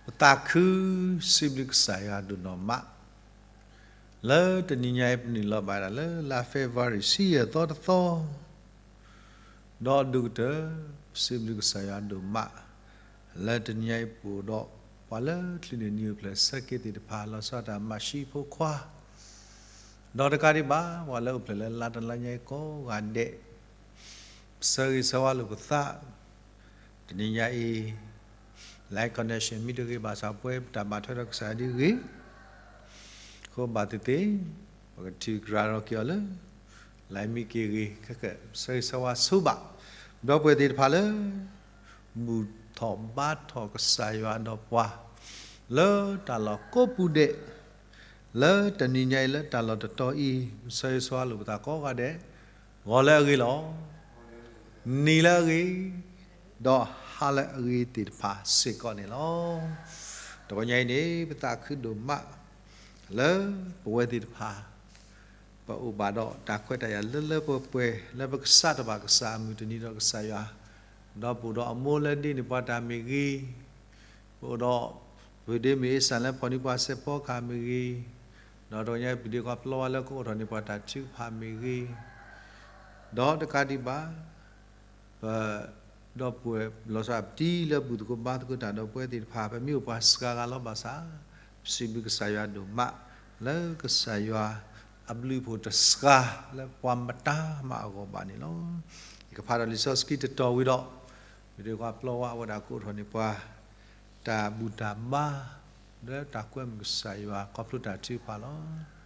ပသးခုစံးဘျုးကစၢ်ယွၤဒိၣ်နီၢ်မး, လၢတနံၤညါအံၤ ပနုာ်လီၤဘၣ်ဒၣ်လၢလါ February ဆံယဲၢ်သီတသီ, ဒီးဒိၣ်ကတၢၢ် ပစံးဘျုးကစၢ်ယွၤဒိၣ်မး, လၢတနံၤညါအံၤ ပအိၣ်ဒီးပှၤလၢချုးန့ၢ်နံၤအိၣ်ဖျဲၣ်ဆၢက့ၤသ့ၣ်တဖၣ် လီၤဆီဒၣ်တၢ်မၤဆံးဖိခွါ, ဒီးတကးဒံးဘၣ် ပှၤလၢအိၣ်ဖျဲၣ်လၢလါတလါညါအံၤကိးဂၤဒဲး, ပဆၢဂ့ၤဆၢဝါလိာ်ပသး, တနံၤညါအံၤ line connection မ့ၢ်တဂ့ၤဘၣ်ဆၣ် ပဝဲပတၢ်ဘၣ်ထွဲဒီးကစၢ်ယွၤဒ်ဂ့ၤ, အဃိဘၣ်သ့ၣ်သ့ၣ် ပကထံၣ်ကရၢဒီးက့ၤအီၤလၢ line မ့ၢ်က့ၤဂ့ၤ ခဲကဲ ပဆၢဂ့ၤဆၢဝါဆိဘၣ်, ဒီပုၢ်ဝဲၢ်သ့ၣ်တဖၣ်လၢ ဘူၣ်ထီၣ်ဘါထီၣ်ကစၢ်ယွၤဒီးပှၤ လၢတၢ်လီၢ်ကိးပူၤဒဲး, လၢတနံၤညါအံၤလၢတၢ်လီၢ်တတီၤအံၤ ပဆၢဂ့ၤဆၢဝါလိာ်ပသးကိးဂၤဒဲး, ဂီၤလၢအဂ့ၤလီၤ. နံၤလၢအဂ့ၤ, ဒီးဟါလၢအဂ့ၤသ့ၣ်တဖၣ်စ့ၢ်ကီးန့ၣ်လီၤ. တဂီၤညါအံၤန့ၣ် ပသးခုဒိၣ်မး လၢပဝဲသ့ၣ်တဖၣ် ပအိၣ်ဘၣ်ဒီးတၢ်ခွဲးတၢ်ယာ်လၢလၢပှဲၤပှဲၤ လၢပကစးထီၣ်ဘၣ်ကစၢ်အမုၢ်တနံၤဒီးကစၢ်ယွၤ, ဒီးပအိၣ်ဒီးအမိၢ်လၢဒ့န့ၢ်ပှၤတၢ်မ့ၢ်ဂ့ၤ, ပအိၣ်ဒီး ပဒ့မ့ၢ်အ့စၢ်လၢဖီၣ်န့ၢ်ပှၤစဲးဖီကဟၣ်မ့ၢ်ဂ့ၤ, ဒီးတဂီၤညါပဒ့ခွါပျီဝါလၢကအိးထီၣ်န့ၢ်ပှၤတၢ်ထုကဖၣ်မ့ၢ်ဂ့ၤ, ဒီးတကးဒံးဘၣ် ပ ဒီပုၢ်ဝဲၢ်လီၤဆီဒၣ်ပတံၤလၢဘူၣ်သကိးဘါသကိးတၢ်ဒီးပဝဲသ့ၣ်တဖၣ် ပမ့ၢ်အိၣ်ပှၤစှၤဂၤလီၤဘၣ်ဆၣ်, ပစံးဘျုးကစၢ်ယွၤဒိၣ်မး လၢကစၢ်ယွၤအဘျုးအဖှိၣ်တစှၤလၢပှၤမတၤမးအဂီၢ်ဘၣ်န့ၣ်လီၤ. ယကဖးဒီးလံာ်စီဆှံတတီၤဝံၤဒီး ပဒ့ခွါပျီဝါအဝဲဒၣ်ကအိးထီၣ်န့ၢ်ပှၤ တၢ်ဘူၣ်တၢ်ဘါ လၢတၢ်ကွဲမုာ်ကစၢ်ယွၤခီဖျိတၢ်ထုကဖၣ်လီၤ.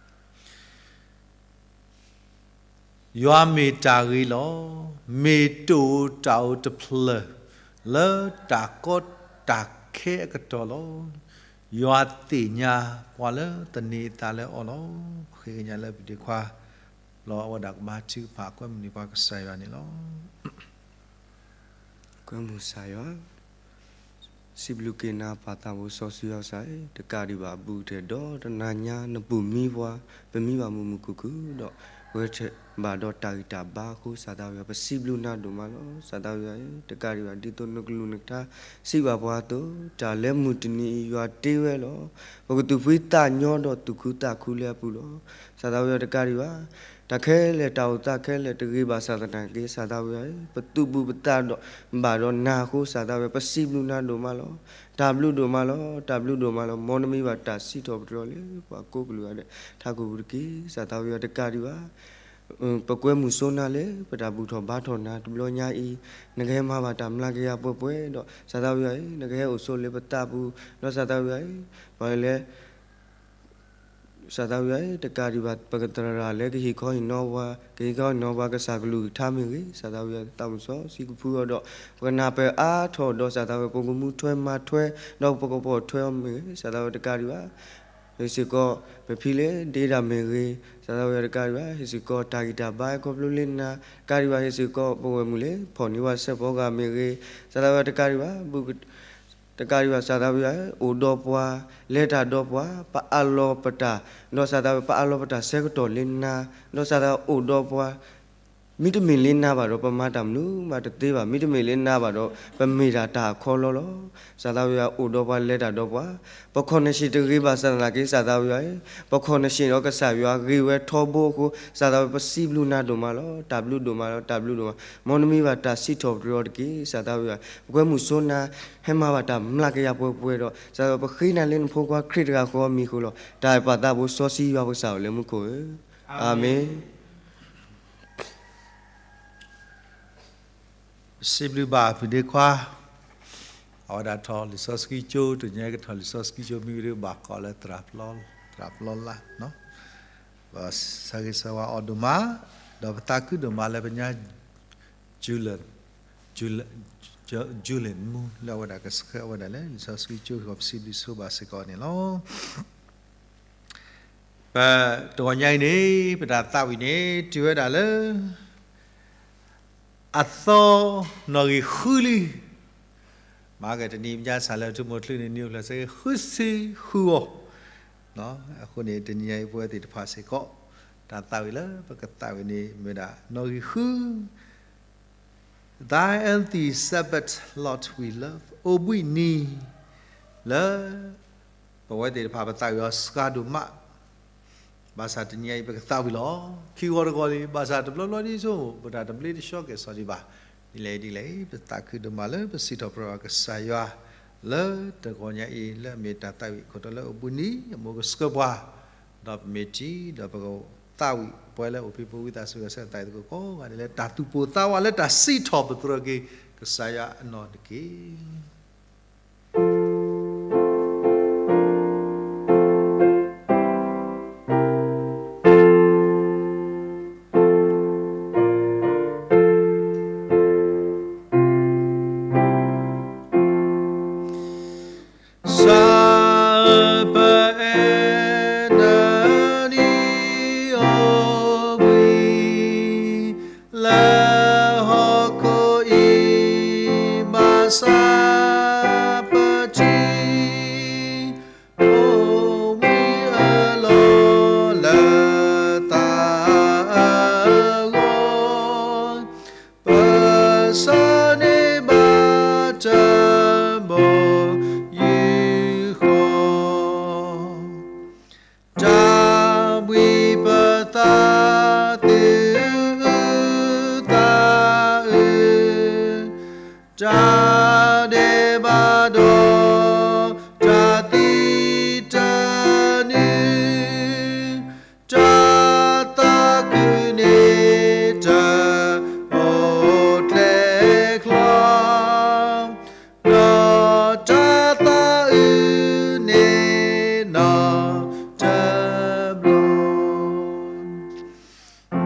ယွၤမ့ၢ်တၢ်ဂ့ၤလီၤ. မ့ၢ်တအိၣ်တၢ်အိၣ်တဖျၢၣ် လၢတၢ်ကီတၢ်ခဲအကတီၢ်လီၤ. ယွၤသ့ၣ်ညါပှၤလၢသန့ၤအသးလၢအီၤလီၤ. ပဃ့ကညးလၢပဒ့ခွါ လီၤအဝဲဒၣ်ကဘါထုကဖၣ်ကွဲမုာ်န့ၢ်ပှၤကစၢ်ယွၤန့ၣ်လီၤ. ကွဲမုာ်ကစၢ်ယွၤ စံးဘျုးက့ၤနၤပၢ်သးဘိစီဆှံယွၤကစၢ်, တကးဒံးဘၣ်အဘူးကတၢၢ်ဒီးတနၤညါနပူၤမံပှၤ, ပမံဘၣ်မုာ်မုာ်ခုၣ်ခုၣ်ဒီး ပှဲၤထီၣ်ဘၣ်ဒီးတၢ်ဂံၢ်တၢ်ဘါအဃိ စၢ်သးဝံယွၤ ပစံးဘျုးနၤဒိၣ်မးလီၤ. စၢ်သးဝံယွၤဧၢ, တကးဒံးဘၣ်ဒ်သိးနကလုၢ်နကထါစံးဘၣ်ပှၤအသိး, တၢ်လၢမုၢ်တနံၤအံၤယွၤတ့ဝဲလီၤ. ပကသူၣ်ဖှံသးညီဒီးသူၣ်ခုသးခုလၢအပူၤလီၤ. စၢ်သးဝံယွၤတကးဒံးဘၣ် တၢ်ခဲလၢာ်တၢ်အိၣ်သးခဲလၢာ်တဂ့ၤဘၣ်ဆၣ်သနာ်က့ စၢ်သးဝံယွၤဧၢ, ပသူၣ်ဘူၣ်ပသးဒီးဘၣ်ဒီးနၤအဃိ စၢ်သးဝံယွၤ ပစံးဘျုးနၤဒိၣ်မးလီၤ. တၢ်ဘျုးဒိၣ်မးလီၤ, တၢ်ဘျုးဒိၣ်မးလီၤ. မ်နမံဘၣ်တၢ်စံးထီၣ်ပတြၢၤလၢပှၤကိးကလုာ်ဂၤဒဲး ထးခိၣ်ပူၤတက့ၢ်. စၢ်သးဝံယွၤတကးဒံးဘၣ် ပကွဲမုာ်စိနၤလၢပတၢ်ဘူၣ်ထီၣ်ဘါထီၣ်နၤတဘျီညါအံၤ, နကဟဲမၤဘၣ်တၢ်မျးကယၤပှဲၤပှဲၤဒီး စၢ်သးဝံယွၤဧၢ, နကဟဲအိၣ်ဆိးလၢပသးပူၤ, ဒီးစၢ်သးဝံယွၤဧၢ, ပှၤလၢ စၢ်သးဝံယွၤဧၢ, တကးဒံးဘၣ် ပကသရၣ်လၢကဟ့ၣ်ခီဟ့ၣ်နီၤပှၤ, ကဟ့ၣ်ခီဟ့ၣ်နီၤပှၤကစၢ်ကလုၢ်ကထါမ့ၢ်ဂ့ၤ, စၢ်သးဝံယွၤ သးမုၢ်စီဆှံကဖုအီၤဒီး ပကနၢ်ပၢၢ်အါထီၣ်ဒီး စၢ်သးဝံယွၤ ပကမူထွဲမၤထွဲ ဒီးပကပိာ်ထွဲအီၤမ့ၢ်ဂ့ၤ, စၢ်သးဝံယွၤတကးဒံးဘၣ် ဟ့ၣ်စ့ၢ်ကီး ပဖံလၢဒ့တၢ်မ့ၢ်ဂ့ၤ, စၢ်သးဝံယွၤတကးဒံးဘၣ် ဟ့ၣ်စ့ၢ်ကီးတၢ်ဂံၢ်တၢ်ဘါခီဖျိလၢနၤ, တကးဒံးဘၣ် ဟ့ၣ်စ့ၢ်ကီးပဝဲၢ်မုၣ်လၢဖီၣ်န့ၢ်ပှၤစဲးဖီကဟၣ်မ့ၢ်ဂ့ၤ, စၢ်သးဝံယွၤတကးဒံးဘၣ် တကးဒံးဘၣ် စၢ်သးဝံယွၤ အိၣ်ဒီးပှၤ, လဲၤတၢ်ဒီးပှၤ, ပအးလီၤပတၢ်, ဒီးစၢ်သးဝံယွၤ ပအးလီၤပတၢ်ဆၢကတီၢ်လၢနၤ, ဒီးစၢ်သးဝံယွၤ အိၣ်ဒီးပှၤ, မ့တမ့ၢ်လၢနၤဘၣ်ဒီး ပမၤတၢ်မနုၤမးတသ့ဘၣ်, မ့တမ့ၢ်လၢနၤဘၣ်ဒီး ပမ့ၢ်ဒၣ်တၢ်အခီလီလီၤ. စၢ်သးဝံယွၤ အိၣ်ဒီးပှၤလဲၤတၢ်ဒီးပှၤ, ပခီၣ်နၢ်ဆံးတဂ့ၤဘၣ်ဆၣ်သနာ်က့ စၢ်သးဝံယွၤဧၢ, ပခီၣ်နၢ်ဆံးဒီးကစၢ်ယွၤဂ့ၤဝဲထီဘိအဃိ စၢ်သးဝံယွၤ ပစံးဘျုးနၤဒိၣ်မးလီၤ. တၢ်ဘျုးဒိၣ်မးလီၤ, တၢ်ဘျုးဒိၣ်မး, မ်နမံဘၣ်တၢ်စံးထီၣ်ပတြၢၤအီၤတက့ၢ်. စၢ်သးဝံယွၤ ပကွဲမုာ်စိနၤ ဟဲမၤဘၣ်တၢ်မျးကယၤပှဲၤပှဲၤဒီး စၢ်သးဝံယွၤ ပဃ့နၤလၢနဖိခွါခရံာ်တဂၤဃီအမံၤအဃိလီၤ. တၢ်အဲၣ်ပၢ်သးဘိစီဆှံယွၤပကစၢ်အိၣ်လၢမူခိၣ်ဧၢ, အၤမ့ၣ်. ပစံးဘျုးဘၣ်ဖုဒ့ခွါ, အဝဲဒၣ်ထီၣ်လံာ်စီဆှံကၠိ, တနံၤအံၤကထီၣ်လံာ်စီဆှံကၠိ မ့ၢ်ဝံၤဒီးဘၣ်ကိးလၢ သရၣ်ပျီလါ, ပဆၢဂ့ၤဆၢဝါအီၤဒိၣ်မး, ဒီးပသးခုဒိၣ်မးလၢပညါ Julian, Julian, Julian မူ လၢအဝဲဒၣ်ကဆှၢအဝဲဒၣ်လၢ လံာ်စီဆှံကၠိဃီ ပစံးဘျုးဆိဘၣ်စ့ၢ်ကီးန့ၣ်လီၤ. ပတဂီၤညါအံၤန့ၣ် ပတၢ်သးဝံၣ်န့ၣ် တုၤဝဲဒၣ်လၢ အသီနီၣ်ဂံၢ်ဃုလံ. မၤကတနံၤညါစးလၢ ထူမိၢ်ချုးန့ၣ် နံၣ်အိၣ်ဖျဲၣ်ဆၢက့ၤ ဃုဆံဃုဂီၤ, အဃိန့ၣ် တနံၤညါအံၤ ပဝဲသ့ၣ်တဖၣ်စ့ၢ်ကီး တၢ်သးဝံၣ်လၢပကသးဝံၣ်န့ၣ် မ့ၢ်ဝဲဒၣ်နီၣ်ဂံၢ်ဃု Thy healthy Sabbath, Lord, we love. အိၣ်ဘှံးနံၤ, လၢ ပဝဲသ့ၣ်တဖၣ်ပသးဝံၣ်အီၤစှၤဒိၣ်မး, ဘၣ်ဆၣ်တနံၤညါအံၤပကသးဝံၣ်လီၤ. ခံဂီၤတဂီၤလံ, ဘၣ်ဆၣ်တဘျီဘျီဒ်ဆိ ပတၢ်တဘျ့တဆှီကဲၣ်ဆိးဒံးဘၣ်. ဒ်လဲၣ်ဒ်လဲၣ်, ပသးခုဒိၣ်မးလၢပစံးထီၣ်ပတြၢၤကစၢ်ယွၤ လၢတဂီၤညါအံၤ လၢအမ့ၢ်တၢ်သးဝံၣ်ခိၣ်တီလၢအဘူးနံၤ အမူကဆှၢပှၤ, ဒီးပမ့ၢ်ထံၣ် ဒီးပကသးဝံၣ်ပှၤလၢအိၣ်ဖဲပဝံသးစူၤကဆၢသးအံၤသကိးကိးဂၤဒဲးလၢတၢ်သူၣ်ပိၢ်သးဝးလၢတၢ်စံးထီၣ်ပတြၢၤက့ၤကစၢ်ယွၤအနီၢ်တက့ၢ်. စးပအဲၣ်နၤနံၤအိၣ်ဘှံး လၢဟီၣ်ခိၣ်အံၤ ဘၣ်ဆၣ်ပထံၣ် အိၣ်ဘှံးအလီၢ်လၢသးအဂီၢ် ပဆၢန့ၢ်ဘၣ်တၢ်ဘီယူၢ်ဃီ, တၢ်ဘှံးပသးသုးအုးသးအုး, တၢ်ဒဲးဘးဒီး တၢ်သံတၢ်နုၢ်, တၢ်သးခုန့ၣ်တအိၣ်ကျဲချီ, ဒီးတၢ်သးအုးန့ၣ်နီတဘျီ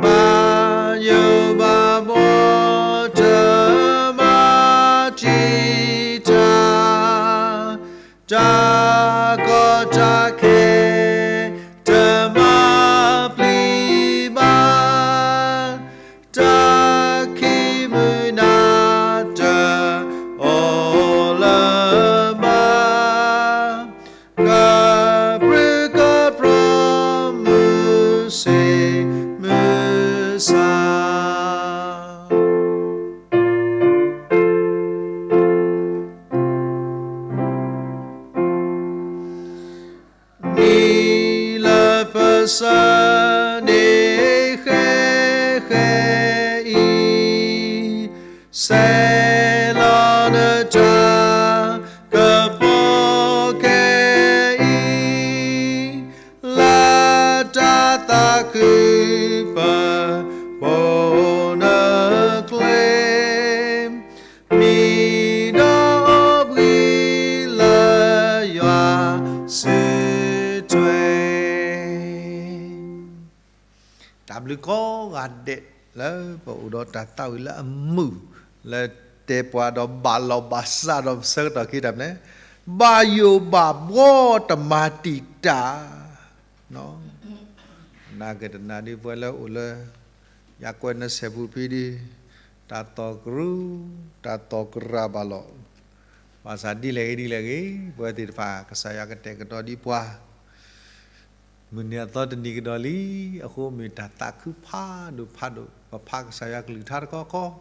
ဘၣ်ယိၣ်ဘၣ်ဘှီတမၤတံာ်တာ်, တၢ်ကီတၢ်ခဲတမၤပျံၤဘၣ်, တၢ်ခံးမုၢ်နၤတအိၣ်လၢၤဘၣ်, ကပြုၢ်ကပြီၢ်မုာ်ဆ့ၣ်မုာ်ဆါ နံၤလၢပဆၢန့ၢ်ဃဲဃဲအံၤ, ဆဲးလီၤနတၢ်ကပီၤခဲအံၤ, လၢတၢ်သးခုပပိာ်နကျဲ မ့ၢ်ဒီးအိၣ်ဘှံးလၢ ယွၤစုထွဲ. တၢ်ဘျုးကိးဂၤဒဲး လၢပအိၣ်ဒီးတၢ်သးဝံၣ်လၢအမုာ် လၢတဲပှၤဒီးဘၣ်လီၤဘၣ်စးဒီးပဆၢကတီၢ်က့ၤတၢ်မနုၤလဲၣ်, ဘၣ်ယိၣ်ဘၣ်ဘှီတမၤတံာ်တာ် နာ်က့တနာ်ဒ်ပဝဲလၢအိၣ်လၢ ယကွဲးနဆဲးပူၤဖဲဒ် တၢ်သီၣ်ကရူၢ် တၢ်သီၣ်ကရၢ်ဘၣ်လီၤ. ဘၣ်ဆၣ်ဒ်လဲၣ်ဂ့ၤဒ်လဲၣ်ဂ့ၤ ပဝဲသ့ၣ်တဖၣ် ကစၢ်ယွၤကတဲာ်ကတီၤဒံးပှၤ မုၢ်နံၤအသီတနံၤကဒီးလံ. အဃိမ့ၢ်တၢ်သးခုဖးဒိၣ်ဖးဒိၣ် ပဖးကစၢ်ယွၤကလုၢ်ကထါတခီခီ,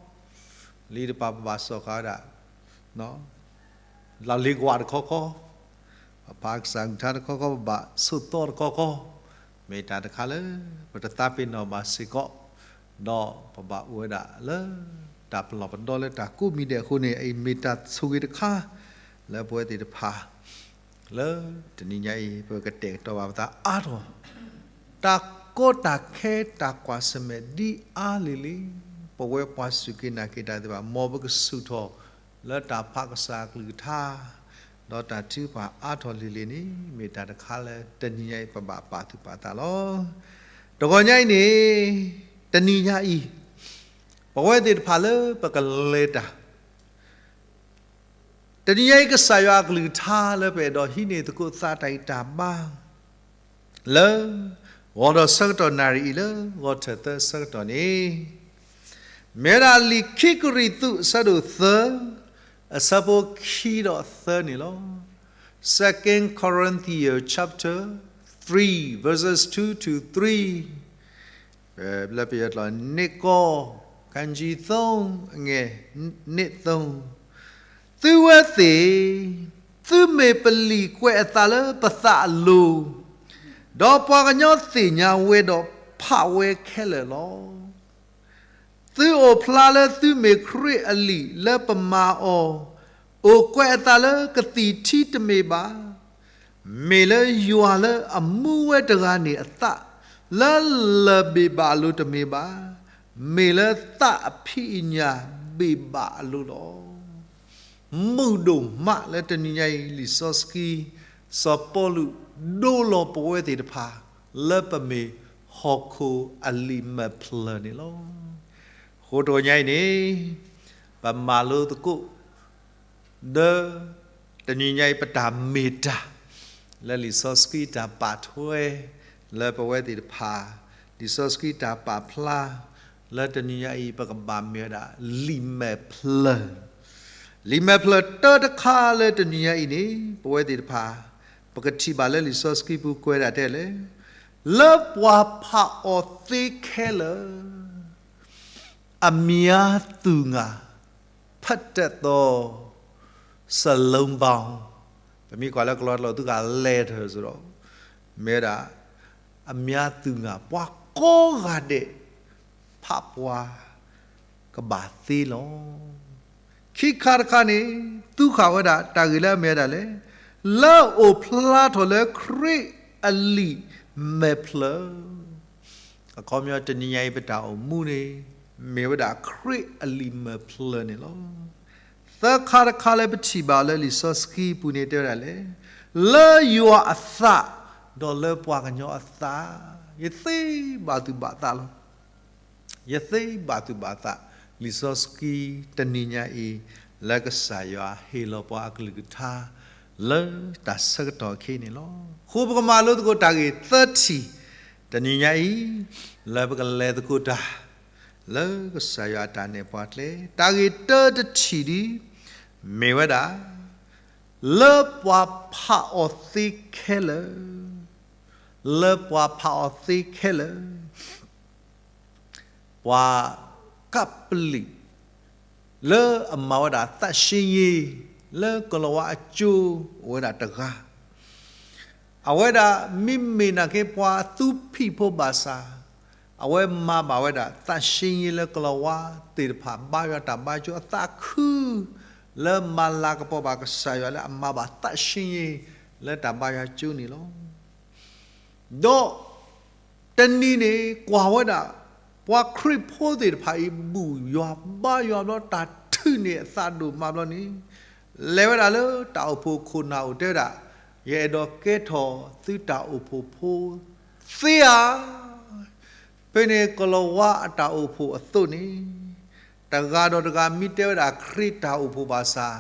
လံတပၤပဘၣ်စီၣ်ဃာ်ဝဲဒၣ် လီၢ်လ့ၤကွၢ်တခီခီ, ပဖးကစၢ်ကလုၢ်ကထါတခီခီ ပဘၣ်ဆိးသီတခီခီ, မ့ၢ်တၢ်တခါလၢ ပတသးပ့ၤနီၣ်ဘၣ်စ့ၢ်ကီး, ဒီးပဘၣ်အိၣ်ဝဲဒၣ်လၢ တၢ်ပလီၢ်ပဒီလၢတၢ်ကိးမံၤဒဲးအဃိန့ၣ် အံၤမ့ၢ်တၢ်ဆိၣ်ဂ့ၤတခါ လၢပဝဲသ့ၣ်တဖၣ် လၢတနံၤညါအံၤ ပကတဲာ်ကတီၤဘၣ်ပသးအါထီၣ် တၢ်ကီတၢ်ခဲတၢ်ကွၢ်ဆၢၣ်မဲာ်ဒ်အါလံၤလံၤ, ပဝဲပှၤစူၢ်က့ၤနာ်က့ၤတၢ်သ့ၣ်တဖၣ် မ်ပကဆူၣ်ထီၣ်လၢတၢ်ဖးကစၢ်ကလုၢ်ကထါ, ဒီးတၢ်ထုကဖၣ်အါထီၣ်လံၤလံၤန့ၣ် မ့ၢ်တၢ်တခါလၢတနံၤညါအံၤ ပဘၣ်ပာ်သူၣ်ပာ်သးလီၤ. တဂီၤညါအံၤန့ၣ် တနံၤညါအံၤ ပဝဲသ့ၣ်တဖၣ်လၢပကလဲၤတၢ် တနံၤညါအံၤ ကစၢ်ယွၤအကလုၢ်ကထါလၢပအဲၣ်ဒိးဟံးန့ၢ်သကိးသးတၢ်ဂံၢ်တၢ်ဘါ လၢ ဂီၤဒီးဆၢကတီၢ်နၣ်ရံၣ်အံၤလၢ ဂီၤထၢၣ်သၢဆၢကတီၢ်န့ၣ် မ့ၢ်ဝဲဒၣ်လံာ်ခံကရံၣ်သူးအဆၢဒိၣ်သၢ အဆၢဖိခံဒီးသၢန့ၣ်လီၤ. Second Corinthians chapter three, verses two to three. လၢပယီၤကျိာ်န့ၣ်ကီး ခန်းကြီးသုံး အငယ်နှစ်သုံး သုဝဲသ့ၣ် သုမ့ၢ်ပလံာ်ကွဲးအသးလၢပသးအလိၤ, ဒီးပှၤကညီသ့ၣ်ညါဝဲဒီးဖးဝဲခဲလၢာ်လီၤ. သုအိၣ်ဖျါလၢသုမ့ၢ်ခရံာ်အလံာ်လၢပမၤအီၤ, အိၣ်ကွဲးအသးလၢကသံၣ်ထံတမ့ၢ်ဘၣ်, မ့ၢ်လၢယွၤလၢအမူဝဲတဂၤန့ၣ်အသး, လၢလၢၢ်ဘ့ၣ်ဘၣ်အလိၤတမ့ၢ်ဘၣ်, မ့ၢ်လၢသးအဖံးအညၣ်ဘ့ၣ်ဘၣ်အလိၤလီၤ. မုာ်ဒိၣ်မးလၢတနံၤညါအံၤ လံာ်စီဆှံ စီၤပီလူးဒိလီၤပဝဲသ့ၣ်တဖၣ် လၢပမ့ၢ်ဟီၣ်ခိၣ်အလံာ်မဲာ်ဖျၢၣ်န့ၣ်လီၤ. အဃိတနံၤညါအံၤန့ၣ် ပမၤလိသကိး ဒီးတနံၤညါအံၤပတၢ်မ့ၢ်တၢ် လၢလံာ်စီဆှံတၢ်ပာ်ထွဲ လၢပဝဲသ့ၣ်တဖၣ် လံာ်စီဆှံတၢ်ပာ်ဖျါ လၢတနံၤညါအံၤ ပကဘၣ်မ့ၢ်ဝဲဒၣ် လံာ်မဲာ်ဖျၢၣ် လံာ်မဲာ်ဖျၢၣ်တၢတခါလၢတနံၤညါအံၤန့ၣ် ပဝဲသ့ၣ်တဖၣ် ပကထံၣ်ဘၣ်လၢလံာ်စီဆှံပူၤကွဲးဒၣ်တဲလဲၣ်, လၢပှၤဖးအီၤသ့ခဲလၢာ် အမံၤအသူၣ်ငါ ဖတ်တတ်သော စာလုံးပေါင်း ပမ့ၢ်ကွၢ်လၢကလီတလိၣ်သုက letter စ့ၢ်ကီး မ့ၢ်ဝဲဒၣ် အမံၤအသူၣ်ငါ ပှၤကိးဂၤဒဲး ဖးပှၤ ကဘၣ်သ့လီၤ. ခံခါတခါန့ၣ် သူဃာ်ဝဲဒၣ် တၢ်ဂ့ၢ်လၢအမ့ၢ်ဝဲဒၣ်လဲၣ်, လၢအိၣ်ဖျါထီၣ်လၢခရံာ်အလံာ်မဲာ်ဖျၢၣ် အခီပညီတနံၤညါအံၤ ပတၢ်အိၣ်မူန့ၣ် မ့ၢ်ဝဲဒၣ်ခရံာ်အလံာ်မဲာ်ဖျၢၣ်န့ၣ်လီၤ. သၢခါတခါလၢပထံၣ်ဘၣ်လၢလံာ်စီဆှံပူၤန့ၣ်တဲဝဲဒၣ်လဲၣ်, လၢယွၤအသး ဒီးလၢပှၤကညီအသး, ယသ့ဘၣ်သူၣ်ဘၣ်သးလီၤ. ယသ့ဘၣ်သူၣ်ဘၣ်သး လံာ်စီဆှံတနံၤညါအံၤ လၢကစၢ်ယွၤဟ့ၣ်လီၤပှၤအကလုၢ်ကထါ လၢတၢ်ဆၢကတီၢ်ခဲအံၤန့ၣ်လီၤ. အဃိပကမၤလိသကိးတၢ်ဂ့ၢ်သၢထံၣ် တနံၤညါအံၤ လၢပကလဲၤသကိးတၢ် လၢကစၢ်ယွၤအတၢ်နဲၣ်ပှၤကျဲ, တၢ်ဂ့ၢ်တၢတထံၣ်ဒ် မ့ၢ်ဝဲဒၣ် လၢပှၤဖးအီၤသ့ခဲလၢာ်, လၢပှၤဖးအီၤသ့ခဲလၢာ် ပှၤကပ္ပလီ လၢအမၤဝဲဒၣ်သးရှင်းရေး လၢကလီၤဝါအကၠိ အိၣ်ဝဲဒၣ်တဂၤ, အဝဲဒၣ်မ့မ့ၢ်နာ်က့ ပှၤသူဖံးဖိဘၣ်ဆၣ်, အဝဲမၤဘၣ်ဝဲဒၣ်သးရှင်းရေး လၢကလီၤဝါသ့ၣ်တဖၣ် ဘါယွၤတၢ်ဘါကၠိအသးခု လၢမၤလၤကပီၤဘၣ်ကစၢ်ယွၤလၢအမၤဘၣ်သးရှင်းရေး လၢတၢ်ဘါယွၤကၠိန့ၣ်လီၤ. ဒီးတနံၤန့ၣ် ကွၢ်ဝဲဒၣ် ပှၤခရံာ်ဖိသ့ၣ်တဖၣ်အံၤ ဘူၣ်ယွၤဘါယွၤဘျီ တၢ်ထုးန့ၢ်အသးဒိၣ်မးဘျီန့ၣ်, လဲၤဝဲဒၣ်လၢတၢ်အိၣ်ဖှိၣ်ခိၣ်နၢ်အိၣ်တဲဝဲဒၣ်, ယအဲၣ်ဒိးကဲထီၣ်သုတၢ်အိၣ်ဖှိၣ်ဖိသ့ဧါ. ဖဲန့ၣ်ကလီၤဝါအတၢ်အိၣ်ဖှိၣ်အသိးန့ၣ်, တဂၤဒီးတဂၤမ့ၢ်တဲဝဲဒၣ်ခရံာ်တၢ်အိၣ်ဖှိၣ်ဘၣ်ဆၣ်,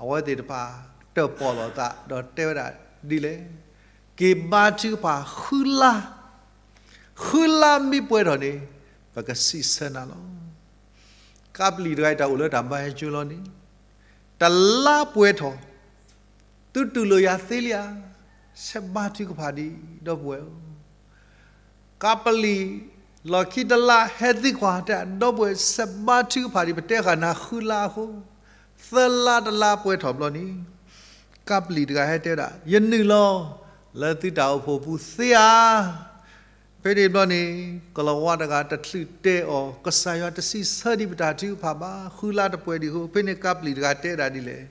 အဝဲသ့ၣ်တဖၣ်တၢၣ်ပီၣ်လိာ်သး ဒီးတဲဝဲဒၣ်ဒ်လဲၣ်, က့ၤဘါထုကဖၣ်ဃုလါ, ဃုလါမ့ၢ်ပှဲၤထီၣ်န့ၣ် ပကစံးဆၢနၤလီၤ. ကပ္ပလီတဂၤအံၤ တၢ်အိၣ်လၢတၢ်ဘါယွၤကၠိလီၤန့ၣ်, တလါပှဲၤထီၣ်, သုတူၢ်လိာ်ယၤသ့လံဧါ, ဆဲးဘါထုကဖၣ်ဒံး ဒီပုၢ်ဝဲၢ်ဧၢ. ကပ္ပလီ လီၢ်ခံတလါဟဲသံကွၢ်တဲ ဒီပုၢ်ဝဲၢ် ဆဲးဘါထုကဖၣ်ဒံး ပတဲဃာ်နၤဃုလါအဃိ, သၢလါတလါပှဲၤထီၣ်ဘျီန့ၣ်, ကပ္ပလီတဂၤဟဲတဲဝဲဒၣ် ယနုာ်လီၤ လၢသုတၢ်အိၣ်ဖှိၣ်ပူၤသ့ဧါ. ဖဲန့ၣ်ဘျီန့ၣ် ကလီၤဝါတဂၤတချုးတဲအီၤ ကစၢ်ယွၤတစံးဆၢဒံးပတၢ်ထုကဖၣ်ဘၣ်, ဃုလါတပှဲၤဒံးအဃိ, ဖဲန့ၣ်ကပ္ပလီတဂၤတဲဒၣ်ဒ်လဲၣ်,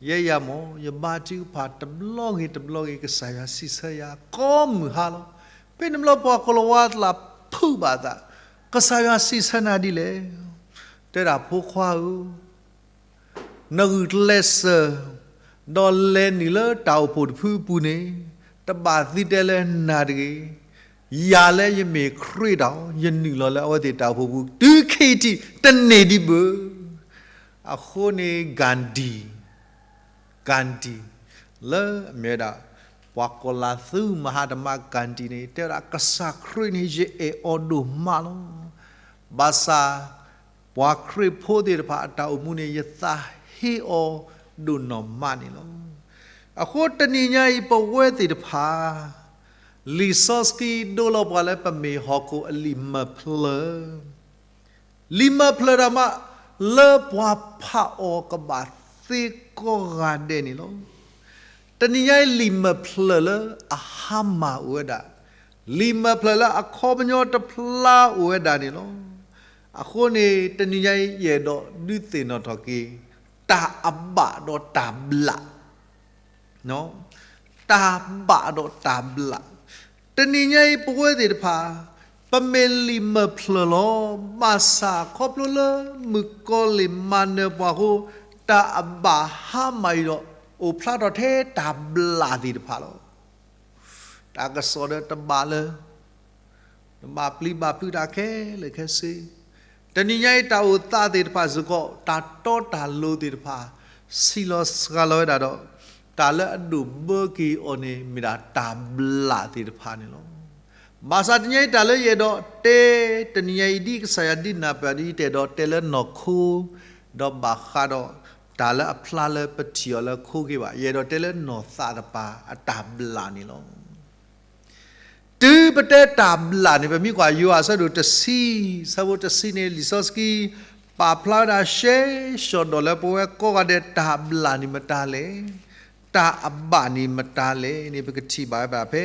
ယဲယၤမ့ၢ် ယဘါထုကဖၣ်တဘျီဂ့ၤတဘျီဂ့ၤ ကစၢ်ယွၤစံးဆၢယၤကိးမုၢ်ဟါလီၤ. ဖဲန့ၣ်ဘျီပှၤကလီၤဝါတလးဖုးဘၣ်သး, ကစၢ်ယွၤစံးဆၢနၤဒ်လဲၣ်. တဲဒၣ်ဖိခွါဧၢ, နဂုာ်ကျဲးစၢး, ဒီးလဲၤနုာ်လၢတၢ်အိၣ်ဖှိၣ်တဖုအပူၤန့ၣ်, တဘၣ်သံတဲလၢနၤတဂ့ၤ. ယၤလၢယမ့ၢ်ခရံာ်တၢ်အီၤ ယနုာ်လီၤလၢအဝဲသ့ၣ်တၢ်အိၣ်ဖှိၣ်ပူၤ တုၤခဲအံၤထံးတန့ၢ်ဒံးဘၣ်. အဃိန့ၣ် Gandhi, Gandhi လၢအမ့ၢ်ဝဲဒၣ် ပှၤကီၤလၤသူမဟါတမါ Gandhi န့ၣ် တဲဝဲဒၣ် ကစၢ်ခရံာ်န့ၣ် ယအဲၣ်အီၤဒိၣ်မးလီၤ. ဘၣ်ဆၣ် ပှၤခရံာ်ဖိသ့ၣ်တဖၣ်အတၢ်အိၣ်မူန့ၣ် ယသးဟ့အီၤဒိၣ်နီၢ်မးန့ၣ်လီၤ. အဃိတနံၤညါအံၤ ပဝဲသ့ၣ်တဖၣ် လံာ်စီဆှံဒိလီၤပှၤလၢပမ့ၢ်ဟီၣ်ခိၣ်အလံာ်မဲာ်ဖျၢၣ်, လံာ်မဲာ်ဖျၢၣ်ဒၣ်မး လၢပှၤဖးအီၤကဘၣ်သ့ကိးဂၤဒဲးန့ၣ်လီၤ. တနံၤညါအံၤလံာ်မၢဖျၢၣ်လၢအဟါမၢ်အိၣ်ဝဲဒၣ်, လံာ်မၢဖျၢၣ်လၢအခီပညီတဖျါအိၣ်ဝဲဒၣ်န့ၣ်လီၤ. အဃိန့ၣ် တနံၤညါအံၤ ယအဲၣ်ဒိးဒုးသ့ၣ်နီၣ်ထီၣ်က့ၤ တၢ်အဘၣ်ဒီးတၢ်ဘျၣ် တၢ်ဘၣ်ဒီးတၢ်ဘျၣ်. တနံၤညါအံၤ ပဝဲသ့ၣ်တဖၣ် ပမ့ၢ်လံာ်မၢဖျၢၣ်လီၤ. ဘၣ်ဆၣ်ခီဖျိလၢမုၣ်ကီၤလံၢ်မၤနၢၤပှၤအဃိ တၢ်အဘၣ်ဟါမၢ်အံၤဒီး အိၣ်ဖျါထီၣ်ထဲတၢ်ဘျၣ်သ့ၣ်တဖၣ်လီၤ. တၢ်ကစီၣ်ဒီးတဘၣ်လၢ တဘၣ်ပျံၤဘၣ်ဖုးတၢ်ခဲလၢာ်ခဲဆ့. တနံၤညါအံၤ တၢ်အိၣ်သးသ့ၣ်တဖၣ်စ့ၢ်ကီး တၢ်တီတၢ်လိၤသ့ၣ်တဖၣ် ဆံးလီၤစှၤလီၤဝဲဒၣ်ဒီး တၢ်လၢအဒိၣ်ဘၢက့ၤအီၤန့ၣ် မ့ၢ်ဒၣ်တၢ်ဘျၣ်သ့ၣ်တဖၣ်န့ၣ်လီၤ. ဘၣ်ဆၣ်တနံၤညါအံၤ တၢ်လၢယအဲၣ်ဒိးတဲ တနံၤညါအံၤ ဒ်ကစၢ်ယွၤဒုးနၢ်ပၢၢ်ဒ်အံၤ တအဲၣ်ဒိးတဲလၢနီၢ်ခိ ဒီးဘၣ်ဃးဒီး တၢ်လၢအဖျါလၢပထံၣ်အီၤလၢခိက့ဘၣ်. ယအဲၣ်ဒိးတဲလၢနီၢ်သးတပၤအတၢ်ဘျၣ်န့ၣ်လီၤ. တုၤပတဲတၢ်ဘျၣ်န့ၣ် ပမ့ၢ်ကွၢ်ယိၤဟၣ်အဆၢဒိၣ်တဆံ ဆၢဖိတဆံန့ၣ် လံာ်စီဆှံ ပာ်ဖျါဝဲဒၣ်ရှဲရှီၣ်ဒီးလၢပဝဲကိးဂၤဒဲး တၢ်ဘျၣ်န့ၣ်မတၤလဲၣ်, တၢ်အဘၣ်န့ၣ်မတၤလဲၣ်န့ၣ် ပကထံၣ်ဘၣ်ဝဲဒၣ်ဖဲ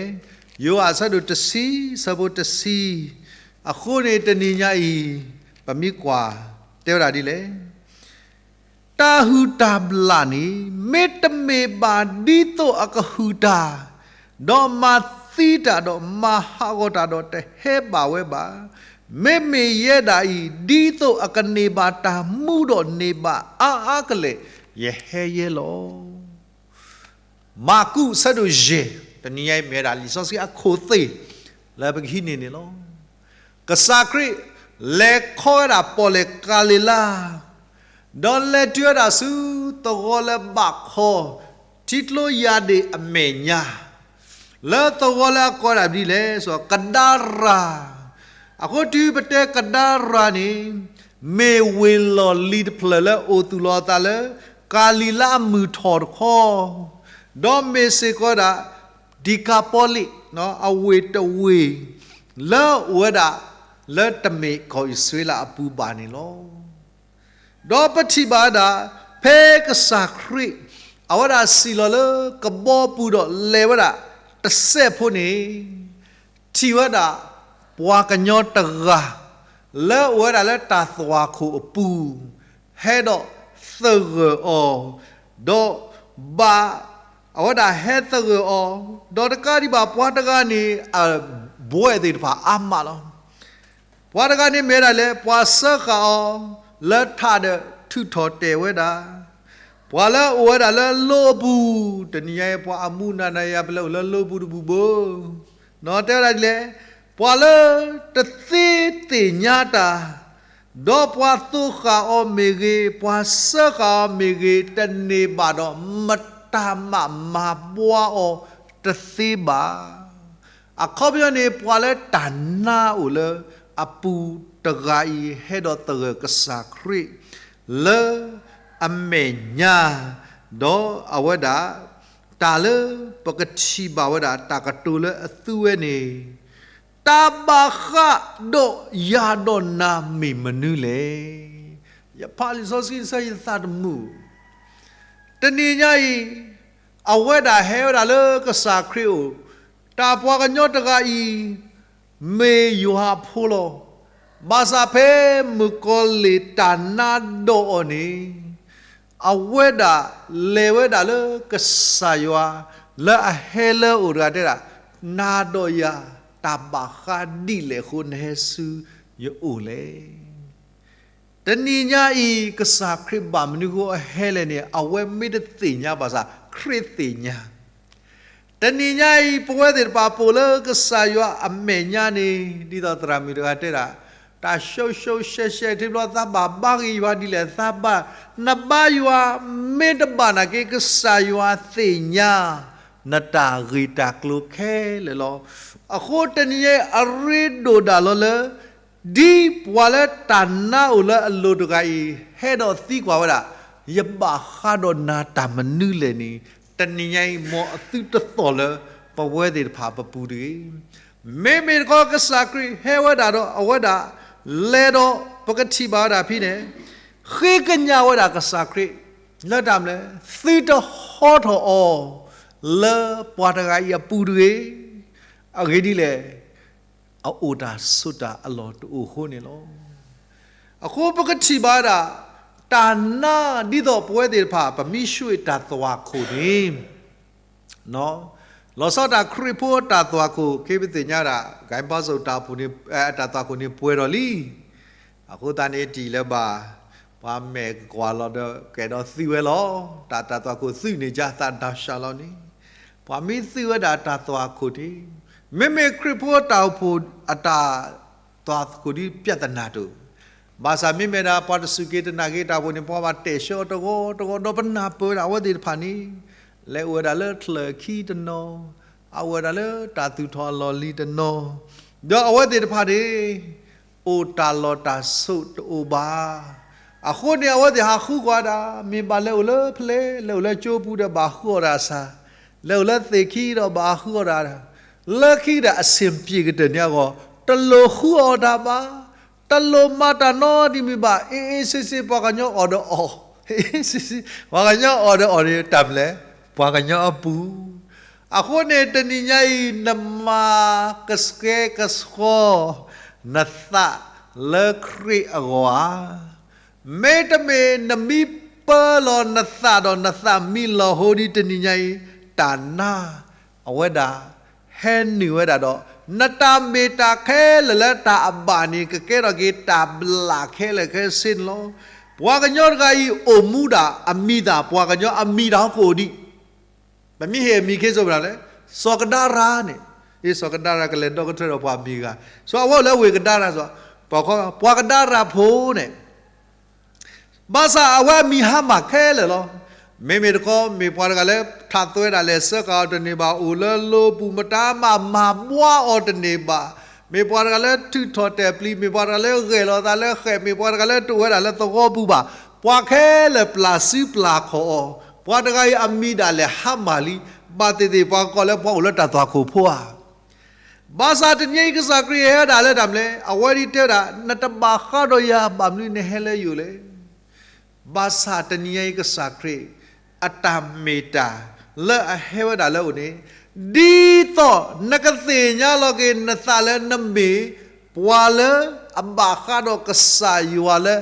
ယိၤဟၣ်အဆၢဒိၣ်တဆံ ဆၢဖိတဆံ အဃိန့ၣ် တနံၤညါအံၤ ပမ့ၢ်ကွၢ် တဲဝဲဒၣ်ဒ်လဲၣ်. တၢ်ဟုၣ်တၢ်ဘျၣ်န့ၣ် မ့တမ့ၢ်ဘၣ်ဒ်သိးအကဟုၣ်တၢ်, ဒီးမၤသံတၢ်ဒီးမၤဟးဂီၤတၢ်ဒီးတဟဲဘၣ်ဝဲဘၣ်. မ့မ့ၢ်ယဲဒၣ်အံၤ ဒ်သိးအကန့ၢ်ဘၣ်တၢ်မူဒီးန့ၢ်ဘၣ်အါအါကလဲာ် ယဟဲယဲလီၤ. မၢ်ကူးအဆၢဒိၣ်ယဲၢ်, တနံၤညါအံၤမ့ၢ်ဝဲဒၣ်လံာ်စီဆှံအခိၣ်သ့ၣ် လၢပကဟံးန့ၢ်န့ၣ်လီၤ. ကစၢ်ခရံာ် လဲၤခီဝဲဒၣ်ပီၣ်လဲၣ်ကၤလံၤလါ, ဒီးလဲၤတုၤဝဲဒၣ်ဆူသဝီလၢဘၣ်ခီ ထံကျိယၤဒ့ၣ်အမဲာ်ညါ လၢသဝီလၢအကိးဒၣ်ဒ်လဲၣ် ကဒၤရၤ. အဃိတုၤပတဲကဒၤရၤန့ၣ် မ့ၢ်ဝ့ၢ်လီၢ်လံၤတဖျၢၣ်လၢအိၣ်သူၣ်လီၤအသးလၢ ကၤလံၤလါအမုၢ်ထီၣ်တခီ, ဒီးမ့ၢ်စ့ၢ်ကီးဝဲဒၣ် ဒံကၤပီလံး အဝ့ၢ်တဝ့ၢ် လၢအိၣ်ဝဲဒၣ် လၢတမ့ၢ်ကီၢ်အံၣ်စရ့လးအပူၤဘၣ်န့ၣ်လီၤ. ဒီးပထံၣ်ဘၣ်ဝဲဒၣ် ဖဲကစၢ်ခရံာ် အဝဲဒၣ်စံၣ်လီၤလၢကဘီပူၤဒီးလဲၤဝဲဒၣ်တစဲးဖိန့ၣ် ထံၣ်ဝဲဒၣ် ပှၤကညီတဂၤ လၢအိၣ်ဝဲဒၣ်လၢတၢ်သွၣ်ခိၣ်အပူၤ ဟဲဒီးသဂၢၢ်အီၤ, ဒီးဘၣ် အဝဲဒၣ်ဟဲသဂၢၢ်အီၤ, ဒီးတကးဒံးဘၣ်ပှၤတဂၤန့ၣ် အဘှဲးသ့ၣ်တဖၣ်အါမးလီၤ. ပှၤတဂၤန့ၣ်မ့ၢ်ဝဲဒၣ်လဲၣ်, ပှၤစၢဃာ်အီၤလၢထးဒီးထုးထီၣ်တဲာ်ဝဲဒၣ်, ပှၤလၢအအိၣ်ဝဲဒၣ်လၢလိအပူၤ, တနံၤညါအံၤ ပှၤအမူနၤနၤယၤ ပလဲၤအိၣ်လၢလိပူၤတဘူၣ်ဘၣ်, တဲဝဲဒၣ်ဒ်လဲၣ်, ပှၤလၢတသ့သ့ၣ်ညါတၢ်, ဒီးပှၤသိဃာ်အီၤမ့ၢ်ဂ့ၤ, ပှၤစၢဃာ်အီၤမ့ၢ်ဂ့ၤ, တန့ၢ်ဘၣ်ဒီးမတၤမးမၤဘှါအီၤတသ့ဘၣ်. အခီပညီန့ၣ် ပှၤလၢတၢ်နါအိၣ်လၢအပူၤတဂၤအံၤ ဟဲဒီးသဂၢၢ်ကစၢ်ခရံာ် လၢအမဲာ်ညါ, ဒီးအဝဲဒၣ် တၢ်လၢပကထံၣ်ဘၣ်ဝဲဒၣ်တၢ်ကတိၤလၢအသူဝဲန့ၣ်, တၢ်ဘၣ်ဃးဒီးယၤဒီးနၤမ့ၢ်မနုၤလဲၣ်. ယဖးလံာ်စီဆှံတဆၢ ယသးတမုာ် တနံၤညါအံၤ အဝဲဒၣ်ဟဲဝဲဒၣ်လၢကစၢ်ခရံာ်အအိၣ်, တၢ်ပှၤကညီတဂၤအံၤ မ့ၢ်ယွၤအဖိလီၤ. ဘၣ်ဆၣ်ဖဲမုၣ်ကီၤလံၢ်တၢ်နါဒိးအီၤန့ၣ်, အဝဲဒၣ်လဲၤဝဲဒၣ်လၢကစၢ်ယွၤ လၢအဟဲလၢအအိၣ်တဂၤတဲဒၣ်, နါဒိးယၤ တၢ်ဘၣ်ဃးဒ်လဲၣ်အဃိနဟဲဆူယအိၣ်လဲၣ်. တနံၤညါအံၤ ကစၢ်ခရံာ်ဘၣ်မနုၤအဃိအဟဲလဲၣ်န့ၣ် အဝဲမ့ၢ်တသ့ၣ်ညါဘၣ်ဆၣ် ခရံာ်သ့ၣ်ညါ. တနံၤညါအံၤ ပဝဲသ့ၣ်တဖၣ်ပိာ်လၢကစၢ်ယွၤအမဲာ်ညါန့ၣ် ဒ်သိးသရၣ်မုၣ်တဂၤတဲဒၣ်, တၢ်ရှုံးရှုံးရှဲရှဲ ထံဘျီသးဘၣ်ဘါဂ့ၤယွၤဒ်လဲၣ်, သးဘၣ်နဘါယွၤ, မ့ၢ်တဘၣ်နာ်က့ ကစၢ်ယွၤသ့ၣ်ညါ နတၢ်ဂ့ၢ်တၢ်ကျိၤခဲလၢာ်လီၤ. အဃိတနံၤညါအံၤ အရ့ဒိၣ်ဒၣ်လီၤလၢ ဒ်ပှၤလၢတၢ်နါအိၣ်လၢအလိၤတဂၤအံၤ ဟဲဒီးသံကွၢ်ဝဲဒၣ်, ယဘၣ်ဃးဒီးနၤတၢ်မနုၤလဲၣ်န့ၣ်, တနံၤညါအံၤ မ်အသုတသီၣ်လၢပဝဲသ့ၣ်တဖၣ်ပပူၤတဂ့ၤ. မ့မ့ၢ်တခီ ကစၢ်ခရံာ်ဟဲဝဲဒၣ်ဒီးအဝဲဒၣ် လဲၤဒီးပကထံၣ်ဘၣ်ဝဲဒၣ်ဖဲန့ၣ်, ဃ့ကညးဝဲဒၣ်ကစၢ်ခရံာ် လၢတၢ်မနုၤလဲၣ်, သုတဟီထီၣ်အီၤ လၢပှၤတဂၤအံၤအပူၤတဂ့ၤ. အဂ့ၢ်ဒ်လဲၣ်, အအိၣ်တၢ်ဆိးတၢ်အလီၢ်တအိၣ်အဃိန့ၣ်လီၤ. အဃိပကထံၣ်ဘၣ်ဒၣ် တၢ်နါဒ်သိးပဝဲသ့ၣ်တဖၣ် ပမ့ၢ်ဆှၢတၢ်သွၣ်ခိၣ်န့ၣ် လီၤဆီဒၣ်တၢ်ခရံာ်ဖိတၢ်သွၣ်ခိၣ် က့ပသ့ၣ်ညါဒၣ် ဂဲၤဘါစိာ်တၢ်အိၣ်ဖှိၣ်န့ၣ် တၢ်သွၣ်ခိၣ်န့ၣ်ပှဲၤဒီးလံ. အဃိသတးန့ၣ် တံၢ်လၢၤဘၣ် ပှၤမဲာ်ကကွၢ်လီၤဒီး ကဲဒီးသုဝဲလီၤ. တၢ်တၢ်သွၣ်ခိၣ်သုးန့ၣ် ယသးဒၣ်ရှးလီၤန့ၣ် ပှၤမ့ၢ်သုးဝဲဒၣ်တၢ်သွၣ်ခိၣ်န့ၣ် မ့မ့ၢ်ခရံာ်ဖိတၢ်အိၣ်ဖှိၣ်အတၢ်သွၣ်ခိၣ်ဒ် ပြဿနာ တအိၣ်. ဘၣ်ဆၣ်မ့မ့ၢ်ဒၣ်ပှၤတစူၢ်က့ၤတနာ်က့ၤတၢ်အိၣ်ဖှိၣ်န့ၣ် ပှၤဘၣ်တဲာ်ဆှၢအီၤတဂီၤတဂီၤ ဒီးပနၢ်ပၢၢ်ဝဲဒၣ်အဝဲသ့ၣ်တဖၣ်န့ၣ် လဲၤအိၣ်ဝဲဒၣ်လၢချၢၣ်ခံတနီၤ, အအိၣ်ဝဲဒၣ်လၢတၢ်သူၣ်ထီၣ်အလီၢ်လံၤတနီၤ, ဒီးအဝဲသ့ၣ်တဖၣ်န့ၣ် အိၣ်တၢ်လီၢ်တၢ်ဆိးတအိၣ်ဘၣ်. အဃိန့ၣ် အဝဲသ့ၣ်ဟးဃုကွၢ်ဒၣ် မ့ၢ်ဘၣ်လဲၤအိၣ်လၢဖဲလဲၣ်, လဲၤအိၣ်လၢကၠိပူၤဒီးဘၣ်ဃုအီၣ်တၢ်ဆၣ်, လဲၤအိၣ်လၢသ့ၣ်ခံဒီးဘၣ်ဃုအီၣ်တၢ်, လၢခံဒီးအဆ့ၣ်ပျ့ၤကတၢၢ်န့ၣ်အဂီၢ် တလိၣ်ဃုအီၣ်တၢ်ဘၣ်, တလိၣ်မၤတၢ်နီတမံၤဘၣ်, အ့ၣ်အ့ၣ်စ့စ့ ပှၤကညီအီၣ်ဒီးအီၣ်, အ့ၣ်အ့ၣ်စ့စ့ ပှၤကညီအီၣ်ဒီးအီၣ်န့ၣ် တၢ်မနုၤလဲၣ်, ပှၤကညီအပူၤ. အဃိန့ၣ် တနံၤညါအံၤ နမၤကဆှဲကဆှီနသးလၢခရံာ်အဂီၢ်ဧါ. မ့တမ့ၢ်နမံပၢလီၤနသးဒီးနသးမံလီၤဟိဒ်တနံၤညါအံၤ တၢ်နါအဝဲဒၣ် ဟဲနုာ်ဝဲဒၣ်ဒီး နတၢ်မ့ၢ်တၢ်ခဲလၢာ်လၢတၢ်အဘၣ်န့ၣ် ကကဲထီၣ်က့ၤတၢ်ဘျၣ်ခဲလၢာ်ခဲဆ့န့ၣ်လီၤ. ပှၤကညီတဂၤအံၤ အိၣ်မူဒၣ်အမံၤသၣ် ပှၤကညီအမံၤတၢ်ဟီၣ်ခိၣ်အိၣ်ဒံး ပမ့ၢ်ဟ့ၣ်အမံၤခ့စိပဒၣ်လဲၣ်, စီၤကဒါရၤန့ၣ်, စီၤကဒါရၤ ကလဲၤဒီကထၢဒီးပှၤမံၤဂၤ, စီၤအဝဲအိၣ်လၢဝ့ၢ်ကဒါရၤစီၤ, ပှၤကဒါရၤဖိန့ၣ် ဘၣ်ဆၣ်အဝဲအမံၤဟါမၢ်ခဲလၢာ်လီၤ. မ့မ့ၢ်တခီ မ့ၢ်ပှၤတဂၤလၢထးသွဲဒၣ်လဲာ် စၢဃာ်အီၤတန့ၢ်ဘၣ်, အိၣ်လၢလိပူၤမတၤမး မၤဘှါအီၤတန့ၢ်ဘၣ်, မ့ၢ်ပှၤတဂၤလၢထုးထီၣ်တဲာ်ပျံၤ, မ့ၢ်ပှၤတဂၤလၢဂဲၤလိာ်သးလၢဃဲး, မ့ၢ်ပှၤတဂၤလၢတအိၣ်ဝဲဒၣ်လၢသဝီပူၤဘၣ်, ပှၤခဲလၢာ်ပျၢ်စုပျၢ်ခီၣ်အီၤ, ပှၤတဂၤအံၤအမံၤဒၣ်လဲာ်ဟါမၢ်လံ, ဘၣ်သ့ၣ်သ့ၣ်ပှၤကကိးလၢပှၤအိၣ်လၢတၢ်သွၣ်ခိၣ်ဖိဧါ. ဘၣ်ဆၣ်တနံၤအံၤကစၢ်ခရံာ်ဟဲဝဲဒၣ်လၢတၢ်မနုၤလဲၣ်, အဝဲဒၣ်တဲဝဲဒၣ် နတဘၣ်ဃးဒီးယၤ ဘၣ်မနုၤနဟဲလၢယအိၣ်လဲၣ်. ဘၣ်ဆၣ်တနံၤအံၤကစၢ်ခရံာ် အတၢ်မ့ၢ်တၢ်လၢအဟဲဝဲဒၣ်လၢအအိၣ်န့ၣ်, ဒ်သိးနကသ့ၣ်ညါလီၤက့ၤနသးလၢနမ့ၢ်ပှၤလၢအဘၣ်ဃးဒီးကစၢ်ယွၤလၢ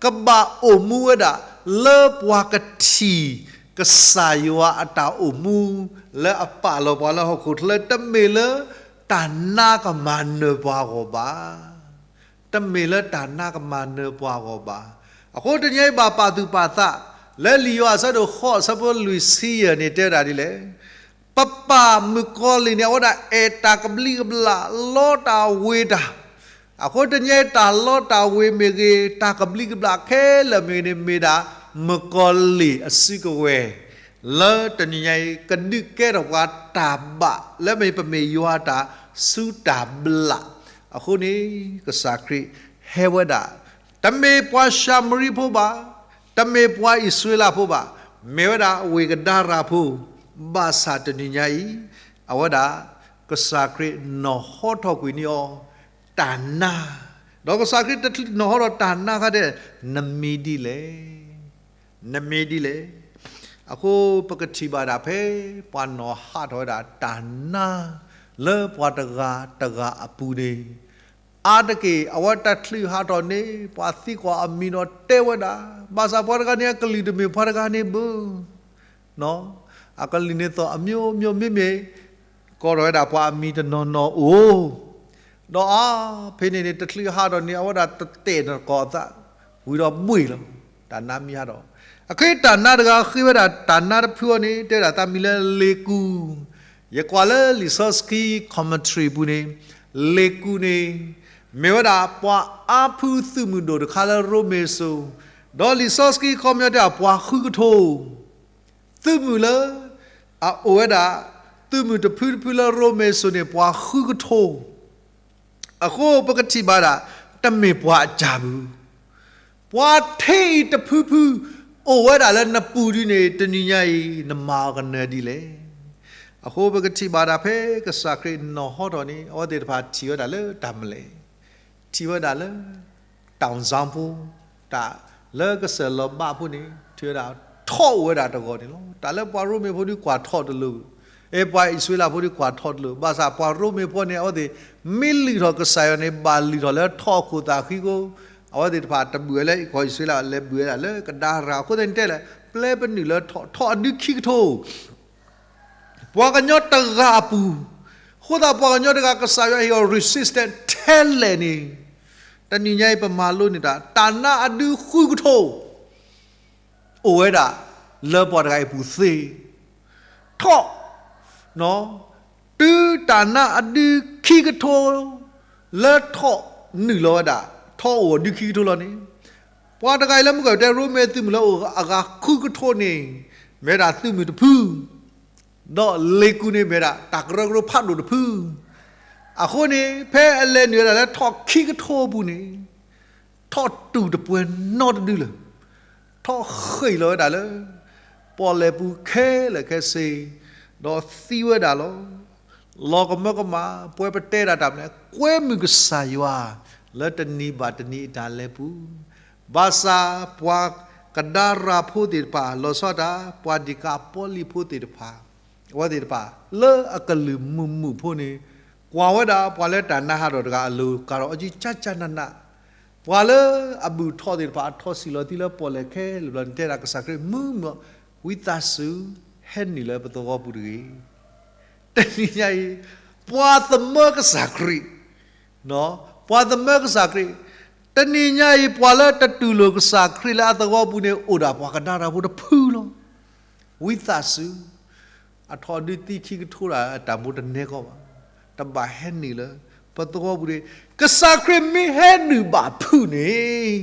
ကဘၣ်အိၣ်မူဝဲဒၣ် လၢပှၤကထံၣ်ကစၢ်ယွၤအတၢ်အိၣ်မူ လၢအပာ်လီၤပှၤလၢဟီၣ်ခိၣ်ချၢ တမ့ၢ်လၢတၢ်နါကမၤနၢၤပှၤအဂီၢ်ဘၣ်. တမ့ၢ်လၢတၢ်နါကမၤနၢၤပှၤအဂီၢ်ဘၣ်. အဃိတနံၤအံၤဘၣ်ပာ်သူၣ်ပာ်သး လၢလံာ်ယိၤဟၣ်အဆၢဒိၣ်ဃိးအဆၢဖိလွံၢ်ဆံယဲၢ်န့ၣ်တဲဝဲဒၣ်ဒ်လဲၣ်, ပပၢ်မုၣ်ကီၤလံၢ်န့ၣ် အဝဲဒၣ်အဲၣ်တၢ်ကဘျံးကဘျၣ်လီတၢ်ဝ့ၤတၢ် အဃိတနံၤအံၤတၢ်လီတၢ်ဝ့ၤမ့ၢ်ဂ့ၤ တၢ်ကဘျံးကဘျၣ်ခဲလၢာ်မ့ၢ်ဂ့ၤန့ၣ် မ့ၢ်ဒၣ်မုၣ်ကီၤလံၢ်အစုကဝဲၤ လၢတနံၤညါအံၤ ကဒုးကဲထီၣ်ပှၤတၢ်ဘၣ် လၢမ့ၢ်ပမ့ၢ်ယွၤအတၢ်ဆူတၢ်ဘျၣ်. အဃိန့ၣ် ကစၢ်ခရံာ်ဟဲဝဲဒၣ် တမ့ၢ်ပှၤၡၤမရံဖိဘၣ်, တမ့ၢ်ပှၤအံၣ်စရ့လးဖိဘၣ်, မ့ၢ်ဝဲဒၣ်ဝ့ၢ်ကဒါရၤဖိ, ဘၣ်ဆၣ်တနံၤညါအံၤ အဝဲဒၣ် ကစၢ်ခရံာ်နီၢ်ဟီထီၣ်ကွံာ်န့ၢ်အီၤ တၢ်နါ, ဒီးကစၢ်ခရံာ်တချုးနီၢ်ဟီထီၣ်တၢ်နါခါတဲ, နမံၤဒ်လဲၣ်, နမံၤဒ်လဲၣ်. အဃိပကထံၣ်ဘၣ်ဒၣ်ဖဲ ပှၤနီၢ်ဟးထီၣ်ဝဲဒၣ်တၢ်နါ လၢပှၤတဂၤတဂၤအပူၤန့ၣ်, အါတက့ၢ် အဝဲတချုးဟးထီၣ်န့ၣ် ပှၤသံကွၢ်အမံၤဒီးတဲဝဲဒၣ်, ဘၣ်ဆၣ်ပှၤတဂၤန့ၣ် အကလုၢ်တမ့ၢ်ပှၤတဂၤန့ၣ်ဘၣ် အကလုၢ်န့ၣ်သိးအမျိုးမျိုး မ့မ့ၢ် ကိးထီၣ်ဝဲဒၣ်ပှၤအမံၤတနီၤနီၤအိၣ်, ဒီးအါဖဲန့ၣ်န့ၣ် တချုးဟးထီၣ်န့ၣ် အဝဲဒၣ်တတဲာ်နီၢ်ကီၢ်အသး ဝံၤဒီးဘှ့ၣ်လီၤ, တၢ်နါမံၤဟးထီၣ်. အခဲအံၤတၢ်နါတဂၤဃ့ဝဲဒၣ် တၢ်နါတဖုအံၤန့ၣ် တဲဝဲဒၣ်သးမံၤလၢလ့ၤကူၣ်, ယကွၢ်လၢလံာ်စီဆှံ commentary ပူၤန့ၣ် လ့ၤကူၣ်န့ၣ် မ့ၢ်ဝဲဒၣ်ပှၤအါဖုသုးမုၢ်ဒိၣ်တခါလၢရိမ့ၤစိၤ, ဒီးလံာ်စီဆှံ ခီပညီတဲဝဲဒၣ်ပှၤဃုကထိ သုးမုၢ်လၢ အအိၣ်ဝဲဒၣ် သုးမုၢ်တဖုတဖုလၢရိမ့ၤစိၤန့ၣ် ပှၤဃုကထိ, အဃိပကထံၣ်ဘၣ်ဒၣ် တမ့ၢ်ပှၤအစၢ်ဘၣ်, ပှၤထဲအံၤတဖုဖု အိၣ်ဝဲဒၣ်လၢနပူၤဒ်န့ၣ် တနံၤညါအံၤ နမၤအီၤကနၢၤဒ်လဲၣ်. အဃိပကထံၣ်ဘၣ်ဒၣ်ဖဲကစၢ်ခရံာ်နီၢ်ဟီထီၣ်န့ၣ် အဝဲသ့ၣ်တဖၣ်ထံၣ်ဝဲဒၣ်လၢတၢ်မလဲၣ်, ထံၣ်ဝဲဒၣ်လၢ တၢ်စၢဖိ, တၢ်လၢကစၢၢ်လီၤဘၣ်ဖိန့ၣ် ထံၣ်ဝဲဒၣ်ထီၣ်အိၣ်ဝဲဒၣ်တဂီၤန့ၣ်လီၤ. တၢ်လၢပှၤရိမ့ၤဖိဒုးကွၢ်ထီၣ်တလိၤ အဲ ပှၤအံၣ်စရ့လးဖိဒုးကွၢ်ထီၣ်တလိၣ်, ဘၣ်ဆၣ်ပှၤရိမ့ၤဖိန့ၣ် အဝဲသ့ၣ် မ့ၢ်လုၢ်ထီၣ်ကစၢ်ယွၤန့ၣ် ဘၣ်လုၢ်ထီၣ်လၢထီၣ်အခိၣ်သၣ်ဃံကိ, အဝဲသ့ၣ်တဖၣ်တဘုၣ်ဝဲလၢ ကီၢ်အံၣ်စရ့လးလဲၤဘုၣ်ဝဲဒၣ်လၢကဒါရၤ, အဃိသတးန့ၣ်တဲလဲၣ်, ပျဲပနုာ်လၢထီၣ်, ထီၣ်အဒုခံကထိ ပှၤကညီတဂၤအပူၤ, အဃိသတးပှၤကညီတဂၤ ကစၢ်ယွၤဟ့ၣ်အီၤ resistant ထဲလဲၣ်န့ၣ်, တနံၤညါအံၤပမၤလိန့ၢ်တၢ် တၢ်နါအဒုဃုကထိ အိၣ်ဝဲဒၣ် လၢပှၤတဂၤအံၤအပူၤသ့, ထီၣ်, တုၤတၢ်နါအဒုခံကထိ လၢထီၣ်နုာ်လီၤဝဲဒၣ်, ထီၣ်အိၣ်အဒုခံကထိလီၤန့ၣ်, ပှၤတဂၤအံၤလၢမုၢ်ကီၢ်တဲ ရိမ့ၤသုးမုၢ်လၢအိၣ်အဂၤဃုကထိန့ၣ် မ့ၢ်ဝဲဒၣ်သုးမုၢ်တဖု ဒီးလ့ၤကူၣ်န့ၣ်မ့ၢ်ဝဲဒၣ် တၢ်ကရၢကရိဖးဒိၣ်တဖု, အဃိန့ၣ် ဖဲအလဲၤနုာ်ဝဲဒၣ်လၢထီၣ်ခံကထိအပူၤန့ၣ်, ထီၣ်တူၢ်တပှဲၤနီတဒုလၢၤ, ထီၣ်ဃ့ၢ်လီၤဝဲဒၣ်လၢ ပီၣ်လဲၣ်ပူၤခဲလၢာ်ခဲဆ့, ဒီးသံဝဲဒၣ်လီၤ. လီၤကမၢကမၣ် ပဝဲပတဲဒၣ်တၢ်မနုၤလဲၣ်, ကွဲမုာ်ကစၢ်ယွၤ လၢတနံၤဘၣ်တနံၤအတၢ်လဲၤပူၤ, ဘၣ်ဆၣ်ပှၤကဒါရၤဖိသ့ၣ်တဖၣ် လီၤဆီဒၣ်တၢ် ပှၤဒံးကၤပီလံဖိသ့ၣ်တဖၣ်, အဝဲသ့ၣ်တဖၣ် လၢအကလုၢ်မုာ်မုာ်ဖိန့ၣ်, ကွၢ်ဝဲဒၣ်ပှၤလၢတၢ်နါဟးထီၣ်တဂၤအလိၤ ကးထီၣ်အီၤကၠံကၠၢ်ကၠၢ်နးနး, ပှၤလၢအဘုၣ်ထီၣ်သ့ၣ်တဖၣ် အထီၣ်ဆံးလီၤသံလၢပီၣ်လဲၣ်ခဲလၢာ်ဘျီန့ၣ် တဲဒၣ်ကစၢ်ခရံာ်မုာ်မုာ်, ဝံသးစူၤ ဟဲနုာ်လၢပသဝီပူၤတဂ့ၤ. တနံၤညါအံၤ ပှၤသမၢကစၢ်ခရံာ်, ပှၤသမၢကစၢ်ခရံာ်, တနံၤညါအံၤ ပှၤလၢတတူၢ်လိာ်ကစၢ်ခရံာ်လၢအသဝီပူၤန့ၣ် အိၣ်ဒၣ်ပှၤကဒါရၤဖိတဖုလီၤ. ဝံသးစူၤ အထီၣ်ဒုးသံခံကထိဒၣ်အတၢ်မူတနဲကီးဘၣ်, တဘၣ်ဟဲနုာ်လၢ ပသဝီပူၤတဂ့ၤ. ကစၢ်ခရံာ်မ့ၢ်ဟဲနုာ်ဘၣ်ဖုးန့ၣ်,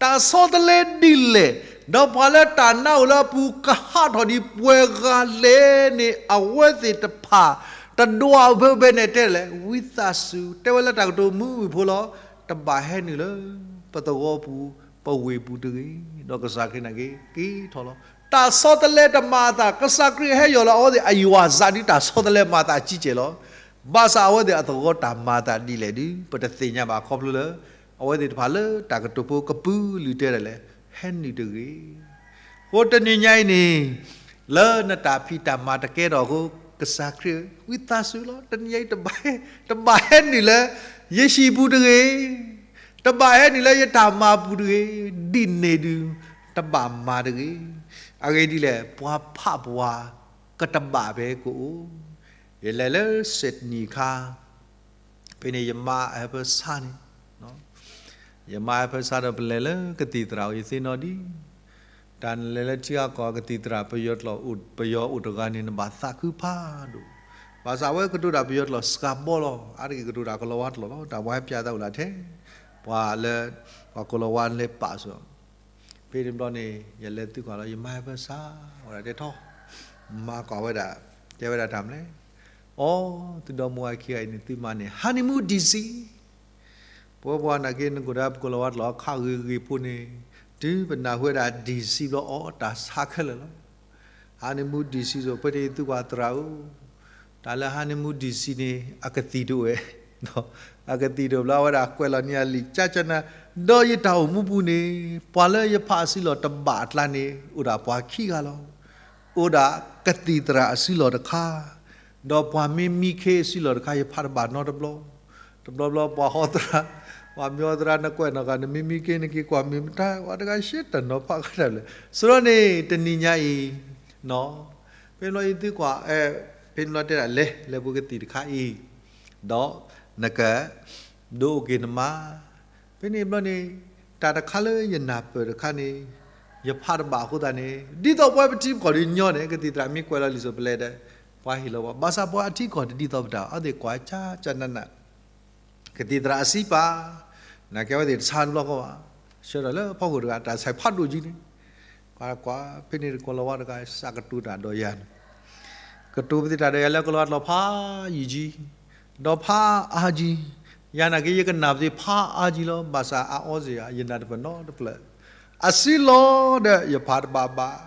တၢ်ဆီတလဲဒ်လဲၣ်, ဒီးပှၤလၢတၢ်နါအိၣ်လၢအပူၤကဟးထီၣ်ဒံးပှဲၤဂၤလဲၣ်န့ၣ် အဝဲသ့ၣ်တဖၣ် တဒွးဖဲဖဲန့ၣ်တဲလဲၣ်, ဝံသးစူၤ တဲဝဲလၢတၢ်ကတိၤမုာ်မုာ်ဖိလီၤ, တဘၣ်ဟဲနုာ်လၢ ပသဝီပူၤ ပဝ့ၢ်ပူၤတဂ့ၤ, ဒီးကစၢ်ခရံာ်န့ၣ်က့ၤ က့ၤထီၣ်လီၤ. တၢ်ဆီတလဲတမၤအသး, ကစၢ်ခရံာ်ဟဲယီၤလၢအဝဲသ့ၣ်အယွၤစးဒုးတၢ်ဆီတလဲမၤအသးကံကဲၢ်လီၤ. ဘၣ်ဆၣ်အဝဲသ့ၣ်အသဝီတၢ်မၤအသးဒ်လဲၣ်ဒုး ပတသ့ၣ်ညါဘၣ်ခီဖျိလၢ အဝဲသ့ၣ်တဖၣ်လၢတၢ်ကတိၤဖိကပုာ်လုာ်တဲဒၣ်လဲၣ်, ဟဲနုာ်တဂ့ၤ. အဃိတနံၤညါအံၤန့ၣ် လၢနတၢ်ဖံးတၢ်မၤတကဲထီၣ်အဃိ ကစၢ်ခရံာ် ဝံသးစူၤလီၤ, တနံၤညါအံၤ တဘၣ်ဟဲနုာ်လၢ ယဟံၣ်ပူၤတဂ့ၤ, တဘၣ်ဟဲနုာ်လၢယတၢ်မၤပူၤတဂ့ၤ, ဒ်န့ၣ်ဒုး တဘၣ်မၤတဂ့ၤ. အဂ့ၢ်ဒ်လဲၣ်, ပှၤဖးပှၤ ကတဘၣ်ဖဲကအိၣ်, ယလဲၤလၢ Sydney အခါ ဖဲန့ၣ် ယမါအဟၢဖၢဆါန့ၣ်, ယမါအဟၢဖၢဆါဒီး ပလဲၤလၢကသံၣ်သရၣ်အိၣ် ယသ့ၣ်နီၣ်ဒံး, တၢ်နလဲၤလၢထံဂၤကီၢ်ဂၤ ကသံၣ်သရၣ် ပယီၤအိၣ်တဂၤန့ၣ် နဘၣ်သးခုဖးဒိၣ်, ဘၣ်ဆၣ်အဝဲကတိၤတၢ်ပယီၤတလီၢ်စှၤဘီလီၤ, အါတက့ၢ်ကတိၤတၢ်ကလီၤဝါတလီၢ်လီၤ, တၢ်ပှၤဟဲပၠးသးအိၣ်လၢထဲ, ပှၤလၢ ပှၤကလီၤဝါလဲၤပာ်စၢၤ ဖဲန့ၣ်ဘျီန့ၣ် ယလဲၤသုကွၢ်လီၤ ယမါဟၢဖၢဆါ ဝဲဒၣ်တဲထီၣ်, မၤကွၢ်ဝဲဒၣ်, တဲဝဲဒၣ်တၢ်မနုၤလဲၣ်, အိ သုဒီမါဝၤခံဂၤအံၤန့ၣ် သုမၤန့ၢ် honeymoon ဒံၣ်စံ, ပဝဲပှၤနာ်က့ နကိၣ်ဒၣ်ပကလီၤဝါတလီၢ် ခးဂ့ၤဂ့ၤဖိန့ၣ်, တုၤပနၢ်ဟူဝဲဒၣ်ဒံၣ်စံဘျီ အိ တၢ်ဆါခဲလၢာ်လီၤ. honeymoon ဒံၣ်စံ ဆိပတဲသုကွၢ်သရၣ်ဧၢ, တၢ်လၢ honeymoon ဒံၣ်စံန့ၣ် အကသံၣ်တအိၣ်ဝဲ, အကသံၣ်တအိၣ်ဘျီ အဝဲဒၣ်ကွဲးလီၤန့ၢ်အလံာ်ကၠၢကၠၢနၤ, ဒီးယတၢ်အိၣ်မူပူၤန့ၣ် ပှၤလၢယဖးအစုလီၢ်တဘၣ်အကျါန့ၣ် အိၣ်ဒၣ်ပှၤခံဂၤလီၤ. အိၣ်ဒၣ်ကသံၣ်သရၣ်အစုလီၢ်တခါ, ဒီးပှၤမ့ၢ်မံခ့အစုလီၢ်တခါ ယဖးတဘၣ်နီတဘျီ, တဘျီဘျီ ပှၤဟီသရၣ်, ပှၤမ့ၢ်ဟီသရၣ် နကွဲးနီၣ်ဃာ် နမ့ၢ်မံခ့နက့ၤကွၢ်မ့ၢ်မတၤ ပှၤတဂၤရှဲတနီၤဖးဃာ်တၢ်လဲၣ်, စရီန့ၣ် တနံၤညါအံၤ, ဖဲန့ၣ်ဘျီအံၤသုကွၢ်, ဖဲန့ၣ်ဘျီတဲဒၣ်လဲၤ လဲၤပူၤကသံၣ်တခါအံၤ, ဒီးနက ဒိးအိၣ်က့ၤနမါ, ဖဲန့ၣ်ဘျီန့ၣ် တၢ်တခါလၢယနၢ်ပၢၢ်တခါန့ၣ်, ယဖးတဘၣ်အဃိသတးန့ၣ် ဒ်သိးပဝဲပထံပကီၢ်ဒုးညီန့ၣ် ကသံၣ်သရၣ်မ့ၢ်ကွဲးလီၤလံာ်စိၤပလဲဒီး ပှၤဟ့ၣ်လီၤပှၤ, ဘၣ်ဆၣ်ပှၤအထံအကီၢ်တဒ်သိးပတၢ် အဝဲသ့ၣ်ကွၢ်ကၠၢကၠၢနးနး, ကသံၣ်သရၣ်အစံးပာ်, နာ်က့အဝဲသ့ၣ်တဆါတဘျီဃီဘၣ်, ဆှၢဒီးလၢဖီခိၣ်တဂၤ တၢ်ဆါဖးဒိၣ်ကံန့ၣ်, ကွၢ်ကွၢ် ဖဲန့ၣ်တကိၢ်လီၤဝါတဂၤ စးကတိၤတၢ်ဒီးယၤန့ၣ်, ကတိၤပသ့ၣ်တၢ်ဒီးယၤလၢကလီၤဝါတလီၢ်ဖးယံာ်ကံ, ဒီးဖးအါကံ, ယၤနာ်က့ ယကနၣ်ပသ့ၣ်ဖးအါကံလီၤ, ဘၣ်ဆၣ်အအီစ့ၢ်ဧါ ယနၢ်တပၢၢ်နီတဖျၢၣ်, အစံးလီၤဒီးယဖးတဘၣ်ဘၣ်,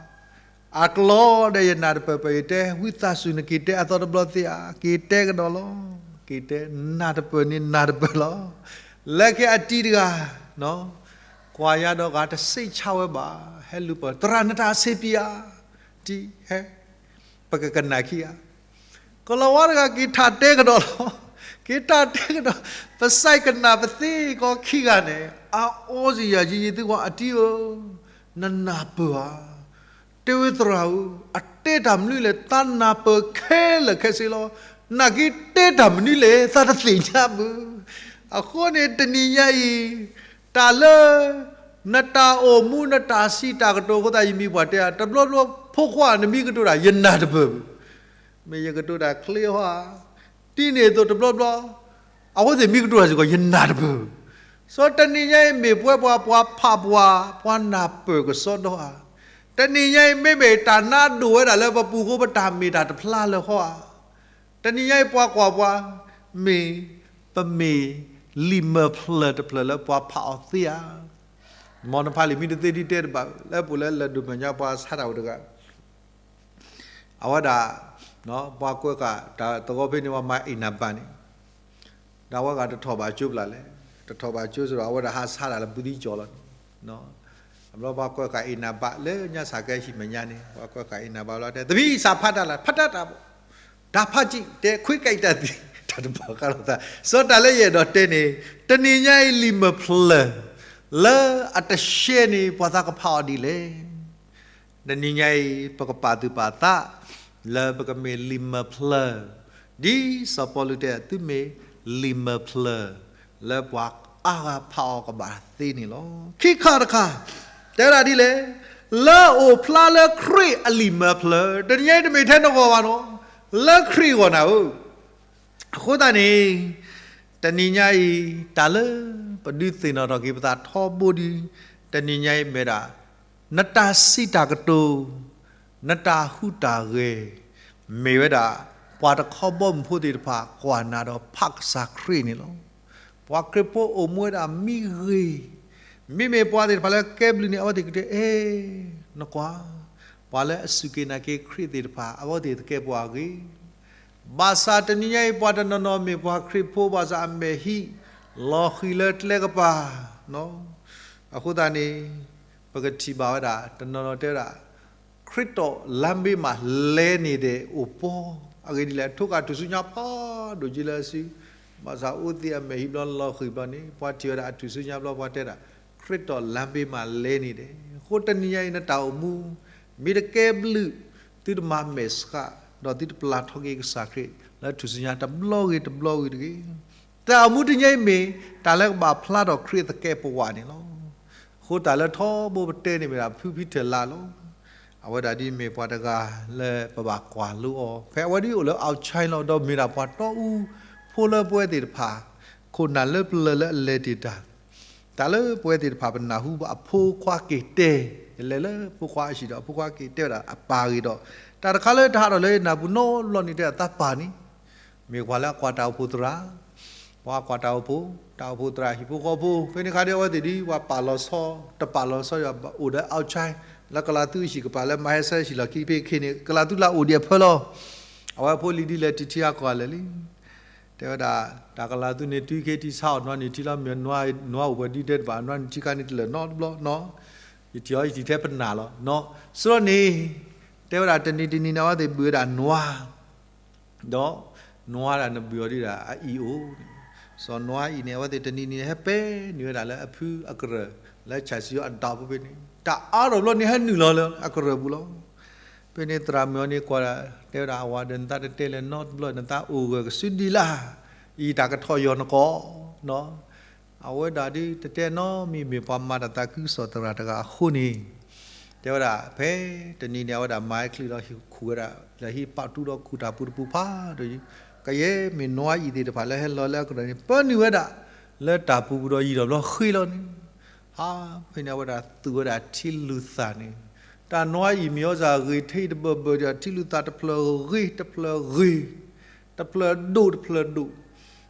အကျိၤဒီးယနၢ်တပၢၢ်ပၢၢ် ယတဲ ဝံသးစူၤ နက့ၤတဲအသီတဘျီသ့ဧါ, က့ၤတဲကဒီးလီၤ, က့ၤတဲနၢ်တပၢၢ်န့ၣ်နၢ်တပၢၢ်လီၤ, လၢခံအတံၤတဂၤ, ကွၢ်ယၤဒီးဂၤတစံးဆါဝဲဘၣ်, ဟဲလူၤပၢၢ် သရၣ်နတၢ်ဆံးပံဧါ, တံၤဟဲ ပကကနၣ်ခံဧါ, ကိၤလၤဝါတဂၤက့ၤထးတဲကဒီးလီၤ. က့ၤထးတဲကဒီး, ပစဲးကနၣ်ပသ့ကီးခံဂၤန့ၣ်, အအီစံယၤယံယံသုကွၢ်အတံဧၢ, နနၢ်ပၢၢ်ဧါ. တဲဝဲသရၣ်ဧၢ, အတဲတၢ်မနုၤလဲၣ်, သးနၢ်ပၢၢ်ခဲလၢာ်ခဲဆ့လီၤ. နာ်က့တဲတၢ်မနုၤလဲၣ်, သးတသ့ၣ်ညါဘၣ်. အဃိန့ၣ်တနံၤညါအံၤ, တၢ်လၢ နတၢ်အိၣ်မူ နတၢ်စံးတၢ်ကတိၤအဃိသတး ယမံၤပှၢ်တဲဧါ, တဘျီဘျီဖိခွါ နမ့ၢ်ကတိၤတၢ် ယနၢ်တပၢၢ်ဘၣ်. မ့ၢ်ယကတိၤတၢ်ချ့ဟီဧါ, ဒ်န့ၣ်အသိးတဘျီဘျီ အဝဲသ့ၣ်မ့ၢ်ကတိၤတၢ်စ့ၢ်ကီး ယနၢ်တပၢၢ်ဘၣ်. စီၤတနံၤညါအံၤမ့ၢ်ပှၤ ပှၤဖးပှၤ, ပှၤနၢ်ပၢၢ်ကစီဒီဧါ. တနံၤညါအံၤ မ့မ့ၢ်တၢ်နါဒိၣ်ဝဲဒၣ်လၢပပူၤဃိ ပတၢ်မ့ၢ်တၢ်တဖျါလၢၤဟီဧါ. တနံၤညါအံၤပှၤကွၢ်ပှၤ, မ့ၢ် ပမ့ၢ်လံာ်မဲာ်ဖျၢၣ်တဖျၢၣ်လၢပှၤဖးအီၤသ့ဧါ. မ်နဖးလံာ်မံတသ့ဒ်တဲတဘၣ်, လၢပူၤလၢလၢၢ်ဒိၣ်မဲာ်ညါပှၤဆါတၢ်အိၣ်တဂၤ, အဝဲဒၣ် ပှၤကွဲးဃာ်တၢ်သဝီဖဲန့ၣ် ပှၤမၤအ့ၣ်နၤဘၣ်န့ၣ်, ဒီးအဝဲဂၤတထီၣ်ဘၣ်ကၠိပျၢ်လဲၣ်, တထီၣ်ဘၣ်ကၠိစ့ၢ်ကီး အဝဲဒၣ်ဟးဆါတၢ်လၢဘူးသံကၠီၣ်လီၤန့ၣ်, အဘျီပှၤကွဲးဃာ်အ့ၣ်နၤဘၣ်လၢညါစၢ်ကဲဟံၣ်မဲာ်ညါန့ၣ် ပှၤကွဲးဃာ်အ့ၣ်နၤဘၣ်လီၤတဲ သမီး စာဖတ်တတ်လား, ဖတ်တတ်တာပေါ့, တၢ်ဖးကံၣ်တဲခွ့ကဲတၢ်သံ, တၢ်တဘၣ်ဃးလိာ်သး, စီၤတၢ်လၢယအဲၣ်ဒိးတဲန့ၣ်, တနံၤညါအံၤလံာ်မဲာ်ဖျၢၣ် လၢအတရှဲန့ၣ် ပှၤသးကဖးအီၤဒ်လဲၣ်. တနံၤညါအံၤ ပကပာ်သူၣ်ပာ်သး လၢပကမ့ၢ်လံာ်မဲာ်ဖျၢၣ်, ဒ်စီၤပီလူးတဲ သုမ့ၢ်လံာ်မဲာ်ဖျၢၣ် လၢပှၤအါဂၤဖးအီၤကဘၣ်သ့န့ၣ်လီၤ. ခံခါတခါ တဲဝဲဒၣ်ဒ်လဲၣ်, လၢအိၣ်ဖျါလၢခရံာ်အလံာ်မဲာ်ဖျၢၣ်, တနံၤညါအံၤတမ့ၢ်ထဲနဂီၢ်ဘၣ်နီၤ, လၢခရံာ်အဂီၢ်နၤဧၢ. အဃိသတးန့ၣ် တနံၤညါအံၤ တၢ်လၢပဒုးသ့ၣ်နီၣ်ထီၣ်က့ၤပသးထီဘိဒီး တနံၤညါအံၤမ့ၢ်ဒၣ် နတၢ်စံးတၢ်ကတိၤ, နတၢ်ဟူးတၢ်ဂဲၤ မ့ၢ်ဝဲဒၣ် ပှၤတခီဘီမုၢ်ဖိသ့ၣ်တဖၣ် ကွၢ်နၤဒီးဖးကစၢ်ခရံာ်န့ၣ်လီၤ. ပှၤခရံာ်ဖိအိၣ်မူဝဲဒၣ်မံဂ့ၤ, မ့မ့ၢ်ပှၤသ့ၣ်တဖၣ်လၢကဲဘျုးန့ၣ် အဝဲသ့ၣ်ကတဲ အဲ နကွၢ်, ပှၤလၢအစူၢ်က့ၤနာ်က့ၤခရံာ်သ့ၣ်တဖၣ် အဝဲသ့ၣ်သကဲးပဝးဂ့ၤ ဘၣ်ဆၣ်တနံၤညါအံၤ ပှၤတနီၤနီၤမ့ၢ်ပှၤခရံာ်ဖိ ဘၣ်ဆၣ်အမဲာ်ဟံး လီၤဃံၤလၢကျဲကပၤ, အဃိသတးန့ၣ် ပကထံၣ်ဘၣ်ဝဲဒၣ် တနီၤနီၤတဲဝဲဒၣ် ခရစ်တော်လမ်းဘေးမှာလဲနေတယ် အိၣ်ပီ, အဂ့ၢ်ဒ်လဲၣ် ထိးဃာ်ထူၣ်စုညါဖးဒိၣ်က့ၤလၢအစု, ဘၣ်ဆၣ်အိၣ်သ့ၣ်အမဲာ်ဟံးဘျီလီၤဃံၤဘျီန့ၣ် ပှၤထံၣ်ဝဲဒၣ်အထူၣ်စုညါဘျီ ပှၤတဲဒၣ် ခရစ်တော်လမ်းဘေးမှာလဲနေတယ်. အဃိတနံၤညါအံၤ နတၢ်အိၣ်မူ မ့ၢ်တကဲဘျုး, သုတမၤမဲာ်ဆှး, ဒီးသုတပျၢ်ထီၣ်က့ၤကစၢ်ခရံာ် လၢထူၣ်စုညါတဘျီဂ့ၤတဘျီဂ့ၤတဂ့ၤ. တၢ်အိၣ်မူတနံၤညါအံၤမ့ၢ် တၢ်လၢကဘၣ်ဖျါထီၣ်ခရံာ်သကဲးပဝးန့ၣ်လီၤ. အဃိတၢ်လၢထီဘိပတဲန့ၣ်မ့ၢ်ဒၣ်ဖုဖံထၢၣ်လါလီၤ. အဝဲဒၣ်ဒ်မ့ၢ်ပှၤတဂၤလၢပဘၣ်ကွၢ်လိအီၤ, ဖဲအဝဲဒၣ်အိၣ်လၢ outside လီၤ, ဒီးမ့ၢ်ဒၣ်ပှၤတီအူဖိလၢပဝဲသ့ၣ်တဖၣ် ခိၣ်နၢ်လၢပျၢၤလၢအလဲၤတ့ၢ်တၢ် တၢ်လၢပဝဲသ့ၣ်တဖၣ်ပနၢ်ဟူဘၣ်အဖိခွါက့ၤတဲ, ယလဲၤလၢဖိခွါအဟံၣ်ဒီး အဖိခွါက့ၤတဲဝဲဒၣ်အပၢ်ဂ့ၢ်ဒီး, တၢ်တခါလၢတဟးထီၣ်လၢယနၢ်ပူၤနီတဘျီန့ၣ် တဲဒၣ်သးပၢ်န့ၣ် မ့ၢ်ပှၤလၢအကွၢ်တၢ်အိၣ်ဖှိၣ်သရၣ်, ပှၤကွၢ်တၢ်အိၣ်ဖှိၣ်, တၢ်အိၣ်ဖှိၣ်သရၣ်ဟံၣ်ဖိဃီဖိ, ဖဲန့ၣ်ခါဒီးအဝဲသ့ၣ်ဒ်ပှၤပာ်လီၤဆီ, တပာ်လီၤဆီယွၤ အိၣ်ဒီး outside လၢကလၤသူအဟံၣ်ကပၤလၢ မဟဲဆဲဟံၣ်လီၢ်ခံဖဲခ့န့ၣ် ကလၤသူလၢအိၣ်ဒံးအဖၢလီၤ. အဝဲဖိလံၤဒ်လဲၣ်တထံၣ်အကီၢ်လဲၣ်လံ တဲဝဲဒၣ် တၢ်ကလၤသူန့ၣ် တုၤခဲထံဆါအီၤနွါနုၢ်ထံလီၤ, မ့ၢ်နွါအိၣ်ပှဲၤဒုတဲတဘၣ် နွါနုၢ်ထံခါန့ၣ်တလၢာ်နီတဘျီနီၤ, ယထံၣ်အီၤယထံၣ်ထဲပနၢ်လီၤနီၤ. စရီန့ၣ် တဲဝဲဒၣ်တနံၤတနံၤန့ၣ် အဝဲသ့ၣ်ဘုးဝဲဒၣ်နွါ, ဒီးနွါဒၣ်နဘုးအီၤဒ်ဒၣ်အအံၤအိၣ်န့ၣ်, စီၤနွါအံၤန့ၣ် အဝဲသ့ၣ်တနံၤနံၤန့ၣ် ဟဲပဲာ်နုာ်ဝဲဒၣ်လၢအဖုအကရၢၢ် လၢဆၣ်စံယိၤအဒၣ်ဖိဖဲန့ၣ် တၢ်အါထီၣ်ဘျီန့ၣ် ဟဲနုာ်လီၤလၢအကရၢၢ်ပူၤလီၤ. ဖဲန့ၣ်သရၣ်မုၣ်အီၤန့ၣ်ကွၢ်ဒၣ် တဲဝဲဒၣ် အဝၤဒီး နသးတတဲလဲၣ်နီတဘျီ နသးအိၣ်ဂၢၢ်ကစုဒံးလၢ်, အံၤတၢ်ကထီၣ်ယီၤနကိးနီၤ. အဝဲဒၣ်ဒ်တတဲနီတမံၤ မ့ၢ်ပှၤမၤတၢ်သးခုကစီၣ်သရၣ်တဂၤအဃိန့ၣ်, တဲဝဲဒၣ် ဖဲတနံၤန့ၣ် အဝဲဒၣ်မၤဟဲချုးဒီးဟံၣ်ခူၣ်ဝဲဒၣ် လၢဟံၣ်ပာ်တူဒီးခူၣ်တၢ်ပူၤတပူၤဖးဒိၣ်, ကယဲၢ်မ့ၢ်နွါအံၤသ့ၣ်တဖၣ်လၢဟဲလီၤလၢအကရၢၢ်န့ၣ် ပၢနုာ်ဝဲဒၣ် လၢတၢ်ပူၤပူၤဒီးယံာ်ဒီးဘျီဃ့လီၤန့ၣ်, ဟါ, ဖဲန့ၣ်အဝဲဒၣ်သူၣ်ဝဲဒၣ်ထံလူၤသၣ်န့ၣ်, တၢ်နွါအံၤမ့ၢ်အီၣ်စၢ်ဂ့ၤထဲအံၤတဘၢၣ်ဘၢၣ်ဒီး ထံလူၤသၣ်တဖျၢၣ်ဂ့ၤတဖျၢၣ်ဂ့ၤ, တဖျၢၣ်ဒိၣ်တဖျၢၣ်ဒိၣ်,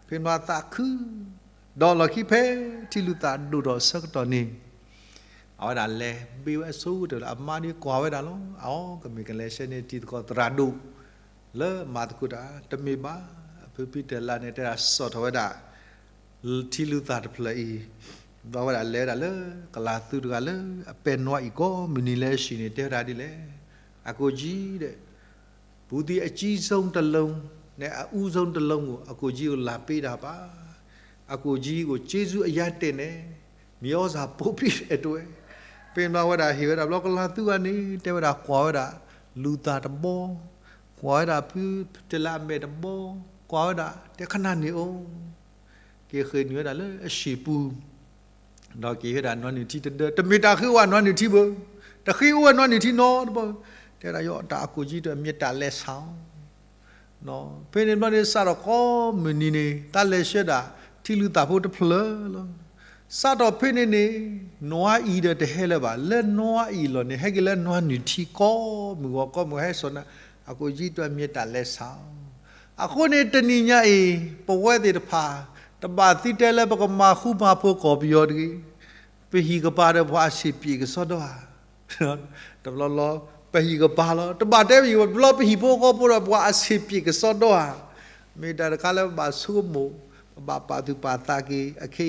ဖဲန့ၣ်သးခု ဒီးလီၢ်ခံဖဲထံလူၤသၣ်ဒိၣ်ထီၣ်ဆၢကတီၢ်န့ၣ် အဝဲဒၣ်လဲၤဘ့ဝဲအဆိကတၢၢ်လၢအမါဒ်ကွၢ်ဝဲဒၣ်လီၤ. အီၤ ကမ့ၢ်ကလဲၤဆှၢန့ၢ်တံၤသကိးသရၣ်ဒိၣ် လၢမၤသကိးတၢ် တမ့ၢ်ဘၣ်. အဖုဖံတၢၢ်လါန့ၣ် တဲဒၣ်စိာ်ထီၣ်ဝဲဒၣ် ထံလူၤသၣ်တဖျၢၣ်အံၤ, ဘျီဝဲဒၣ်လဲၤဝဲဒၣ်လၢကလၤသူတဂၤလၢအပဲနွါအံၤကိးမုၢ်နံၤလၢအဟံၣ်န့ၣ် တဲဝဲဒၣ်ဒ်လဲၣ်, အကိးကံဒီး ဘူးသံးအကြီးဆုံးတစ်လုံး အအူဆုံးတစ်လုံးကို အကိုကြီးကို လာပေးတာပါ. အကိုကြီးကို ကျေးဇူးအရမ်းတင်တယ်. မြေဩဇာပိုပြီးတဲ့အတွက်. ဖဲန့ၣ်ဘျီဝဲဒၣ် ဟ့ၣ်ဝဲဒၣ်ဘျီကလၤသူဂၤန့ၣ် တဲဝဲဒၣ် ကွၢ်ဝဲဒၣ် လူၤသၣ်တဘီ, ကွၢ်ဝဲဒၣ်ဖုတလးအမဲာ်တဘီ, ကွၢ်ဝဲဒၣ် တဲခနၣ်န့ၣ်အိၣ် က့ၤဃ့ၢ်နုာ်ဝဲဒၣ်လၢအဟံၣ်ပူၤ ဒီးက့ၤဟ့ၣ်ဝဲဒၣ်နွားနုာ်ထံတဒၢ, တမ့ၢ်တၢ်ဃ့ဝဲနွားနုာ်ထံဘၣ်, တဃ့ဝဲနွာ်နုာ်ထံနီတဘီ, တဲဝဲဒၣ် ယတၢ်အကိၣ်ကၠံတၢ် မ့ၢ်တၢ်လဲၤဆါအီၤ. ဖဲန့ၣ်ဘျီန့ၣ် စးထီၣ်ကိးမုၢ်နံၤန့ၣ် တၢ်လဲၤဆှၢဒၣ် ထံလုၢ်သၣ်ဖိတဖျၢၣ်လီၤ. စးထီၣ်ဖဲန့ၣ်န့ၣ် နွားအံၤဒီးတဟဲလၢၤဘၣ်, လၢနွားအံၤလီၤန့ၣ် ဟဲက့ၤလၢနွားနုာ်ထံကိးမုၢ်ဂီၤကိးမုၢ်ဟဲစိာ်နၤ, အကိၣ်ကၠံတၢ် မ့ၢ်တၢ်လဲၤဆါအီၤ. အဃိန့ၣ် တနံၤညါအံၤ ပဝဲသ့ၣ်တဖၣ် တဘၣ်သံတဲလၢပကမၤဃူမၤဖိးကီၢ်ပယီၤတဂ့ၤ, ပဟံၣ်ကပၤဒီးပှၤအဆံးပျံးကစီဒီဧါ. တဘျီလီၤ ပဟံၣ်ကပၤလီၤ, တဘၣ်တဲပဟံၣ် တဘျီပဟံၣ်ဖိဃီဖိဒီးပှၤအဆံးပျံးကစီဒီဧါ. မ့ၢ်တၢ်တခါလၢပဘၣ်ဆိကမိၣ်, ပဘၣ်ပာ်သူၣ်ပာ်သးက့ၤအခဲ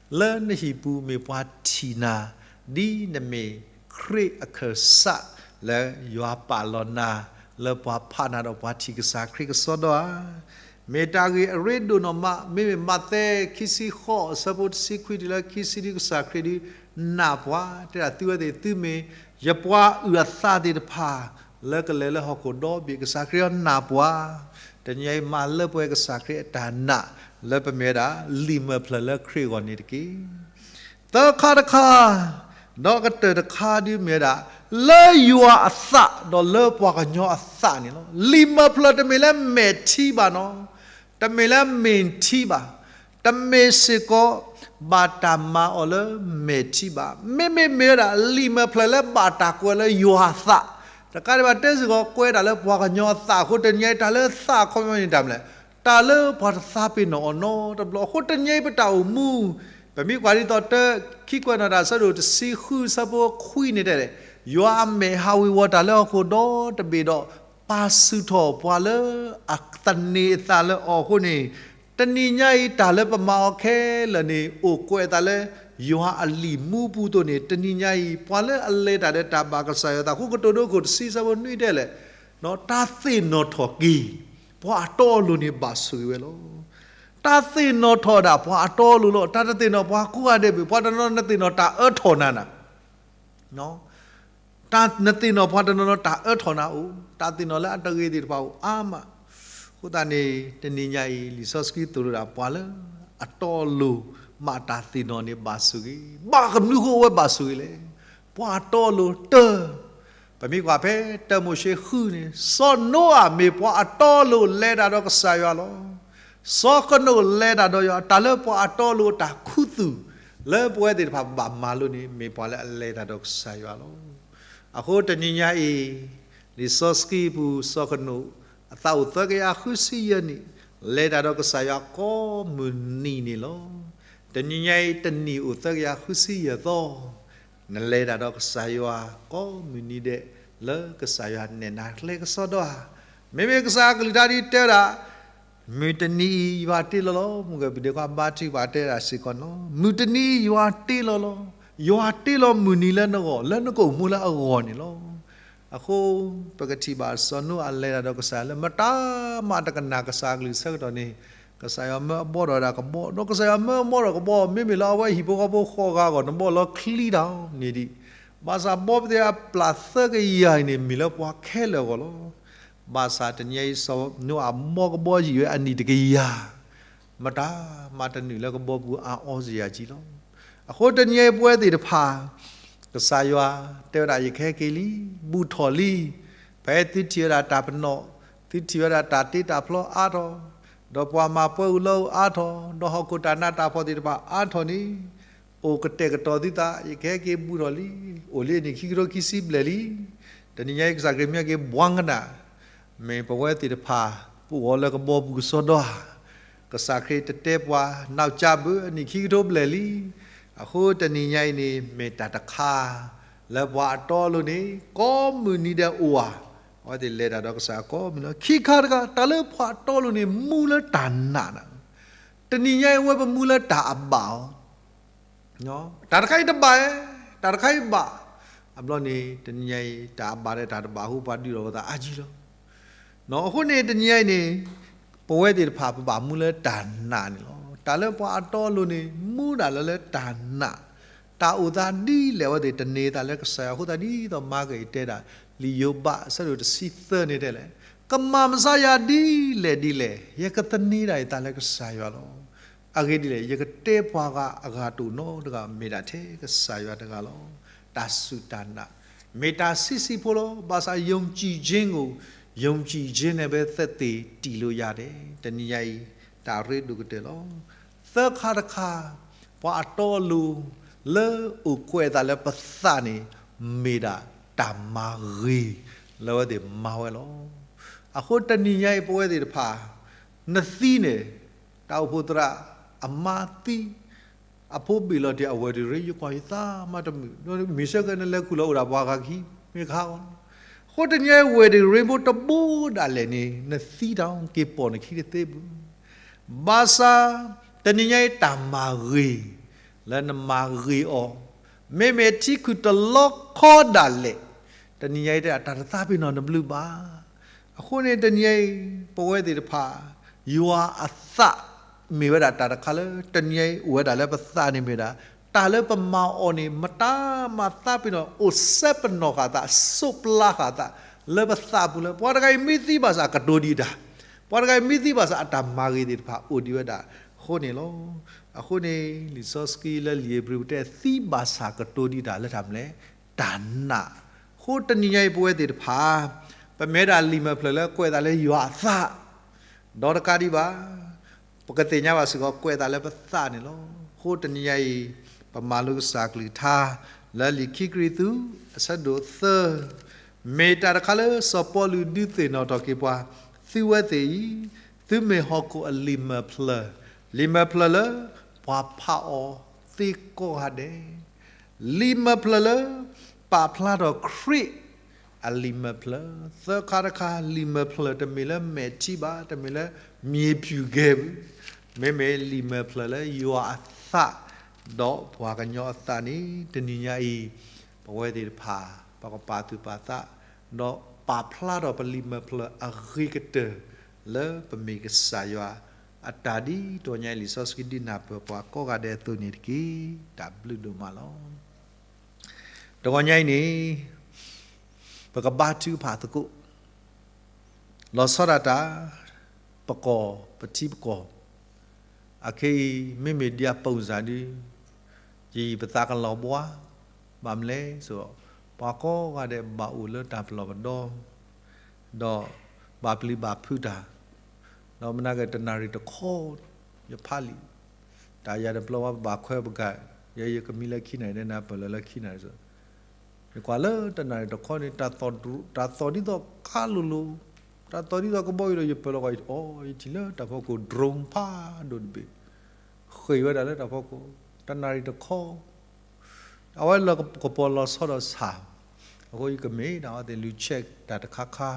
အံၤ, လၢနဟံၣ်ပူၤမ့ၢ်ပှၤထံၣ်နၤ ဒ်နမ့ၢ်ခရံာ်အခၢၣ်စး လၢယွၤပာ်လီၤနၤ လၢပှၤဖးနၤဒီးပှၤထံၣ်ကစၢ်ခရံာ်ကစီဒီဧါ. မ့ၢ်တၢ်ဂ့ၢ်အရ့ဒိၣ်နီၢ်မး, မ့မ့ၢ်မးသဲ ခံဆံဃိး အဆၢဖိတဆံခွံတုၤလၢခံဆံဒု ကစၢ်ခရံာ်ဒုးနာ်ပှၤ, တဲဒၣ်သုဝဲသ့ၣ် သုမ့ၢ်ယပှၤအုၣ်အသးသ့ၣ်တဖၣ် လၢကလဲၤလၢဟီၣ်ခိၣ်ဒီဘ့ၣ် ကစၢ်ခရံာ်အနာ်ပှၤ, တနံၤအံၤမၤလၢပှဲၤကစၢ်ခရံာ်အတၢ်နာ် လၢပမ့ၢ်ဝဲဒၣ် လံာ်မၤဖျၢၣ်လၢခရံာ်အဂီၢ်န့ၣ်တက့ၢ်. သၢခါတခါ, ဒီးကတၢၢ်တခါဒုးမ့ၢ်ဝဲဒၣ်, လၢယွၤအသးဒီးလၢပှၤကညီအသးန့ၣ်လီၤ. လံာ်မၤဖျၢၣ်တမ့ၢ်လၢမဲာ်ထံဘၣ်နီၤ, တမ့ၢ်လၢမဲာ်ထံဘၣ်, တမ့ၢ်စ့ၢ်ကီး ဘၣ်တၢ်မၤအီၤလၢမဲာ်ထံဘၣ်. မ့မ့ၢ်မ့ၢ်ဝဲဒၣ် လံာ်မၤဖျၢၣ်လၢဘၣ်တၢ်ကွဲးလၢယွၤအသး, တကးဒံးဘၣ်တဲစ့ၢ်ကီး ကွဲးတၢ်လၢပှၤကညီအသးအဃိ တနံၤအံၤတၢ်လၢသးအခီပညီန့ၣ်တၢ်မနုၤလဲၣ်, တၢ်လၢပှၤတသးပ့ၤနီၣ်အီၤနီတဘျီအဃိ တနံၤအံၤပတၢ်အိၣ်မူ, ပမ့ၢ်ကွၢ်ဒ်သိးတၢ ခံကွဲးနီၣ်တၢ်အဆၢဒိၣ်တဆံဃု အဆၢဖိခွံန့ၣ်တဲလဲၣ်, ယွၤအမဲာ်ဟးဝ့ၤဝီၤတၢ်လၢဟီၣ်ခိၣ်ဒီတဘ့ၣ်ဒီး ပာ်ဆူၣ်ထီၣ်ပှၤလၢအသန့ၤအသးလၢအီၤအဃိန့ၣ်, တနံၤညါအံၤတၢ်လၢပမၤအီၤခဲလၢာ်န့ၣ် အိၣ်ကွဲးအသးလၢ ယွၤအလံာ်မူပူၤအသိးန့ၣ် တနံၤညါအံၤ ပှၤလၢအလဲၤတၢ်ဒီးတၢ်ဘၣ်ကစၢ်ယွၤအသး ဃိကတိၤဒိခိၣ်တဆံ အဆၢဖိနွံတဲလဲၣ်, တၢ်သ့ၣ်နီၣ်ထီၣ်က့ၤ ပှၤအတီအလိၤန့ၣ်ဘၣ်ဆိၣ်ဂ့ၤဝဲလီၤ. တၢ်သ့ၣ်နီၣ်ထီၣ်ဒၣ်ပှၤအတီအလိၤလီၤ. တၢ်တသ့ၣ်နီၣ်ပှၤကိးဂၤဒဲးဘၣ်, ပှၤတနီၤနီၤနသ့ၣ်နီၣ်တၢ်အၢထီၣ်နၤနၤ တၢ်နသ့ၣ်နီၣ်ပှၤတနီၤနီၤတၢ်အၢထီၣ်နၤအိၣ်, တၢ်သ့ၣ်နီၣ်လၢအတဂ့ၤသ့ၣ်တဖၣ်အိၣ်အါမး. အဃိသတးန့ၣ် တနံၤညါအံၤ လံာ်စီဆှံသိၣ်လိဒၣ်ပှၤလၢအတီအလိၤ မ့ၢ်တၢ်သ့ၣ်နီၣ်န့ၣ်ဘၣ်ဆိၣ်ဂ့ၤ, ဘၣ်မနုၤဃိအဝဲဘၣ်ဆိၣ်ဂ့ၤလဲၣ်. ပှၤအတီအလိၤတၢ် ပမ့ၢ်ကွၢ်ဖဲတၢမိၤၡ့ဃုန့ၣ် စီၤနိအၤမ့ၢ်ပှၤအတီအလိၤလဲၤတၢ်ဒီးကစၢ်ယွၤလီၤ. စီၤဃနိာ်လဲၤတၢ်ဒီးယွၤ, တၢ်လၢပှၤအတီအလိၤအတၢ်ခူသူၣ် လၢပဝဲသ့ၣ်တဖၣ်ဘၣ်မၤလိန့ၣ် မ့ၢ်ပှၤလၢအလဲၤတၢ်ဒီးကစၢ်ယွၤလီၤ. အဃိတနံၤညါအံၤ လံာ်စီဆှံပူၤ စီၤဃနိာ် အသးအိၣ်သၢကယၤဃုဆံယဲၢ်နံၣ်, လဲၤတၢ်ဒီးကစၢ်ယွၤကိးမုၢ်နံၤန့ၣ်လီၤ. တနံၤညါအံၤ တနံၣ်အိၣ်သၢကယၤဃုဆံယဲၢ်သီ နလဲၤတၢ်ဒီးကစၢ်ယွၤကိးမုၢ်နံၤဒဲး လၢကစၢ်ယွၤနဲၣ်နၤကျဲကစီဒီဧါ. မ့မ့ၢ်ကစၢ်အကလုၢ်တၢ်ဒ်တဲဝဲဒၣ်, မုၢ်တနံၤအံၤယွၤတ့လီၤလီၤ, မုၢ်ကဘုၣ်ဒဲးခွါဘါထုကဖၣ်တဲဒၣ်စ့ၢ်ကီးန့ၣ်လီၤ, မုၢ်တနံၤအံၤယွၤတ့လီၤလီၤ, ယွၤတ့လီၤမုၢ်နံၤလၢနဂီၢ် လၢနကအိၣ်မူလၢအဂီၢ်န့ၣ်လီၤ. အဃိ ပကထံၣ်ဘၣ်စီၤနိအၤလဲၤတၢ်ဒီးကစၢ်ယွၤလၢမတၤမးတကနၣ်ကစၢ်အကလုၢ်ဆၢကတီၢ်န့ၣ်, ကစၢ်ယွၤမၢအဘှီထီၣ်ဝဲဒၣ်ကဘီ, ဒီးကစၢ်ယွၤမၢအဘှီထီၣ်ကဘီ မ့မ့ၢ်လၢအဝဲဟံၣ်ဖိဃီဖိဃိးဂၤအဂီၢ် နဘှီလီၤချံတၢ်န့ၣ်ဒံး, ဘၣ်ဆၣ်ဘီပသ့ၣ်အပျၢ်သၢကယၤအံၤန့ၣ် မ့ၢ်လၢပှၤခဲလၢာ်အဂီၢ်လီၤ. ဘၣ်ဆၣ်တနံၤအံၤစီၤနိအၤဘှီကဘီယံာ်ဝဲအနံၣ်တကယၤ မတၤမးတနုာ်လၢကဘီပူၤအါအီစ့ၢ်ကီးလီၤ. အဃိတနံၤအံၤပဝဲသ့ၣ်တဖၣ် ကစၢ်ယွၤတဲဝဲဒၣ် ယကဟဲက့ၤလံ, ဘူးထီၣ်လံ, ဖဲသုထံၣ်ဝဲဒၣ်တၢ်ပနီၣ်, သုထံၣ်ဝဲဒၣ်တၢ်တ့တၢ်ဖျီအါထီၣ်, ဒီးပှၤမၤပှဲၤအူလီၢ်အူအါထီၣ်, ဒီးဟီၣ်ခိၣ်တၢ်နးတၢ်ဖှီၣ်သ့ၣ်တဖၣ်အါထီၣ်န့ၣ်, အိၣ်ကတဲာ်ကတီၤသုသး, ယကဟဲက့ၤဘူးထီၣ်လံ, အိၣ်လံအနံၣ်ခံကထိခံဆံဘျဲၣ်လံ. တနံၤညါအံၤကစၢ်ခရံာ်မ့ၢ်ဟဲက့ၤဘှါကနၣ် မ့ၢ်ပဝဲသ့ၣ်တဖၣ် ပအိၣ်လၢကဘီပူၤကစီဒီဧါ. ကစၢ်ခရံာ်တတဲပှၤ နီၢ်ကၠၢ်ဘၢ အနံၣ်ခံကထိဘျဲၣ်လံ. အဃိတနံၤညါအံၤန့ၣ် မ့ၢ်တၢ်တခါ လၢပှၤအတီအလိၤန့ၣ် ကိးမုၢ်နံၤဒဲးအိၣ်ဧါ. အဝဲသ့ၣ်လဲၤတၢ်ဒီးကစၢ်ယွၤကိးမုၢ်နံၤလီၤ. ခံခါတခါ တၢ်လၢပှၤအတီအလိၤန့ၣ် မူလၢတၢ်နာ်နၤ. တနံၤညါအံၤဝဲပမူလၢတၢ်အဘၣ်အီၤ တၢ်တခါအံၤတဘၣ်ဧါ, တၢ်တခါအံၤဘၣ်. အဘျီန့ၣ် တနံၤညါအံၤ တၢ်အဘၣ်ဒီးတၢ်တဘၣ်အဃိ ပှၤဒုးထီၣ်ပသးအါကံလီၤ. အဃိန့ၣ် တနံၤညါအံၤန့ၣ် ပဝဲသ့ၣ်တဖၣ်ပဘၣ်မူလၢတၢ်နာ်န့ၣ်လီၤ. တၢ်လၢပှၤအတီအလိၤန့ၣ် မူဒၣ်လၢလၢတၢ်နာ်, တၢ်အိၣ်သးဒ်လဲၣ်အဝဲသ့ၣ်တန့ၢ်သးလၢကစၢ်ယွၤအဃိသတး ဒ်သိးမၤက့ၤတဲဒၣ်, လံာ်ယိၤဘးအဆၢဒိၣ်တဆံသၢန့ၣ်တဲလဲၣ်, ကမၤမဆါယၤဒ်လဲၣ်ဒ်လဲၣ် ယကသန့ၤဒၣ်ယသးလၢကစၢ်ယွၤလီၤ. အဂ့ၢ်ဒ်လဲၣ် ယကတဲပှၤဂၤအဂၤတအိၣ်နီတဂၤ မ့ၢ်ဒၣ်ထဲကစၢ်ယွၤတဂၤလီၤ. တၢ်စူၢ်တၢ်နာ် မ့ၢ်တၢ်ဆံးဆံးဖိလီၤ. ဘၣ်ဆၣ် ယုံကြည်ခြင်းကို ယုံကြည်ခြင်းနဲ့ပဲ သက်သေတည်လို့ရတယ်. တနံၤညါအံၤ တၢ်ရ့ဒိၣ်ကတၢၢ်လီၤ. သၢခါတခါ, ပှၤအတီအလိၤ လၢအိၣ်ကွဲးအသးလၢပသးန့ၣ် မ့ၢ်ဒၣ်တၢ်မၤဂ့ၤလၢအဝဲသ့ၣ်မၤဝဲလီၤ. အဃိတနံၤညါအံၤ ပဝဲသ့ၣ်တဖၣ် နသံန့ၣ် တၢ်အိၣ်ဖှိၣ်သရၣ်အမါသံ, အဖိဘ့ၣ်လီၤတ့ၢ်အဝဲဒၣ်ရ့ ယကွၢ်ယသးမးတမုာ်, မ့ၢ်ဆၢကဲနလဲၤခူၣ်လီၤအိၣ်ဒၣ်ပှၤဂၤခံ မ့ၢ်ခါဂီၢ်လီၤ. အဃိတနံၤညါအံၤ ဝဲဒၣ်ရ့ဘိတဘိဒၣ်လဲာ်န့ၣ် နသံတၢ်က့ၤပိာ်နခံတသ့ဘၣ်. ဘၣ်ဆၣ် တနံၤညါအံၤတၢ်မၤဂ့ၤ လၢနမၤဂ့ၤအီၤ, မ့မ့ၢ်ထံခုၣ်တလီခီဒၣ်လဲာ်, တနံၤညါအံၤတၢ်တသးပ့ၤနီၣ်နဘျုးဘၣ်. အဃိန့ၣ်တနံၤညါအံၤ ပဝဲသ့ၣ်တဖၣ် ယွၤအသး မ့ၢ်ဝဲဒၣ်တၢ်တခါလၢ တနံၤညါအံၤအိၣ်ဝဲဒၣ်လၢပသးန့ၣ်မ့ၢ်ဒၣ် တၢ်လၢပမၤအီၤန့ၣ် မတၤမၤသးပ့ၤနီၣ် အိၣ်စဲပနီၣ်ဃာ်သး စိးပျါဃာ်သး လၢပသးပူၤလၢ ပှၤတဂၤအံၤမ့ၢ်သံဘၣ်ဆၣ်ကတိၤဒံးတၢ်, ပှၤတဂၤအံၤမ့ၢ်သံဘၣ်ဆၣ်အတၢ်မၤဂ့ၤသ့ၣ်တဖၣ်အိၣ်ဒံးဝဲဒၣ်အဃိန့ၣ်လီၤ. အဃိန့ၣ် လံာ်စီဆှံလၢလံာ်ဧ့ၤဘြံၤပတဲသံဘၣ်ဆၣ်ကတိၤဒံးတၢ်လၢတၢ်မနုၤလဲၣ်, တၢ်နာ်. အဃိတနံၤညါအံၤပဝဲသ့ၣ်တဖၣ် ပမ့ၢ်ဝဲဒၣ်လံာ်မဲာ်ဖျၢၣ်လၢကွဲးသးလၢယွၤအသး ဒီးတကးဒံးဘၣ် ပကသ့ၣ်ညါဘၣ်စ့ၢ်ကီး ကွဲးသးလၢပသးန့ၣ်လီၤ. အဃိတနံၤညါအံၤ ပမၤလိကစၢ်ကလုၢ်ကထါ လၢလံာ်ခံကရံၣ်သူး အဆၢဒိၣ်သၢ, မ့ၢ်တၢ်တခါလၢစီၤပီလူးဒုးသ့ၣ်နီၣ်ထီၣ်က့ၤပှၤ, သုဝဲသ့ၣ်အံၤ သုမ့ၢ်ဟီၣ်ခိၣ်အလံာ်မဲာ်ဖျၢၣ်, လံာ်မဲာ်ဖျၢၣ်လၢ ပှၤဖးအီၤသ့ကိးဂၤဒဲး လံာ်မဲာ်ဖျၢၣ်လၢ ပာ်ဖျါထီၣ်ခရံာ်အလံာ်မဲာ်ဖျၢၣ်, သၢခါတခါ လံာ်မဲာ်ဖျၢၣ်တမ့ၢ်လၢမဲာ်ထံဘၣ်, တမ့ၢ်လၢ မြေဖြူ ကဲဘၣ်, မ့မ့ၢ်လံာ်မဲာ်ဖျၢၣ်လၢယွၤအသး, ဒီးပှၤကညီအသးန့ၣ် တနံၤညါအံၤ ပဝဲသ့ၣ်တဖၣ် ပကပာ်သူၣ်ပာ်သး, ဒီးပာ်ဖျါထီၣ်ပလံာ်မဲာ်ဖျၢၣ်အဂ့ၤကတၢၢ် လၢပမ့ၢ်ကစၢ်ယွၤအတၢ်ဒ်တဂီၤညါအံၤ လံာ်စီဆှံဒုးနၢ်ပၢၢ်ပှၤကိးဂၤဒဲးအသိးန့ၣ်တက့ၢ်. တၢ်ဘျုးဒိၣ်မးလီၤ. တဂီၤညါအံၤန့ၣ် ပကဘါထုကဖၣ်သကိး လီၤဆီဒၣ်တၢ် ပကီၢ် ပထံပကီၢ် အခဲအံၤ မ့မ့ၢ်ဒ်အပူၤစၢ်ဒုး ယံာ်ပသးကလီၤဘှါ, ဘၣ်မနုၤလဲၣ် ပှၤကိးဂၤဒဲးဘၣ်အိၣ်လၢတၢ်ပလီၢ်ပဒီ ဒီးဘၣ်ပျံၤဘၣ်ဖုးတၢ်, ဒီးမနုၤက့ၤတနၣ်ရံၣ်တခီ ယဖးလံာ် တၢ်ယၤတပျီဝဲ ပဘၣ်ခွဲးပကၤ, ယဲယကမံလၢခံနၣ်ရံၣ် နနၢ်ပၢၢ်လၢလၢခံနၣ်ရံၣ်စ့ၢ်, ယကွၢ်လၢတနၣ်ရံၣ်တခီန့ၣ် တၢ်သီၣ်ဒ်သိးခါလိၤလိၤ, တၢ်သီၣ်ဒ်သိးကဘီယူၤဒီး ယပၢၢ်လီၤကီး အိ ယထံၣ်လၢတၢ်ဖီခိၣ် drone ဖးဒိၣ်တဘ့ၣ် ဃ့ၢ်ဝဲဒၣ်လၢတၢ်ဖီခိၣ် တနၣ်ရံၣ်တခီ အဝဲလၢကပီၤလီၤဆီဒီးဆၣ်, အဃိယကမ့ၢ်ဒၣ်အဝဲသ့ၣ်လူၤ check တၢ်တခါခါ,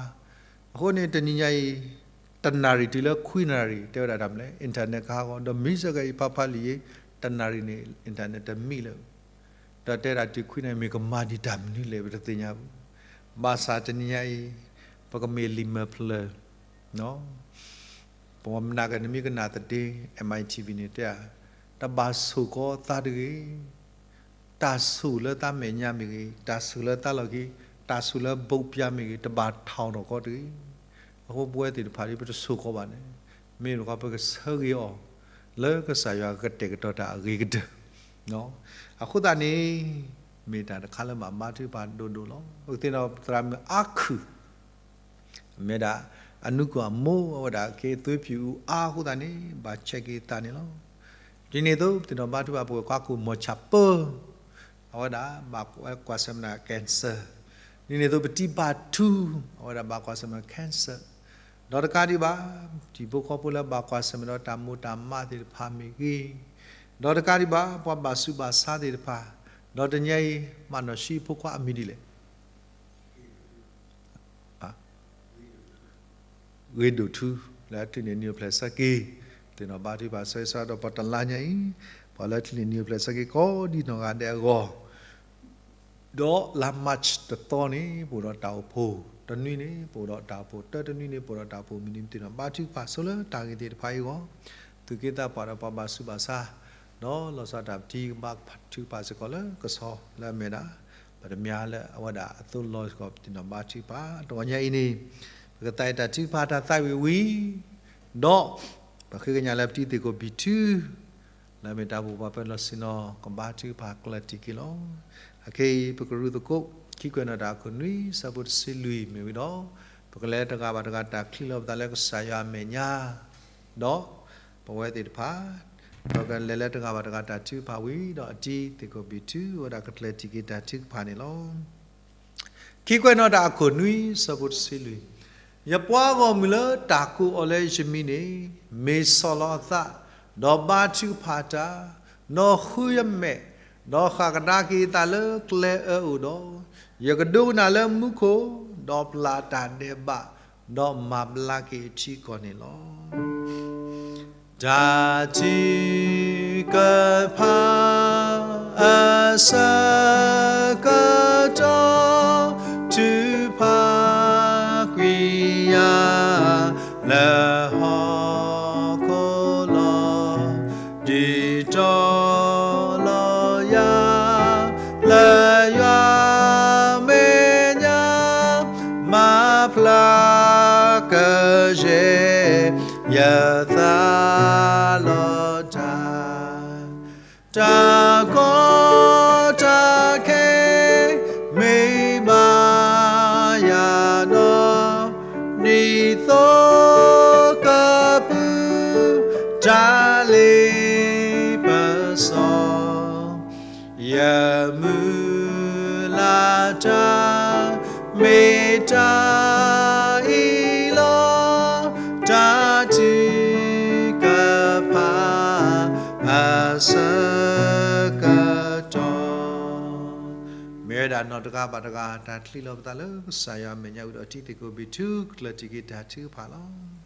အဃိန့ၣ်တနံၤညါအံၤ တနၣ်ရံၣ်တုၤလၢခွံနၣ်ရံၣ် တဲဝဲဒၣ်တၢ်မနုၤလဲၣ် internet ကဟးဂီၤ, ဒီးမ့ၢ်စ့ၢ်ကီးယဖးဖးလံာ်အံၤ တနၣ်ရံၣ်န့ၣ် internet တမံလၢၤ, ဒီးတဲဒၣ်တုၤခွံနၣ်ရံၣ်မ့ၢ်ကမၤဒံးတၢ်မနုၤလဲၣ် ပတသ့ၣ်ညါဘၣ်, ဘၣ်ဆၣ်တနံၤညါအံၤ ပကမ့ၢ်လံာ်မဲာ်ဖျၢၣ် ပမနုၤက့ၤ နမ့ၢ်ကနၣ်သဒ့ MITV န့ၣ်တဲဧါ, တဘၣ်ဆိၣ်ဃီသးတဂ့ၤ, တၢ်ဆိၣ်လၢသးမဲာ်ညါမ့ၢ်ဂ့ၤ, တၢ်ဆိၣ်လၢသးလီၢ်ခံ, တၢ်ဆိၣ်လၢဘိးပၠးမ့ၢ်ဂ့ၤ, တဘၣ်ထီၣ်ထီၣ်ကီးတဂ့ၤ. အဃိပဝဲသ့ၣ်တဖၣ်ဒ် ပတဆိၣ်ဃီဘၣ်န့ၣ်, မ့ၢ်တခီပကဆၢဂ့ၤအီၤ လၢကစၢ်ယွၤကတဲာ်ကတီၤတၢ်အဂ့ၤကတၢၢ် အဃိသတးန့ၣ် မ့ၢ်တၢ်တခါလၢဘၣ်မၤထုကဖၣ်ဒိၣ်ဒိၣ်လီၤ. ပကသ့ၣ်နီၣ်ပသရၣ်မုၣ်အါခုၣ် မ့ၢ်ဒၣ် အနူကီၢ်အမိၢ် အဝဲဒၣ်ကဲသွ့ဖၠူၣ်အူအါအဃိသတးန့ၣ် ဘၣ်ဆဲးက့ၤသးန့ၣ်လီၤ. ဒ်န့ၣ်အသိး ပသ့ၣ်နီၣ်ဘါထုကဖၣ်ပှၤကွၢ်ခိၣ် မိၤၡၤပၢၢ် အဝဲဒၣ်ဘၣ်ကွၢ်ဆၢၣ်မဲာ် cancer, ဒ်န့ၣ်အသိး ပတံၤဘၣ်ထူ အဝဲဒၣ်ဘၣ်ကွၢ်ဆၢၣ်မဲာ် cancer, ဒီးတကးဒံးဘၣ် တံၤဖိဃီဖိလၢဘၣ်ကွၢ်ဆၢၣ်မဲာ်ဒီးတၢ်မိၢ်တၢ်မးသ့ၣ်တဖၣ်မ့ၢ်ဂ့ၤ, ဒီးတကးဒံးဘၣ် ပှၤဘၣ်ဆူးဘၣ်ဆါသ့ၣ်တဖၣ်, ဒီးတနံၤညါအံၤ မၤနီၣ်ဆှံဖိခွါအမံၤဒ်လဲၣ် ဂ့ၤဒိၣ်ထူ လၢအထံၣ်န့ၢ်နံၤအိၣ်ဖျဲၣ်ဆၢက့ၤ, သ့ၣ်နီၣ်ဘါထုကဖၣ်ဆၢဂ့ၤဆၢဝါဒီးပှၤတလါညါအံၤ, ပှၤလၢထံၣ်န့ၢ်နံၤအိၣ်ဖျဲၣ်ဆၢက့ၤကိးဒံနီၢ်ဂၤဒဲးအဂီၢ်, ဒီးလါ March တသီန့ၣ် ပအိၣ်ဒီးတၢ်အိၣ်ဖှိၣ်, တနွံန့ၣ် ပအိၣ်ဒီးတၢ်အိၣ်ဖှိၣ်, တၢတနွံန့ၣ် ပအိၣ်ဒီးတၢ်အိၣ်ဖှိၣ်, မုၢ်နံၤပသ့ၣ်နီၣ်ဘါထုကဖၣ်ဆိလၢတၢ်ဂ့ၢ်သ့ၣ်တဖၣ်အံၤအဂီၢ်, သူၣ်က့သးပှၢ်ဒီးပှၤဘၣ်ဆူးဘၣ်ဆါ, ဒီးလီၤဆီဒၣ်တၢ်ပထံၣ်ဘါထုကဖၣ်စ့ၢ်ကီးလၢကဆီလၢအမဲာ်ဒၣ်, ပတမ့ၢ်လၢအဝဲဒၣ်အသိးလီၤစ့ၢ်ကီး ပသ့ၣ်နီၣ်ဘါထုကဖၣ်, တဂီၤညါအံၤန့ၣ် ပကသးအံၤတၢ်ထုကဖၣ်တၢ်သးဝံၣ်ဝံၤ, ဒီးပဃ့ကညးလၢပတံၤသကိးဘံၣ်ထူ လၢအမ့ၢ်တၢ်အိၣ်ဖှိၣ်ပှၤပၢၤလီၢ်ဆ့ၣ်နီၤ ကဘါထုကဖၣ်ကျၢၢ်တံၢ်က့ၤလီၤ. အခဲအံၤ ပကရူၢ်သကိး ခံကွဲးနီၣ်တၢ်အခိၣ်နွံ ဆၢဖိတဆံလွံၢ်မ့ၢ်ဝံၤဒီး, ပကလဲၤတဂၤဘၣ်တဂၤတၢ်ချံးလီၤပသးလၢကစၢ်ယွၤအမဲာ်ညါ, ဒီးပဝဲသ့ၣ်တဖၣ် ပကလဲၤလၢတဂၤဘၣ်တဂၤတၢ်ထုကဖၣ်ဝံၤဒီး အတံၤသကိးဘံၣ်ထူ အဝဲဒၣ်ကကျၢၢ်တံၢ်က့ၤတၢ်ထုကဖၣ်န့ၣ်လီၤ. ခံကွဲးနီၣ်တၢ်အခိၣ်နွံ ဆၢဖိတဆံလွံၢ်, ယပှၤဂီၢ်မုၢ်လၢတၢ်ကိးအီၤလၢယမံၤန့ၣ်, မ့ၢ်ဆီၣ်လီၤအသး, ဒီးဘါထုကဖၣ်တၢ်, နီၢ်ဃုယမဲာ်, ဒီးဃၣ်ကဒါက့ၤအသးလၢကျဲအၢအိၣ်ဒီး, ယကဒိကနၣ်လၢမူခိၣ်, ဒီးပျၢ်တၢ်ဒဲးဘး, ဒီးမၤဘျါက့ၤအထံကီၢ်န့ၣ်လီၤ. တၢ်ထုကဖၣ်အဆၢကတီၢ်, ထုးဖးကွံာ်ယၤလၢဟီၣ်ခိၣ်လီၤ, ဒုးတီၤလီၤယၤ လၢယွၤမဲာ်ညါ, မၤဖျါကယဲၢ် ယသးလီၤတၢ်, တၢ်ကီတၢ်ခဲ မ့ၢ်ဘၣ်ယၤဒီး, ဒ်သိးကပုၢ်တၢ်လ့ပစီ ယမုၢ်လၢ်တၢ် မ့ၢ်တၢ်အံၤလီၤ. တၢ်ထုကဖၣ်အဆၢကတီၢ်, မ့ၢ်ဝဲဒၣ်နီၢ်တဂၤဘၣ်တဂၤ တၢ်ချံးလီၤပသးလၢကစၢ်ယွၤအမဲာ်ညါဝံၤဒီး တံၤသကိးဘံၣ်ထူ ကကျၢၢ်တံၢ်က့ၤတၢ်ထုကဖၣ်လီၤ.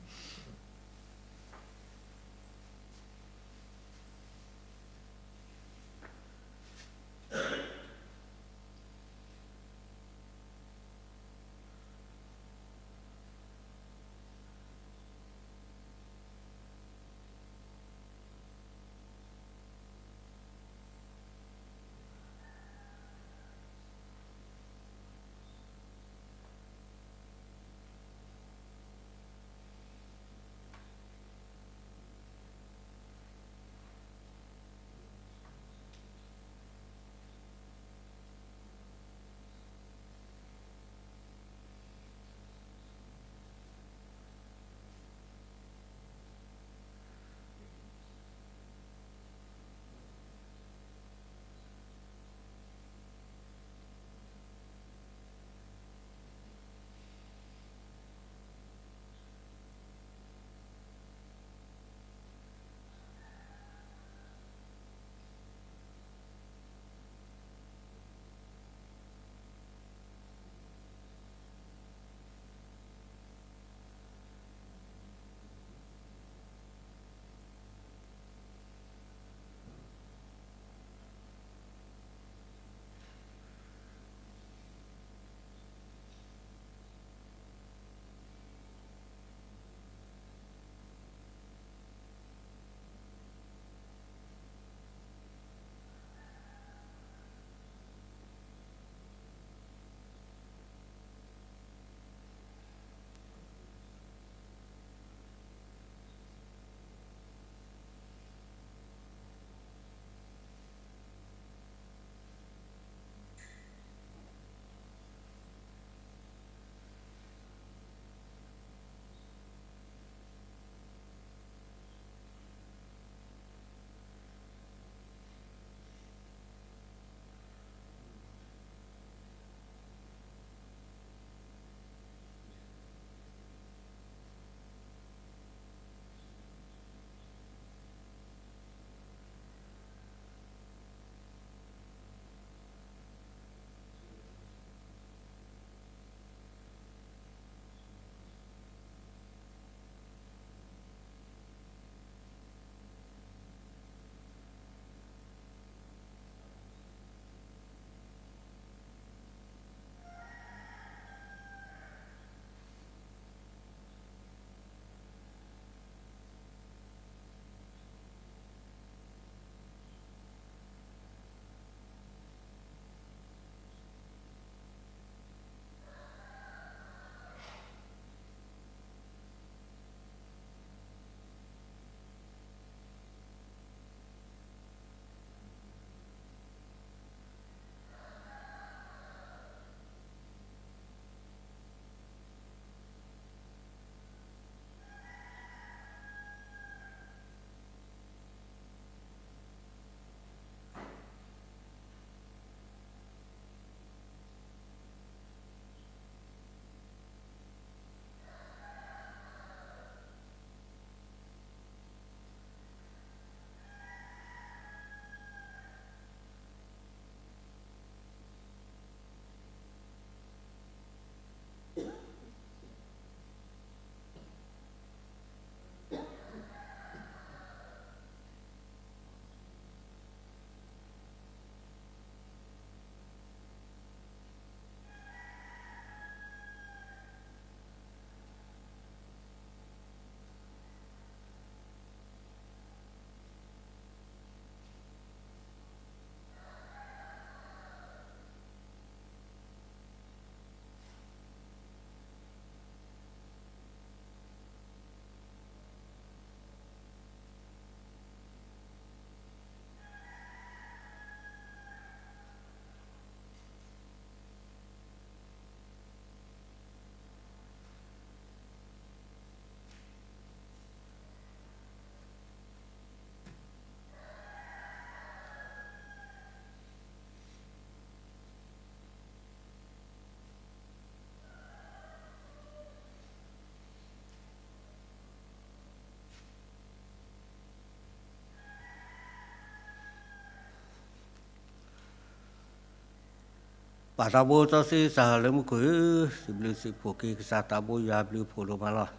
ပၢ်သးဘိစီဆှံကစၢ်လၢမူခိၣ်ဧၢ, စံးဘျုးစံးဖှိၣ်က့ၤကစၢ်သးဘိယွၤဘျုးဖှိၣ်ဒိၣ်မးလီၤ.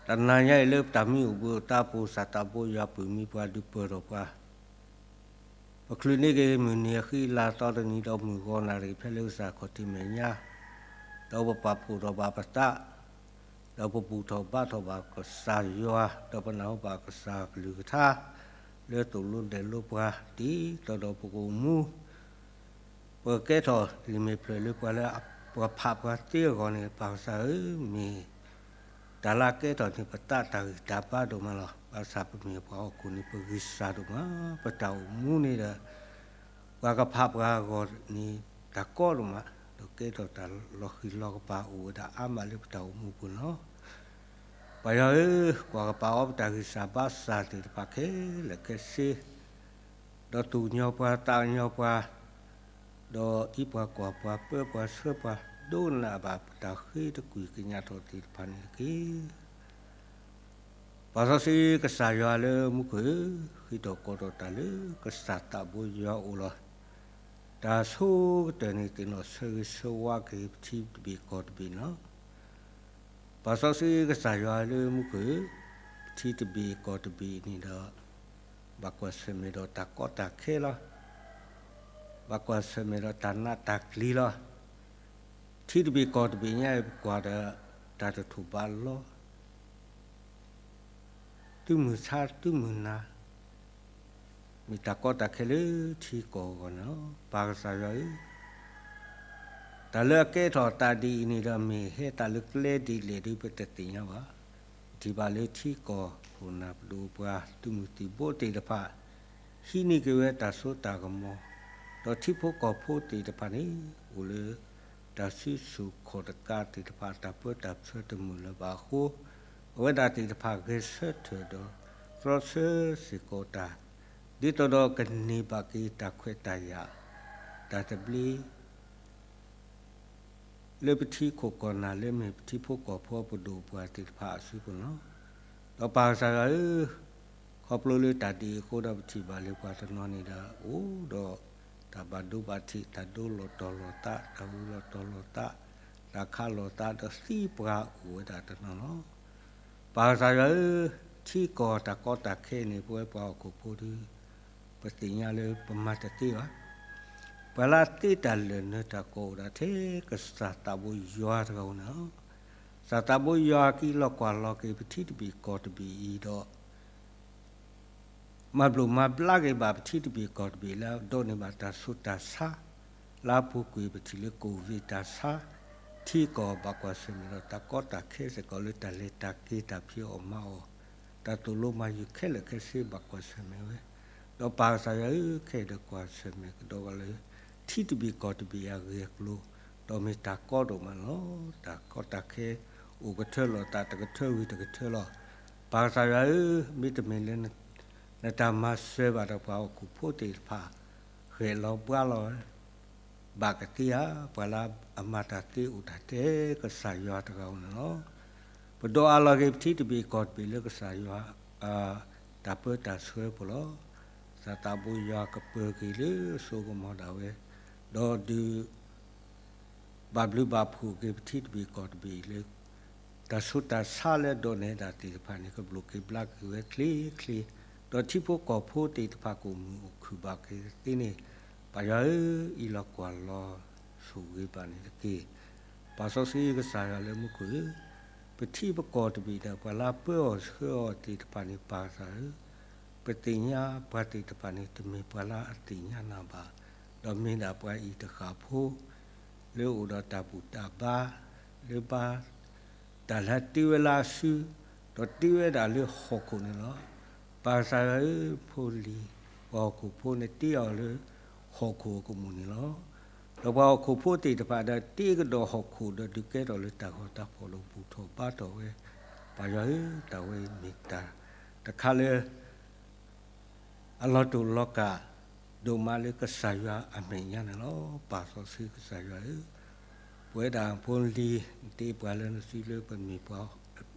တနၤညါအံၤလၢပတၢ်မံအိၣ်ဘှံးအိၣ်သါပူၤ ကစၢ်သးဘိယွၤပၢၢ်မံပှၤဒုးပၢၢ်ထီၣ်ပှၤ ပချုးန့ၢ်က့ၤမုၢ်နံၤအဃံအလၤသီတနံၤဒီးမုၢ်ဂီၤနၣ်ရံၣ်ဖဲလၢကစၢ်ခီၣ်ထံးမဲာ်ညါ, ဒီးပပာ်ဖှိၣ်ထီၣ်ဘၣ်ပသး, ဒီးပဘူၣ်ထီၣ်ဘါထီၣ်ဘၣ်ကစၢ်ယွၤ, ဒီးပနၢ်ဟူဘၣ်ကစၢ်ကလုၢ်ကထါ လၢသိၣ်လိဒဲးလိပှၤ ဒ်သိးဒီးပကအိၣ်မူ ပကကဲထီၣ်လံာ်မဲာ်ဖျၢၣ်လၢပှၤလၢပှၤဖးပှၤသ့အဂီၢ်န့ၣ် ပၢ်ကစၢ်ဧၢ, မ့ၢ်တၢ်လၢအကဲထီၣ်န့ၢ်ပသးတၢ်ဂံၢ်တၢ်ဘါဒိၣ်မးလီၤ. ဘၣ်ဆၣ်ပမ့ၢ်ပှၤဟီၣ်ခိၣ်န့ၣ် ပဂံၢ်စၢ်ဒိၣ်မး, ပတၢ်အိၣ်မူန့ၣ်ဒီး ပှၤကဖးပှၤအဂီၢ်န့ၣ် တၢ်ကီဒိၣ်မး, ဒီးကဲထီၣ်တၢ်လီၤဃံၤလီၤကပာ်အိၣ်ဝဲဒၣ်အါမးလၢပတၢ်အိၣ်မူပူၤန့ၣ်လီၤ. ပၢ်ယွၤဧၢ, ကွၢ်ကပာ်အီၤပတၢ်ဂံၢ်စၢ်ဘါစၢ်သ့ၣ်တဖၣ်ခဲလၢာ်ခဲဆ့ ဒီးသူၣ်ကညီၤပှၤသးကညီၤပှၤ, ဒီးအံးပှၤကွၢ်ပှၤပၢပှၤဆှၢပှၤ ဒိကနၣ်ဘၣ်ပတၢ်ဃ့တကွံာ်ကညးထီၣ်သ့ၣ်တဖၣ်န့ၣ်တက့ၢ်. ပၢ်စီဆှံကစၢ်ယွၤလၢမူခိၣ်ဧၢ, ဃ့ထီၣ်ကိးထီၣ်တၢ်လၢကစၢ်သးဘိယွၤအအိၣ်လီၤ. တၢ်ဆိကတၢၢ်န့ၣ်သ့ၣ်နီၣ်ဆၢဂ့ၤဆၢဝါက့ၤပထံတဘ့ၣ်ကီၢ်တဘ့ၣ်န့ၣ်လီၤ. ပၢ်စီဆှံကစၢ်ယွၤလၢမူခိၣ်ဧၢ, ပထံတဘ့ၣ်ကီၢ်တဘ့ၣ်န့ၣ်ဒီး ဘၣ်ကွၢ်ဆၢၣ်မဲာ်ဒီးတၢ်ကီတၢ်ခဲလီၤ. ဘၣ်ကွၢ်ဆၢၣ်မဲာ်ဒီးတၢ်နးတၢ်ကျံၤလီၤ. ထံတဘ့ၣ်ကီၢ်တဘ့ၣ်ညါအံၤ ပကွၢ်ဒီးတၢ်တထိၣ်ဘးလီၤ. သုးမုၢ်ဆါသုးမုၢ်နၤ မ့ၢ်တၢ်ကီတၢ်ခဲလၢထံကီၢ်အဂီၢ်န့ၣ်လီၤ. ပၢ်ကစၢ်ယွၤဧၢ, တၢ်လၢအကဲထီၣ်သးဒ်အံၤန့ၣ်ဒီး မ့ၢ်ဟဲသးလၢကျဲဒ်လဲၣ်ဒုး ပတသ့ၣ်ညါဘၣ်. ပထံၣ်ဘၣ်လၢထံကီၢ်ခိၣ်နၢ်ပဒိၣ်ပှၤသုးမုၢ်သံၣ်ဘိသ့ၣ်တဖၣ် ဟံးန့ၢ်က့ၤဝဲတၢ်စိတၢ်ကမီၤ, ဒီးထံဖိကီၢ်ဖိသ့ၣ်တဖၣ်န့ၣ် အိၣ်လၢတၢ်စုဆူၣ်ခီၣ်တကးသ့ၣ်တဖၣ် တၢ်ပၢတၢ်ဆှၢတမုာ်လၢၤဘၣ်အဃိ, အဝဲဒၣ်သ့ၣ်တဖၣ်ဂဲၤဆၢထၢၣ်ဒီးတြီဆၢစ့ၢ်ကီးတၢ်, ဒ်သိးဒီးကန့ၢ်ဘၣ်က့ၤတၢ်ခွဲးတၢ်ယာ်, တၢ်သဘျ့ လၢပထံခိၣ်ကီၢ်နၢ်လၢမ့ၢ်ပထံဖိကီၢ်ဖိပဒိၣ်ပှၤသ့ၣ်တဖၣ်အစုပူၤန့ၣ်လီၤ. ဒီးပၢ်ကစၢ်ယွၤဧၢ, ခီဖျိလၢတၢ်ဒ်အံၤအဃိဒီး ပထံၣ်ဘၣ်လၢပှၤတနီၤန့ၣ်ဒီး အိၣ်ဒီးတၢ်ဘၣ်ဒိဘၣ်ထံး တၢ်ဒိလီၤတီၤလီၤသး တၢ်ဂုၤလီၤတီၤလီၤသး တၢ်ခးလီၤသးဒီးသံပှၤအိၣ်ဝဲဒၣ်တနီၤလီၤ. ပၢ်ကစၢ်ယွၤဧၢ, ထံကီၢ်တၢ်ကီတၢ်ခဲန့ၣ် ပဝဲပှၤဟီၣ်ခိၣ်ဖိဒီး ပသ့ၣ်ညါလၢပမၤတသ့ဘၣ်. ပှၤလၢအသ့တၢ်လၢာ်နၢၤတၢ်ကီအိၣ်ဒၣ်ထဲကစၢ်သးဘိယွၤတဂၤဧိၤန့ၣ်လီၤ. ကစၢ်သးဘိယွၤက့ၤလီၤကွၢ်လီၤက့ၤပထံတဘ့ၣ်ကီၢ်တဘ့ၣ်အံၤဒီး မၤဘျိးမၤဘျါက့ၤဘၣ်ပထံတဘ့ၣ်ကီၢ်တဘ့ၣ်လၢအဒိးန့ၢ်ဘၣ်တၢ်ဆူးတၢ်ဆါ, လၢအပူၤကွံာ်ပထံၣ်လၢ ကိုဗစ် တၢ်ဆါ, ထံကီၢ်ဘၣ်ကွၢ်ဆၢၣ်မဲာ်ဒီးတၢ်ကီတၢ်ခဲစ့ၢ်ကီးလၢတၢ်လဲၤတၢ်က့ၤတၢ်ဖံးအီၣ်မၤအီၣ်, တၢ်သိၣ်လိမၤယုၤခဲလၢာ်ခဲဆ့ဘၣ်ကွၢ်ဆၢၣ်မဲာ်ဝဲ, ဒီးပၢ်ကစၢ်ယွၤဧၢ, ခဲအံၤဒီးကွၢ်ဆၢၣ်မဲာ်ကဒီးဂီၤလၢ ထံတဘ့ၣ်ကီၢ်တဘ့ၣ်အဂ့ၢ်အကျိၤ, ဒီးမ့ၢ်တၢ်ကီဒိၣ်မးန့ၣ်လီၤ. တၢ်ကီတၢ်ခဲအိၣ်ကထၢလီၤသးတကထၢဝံၤတကထၢလီၤ. ပၢ်ကစၢ်ယွၤဧၢ, မ့တမ့ၢ်လၢ နတၢ်မၤစၢၤဘၣ်ဒီးပှၤဟီၣ်ခိၣ်ဖိသ့ၣ်တဖၣ် ဃဲၣ်လီၤဘှါလီၤ ဘၣ်ကသ့ဧါ. ပှၤလၢအမၤတၢ်သ့အိၣ်ဒၣ်ထဲကစၢ်ယွၤတဂၤဧိၤန့ၣ်လီၤ. ပဒိးအးလီၤက့ၤပထံတဘ့ၣ်ကီၢ်တဘ့ၣ်လၢကစၢ်ယွၤ တၢ်ပၢတၢ်ဆှၢပူၤလီၤ. ကစၢ်သးဘိယွၤကပၢၤက့ၤလၢစိကမီၤဒၣ်ဝဲ, ဒီးဒုး ဘၣ်ဘျုးဘၣ်ဖှိၣ်က့ၤပထံတဘ့ၣ်ကီၢ်တဘ့ၣ်လၢ တၢ်ဆူးတၢ်ဆါလၢအဒိးန့ၢ်ဒၣ်သ့ၣ်တဖၣ်န့ၣ် ကဘျိးက့ၤဘျါက့ၤဝဲချ့ချ့, ဒီးထံဖိကီၢ်ဖိသ့ၣ်တဖၣ်ကအိၣ်မုာ်အိၣ်ခုၣ်ဘၣ်က့ၤသ့န့ၣ်, ပၢ်ယွၤဧၢ, အံးလီၤကွၢ်လီၤဆိၣ်ဂ့ၤဘၣ်န့ၣ်တက့ၢ်. ပၢ်စီဆှံကစၢ်ယွၤလၢမူခိၣ်ဧၢ, ပထံပကီၢ်တဘ့ၣ်ဒီး ပှၤလၢပၢအီၣ်ဆှၢအီၤသ့ၣ်တဖၣ်န့ၣ် ပၢ်ကစၢ်ဧၢ, ပသ့ၣ်ညါပှၤသ့ၣ်တဖၣ်န့ၣ် တမ့ၢ်ပှၤလၢအသ့ၣ်ညါနၤဘၣ်, ဒီးမ့ၢ်ဒၣ်ပှၤအံၤတဃၣ်ဖိ လၢအိၣ်ဒီးတၢ်ဘူၣ်တၢ်ဘါ, လၢဘါ တၢ်လၢတ့ဝဲလၢအစု, ဒီးတ့ဝဲဒၣ်လၢဟီၣ်ခိၣ်န့ၣ်လီၤ. ပၢ်ကစၢ်ယွၤဧၢ, ဖိလံၤ ပှၤဟီၣ်ခိၣ်ဖိန့ၣ်တ့အီၤလၢ ဟီၣ်ခိၣ်အကမူၣ်န့ၣ်လီၤ. ဒီးပှၤဟီၣ်ခိၣ်ဖိသ့ၣ်တဖၣ်ဒီး တ့ကဒီးဟီၣ်ခိၣ်ဒီးဒုးကဲထီၣ်လၢတၢ်ဂီၤတၢ်ဖီၣ်ဒီးဘူၣ်ထီၣ်ဘါထီၣ်ဝဲ, ပၢ်ယွၤဧၢ, တၢ်ဝဲအံၤမ့ၢ်တၢ်တခါလၢ အလီၤတိၢ်လီၤကး ဒိၣ်မးလၢကစၢ်ယွၤအမဲာ်ညါန့ၣ်လီၤ. ပၢ်စီဆှံကစၢ်ယွၤဧၢ, ပဝဲဒၣ်ဖိလံၤ နတ့ပှၤလၢနစုလၢပမ့ၢ်ပှၤ,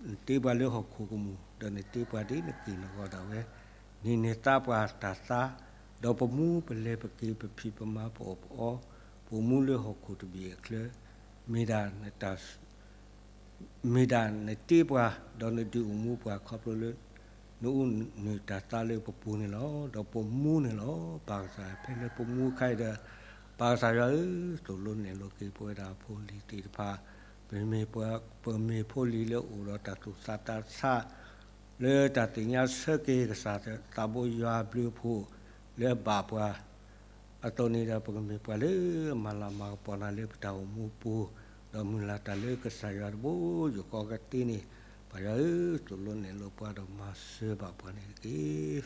နတ့ပှၤလၢဟီၣ်ခိၣ်ကမူၣ် ဒီးနတ့ပှၤဒ်နက့ၢ်နဂီၤဒၣ်ဝဲ, န့ၢ်နသါပှၤတၢ်သါ, ဒီးပမူပလဲၤပက့ၤပဖံးပမၤပအီၣ်ပအီ အိၣ်မူလၢဟီၣ်ခိၣ်တဘ့ၣ်အချၢ, မ့ၢ်ဒၣ်နတၢ် မ့ၢ်ဒၣ်နတ့ပှၤ, ဒီးနဒုးအိၣ်မူပှၤခီဖျိလၢ နအိၣ်နုာ်တၢ်သါလၢပပူၤန့ၣ်လီၤ. ဒီးပမူန့ၣ်လီၤ. ပၢ်ကစၢ်ယွၤ ဖဲလၢပမူအခါအံၤဒီး, ပၢ်ကစၢ်ယွၤဧၢ, သိၣ်လိနဲၣ်လိက့ၤပဝဲဒၣ်ဖိလံၤသ့ၣ်တဖၣ်, ပမ့ၢ်ပှၤ, ပမ့ၢ်ဖိလံၤလၢအိၣ်ဒီးတၢ်သူၣ်ဆးသးဆး လၢတၢ်သ့ၣ်ညါဆၢက့ၤကစၢ်သးဘိယွၤဘျုးအဖှိၣ်လၢအဘၣ်ပှၤ အသိးန့ၣ်ဒီး ပကမ့ၢ်ပှၤလၢမၤလၤမၤကပီၤနၤလၢပတၢ်အိၣ်မူအပူၤ, ဒီးမုၢ်လၢ်တၢ်လၢကစၢ်ယွၤတဘိယူၢ်ဃီကသ့န့ၣ်, ပၢ်ယွၤဧၢ, သိၣ်လိနဲၣ်လိပှၤဒီးမၤစၢၤဘၣ်ပှၤန့ၣ်တက့ၢ်.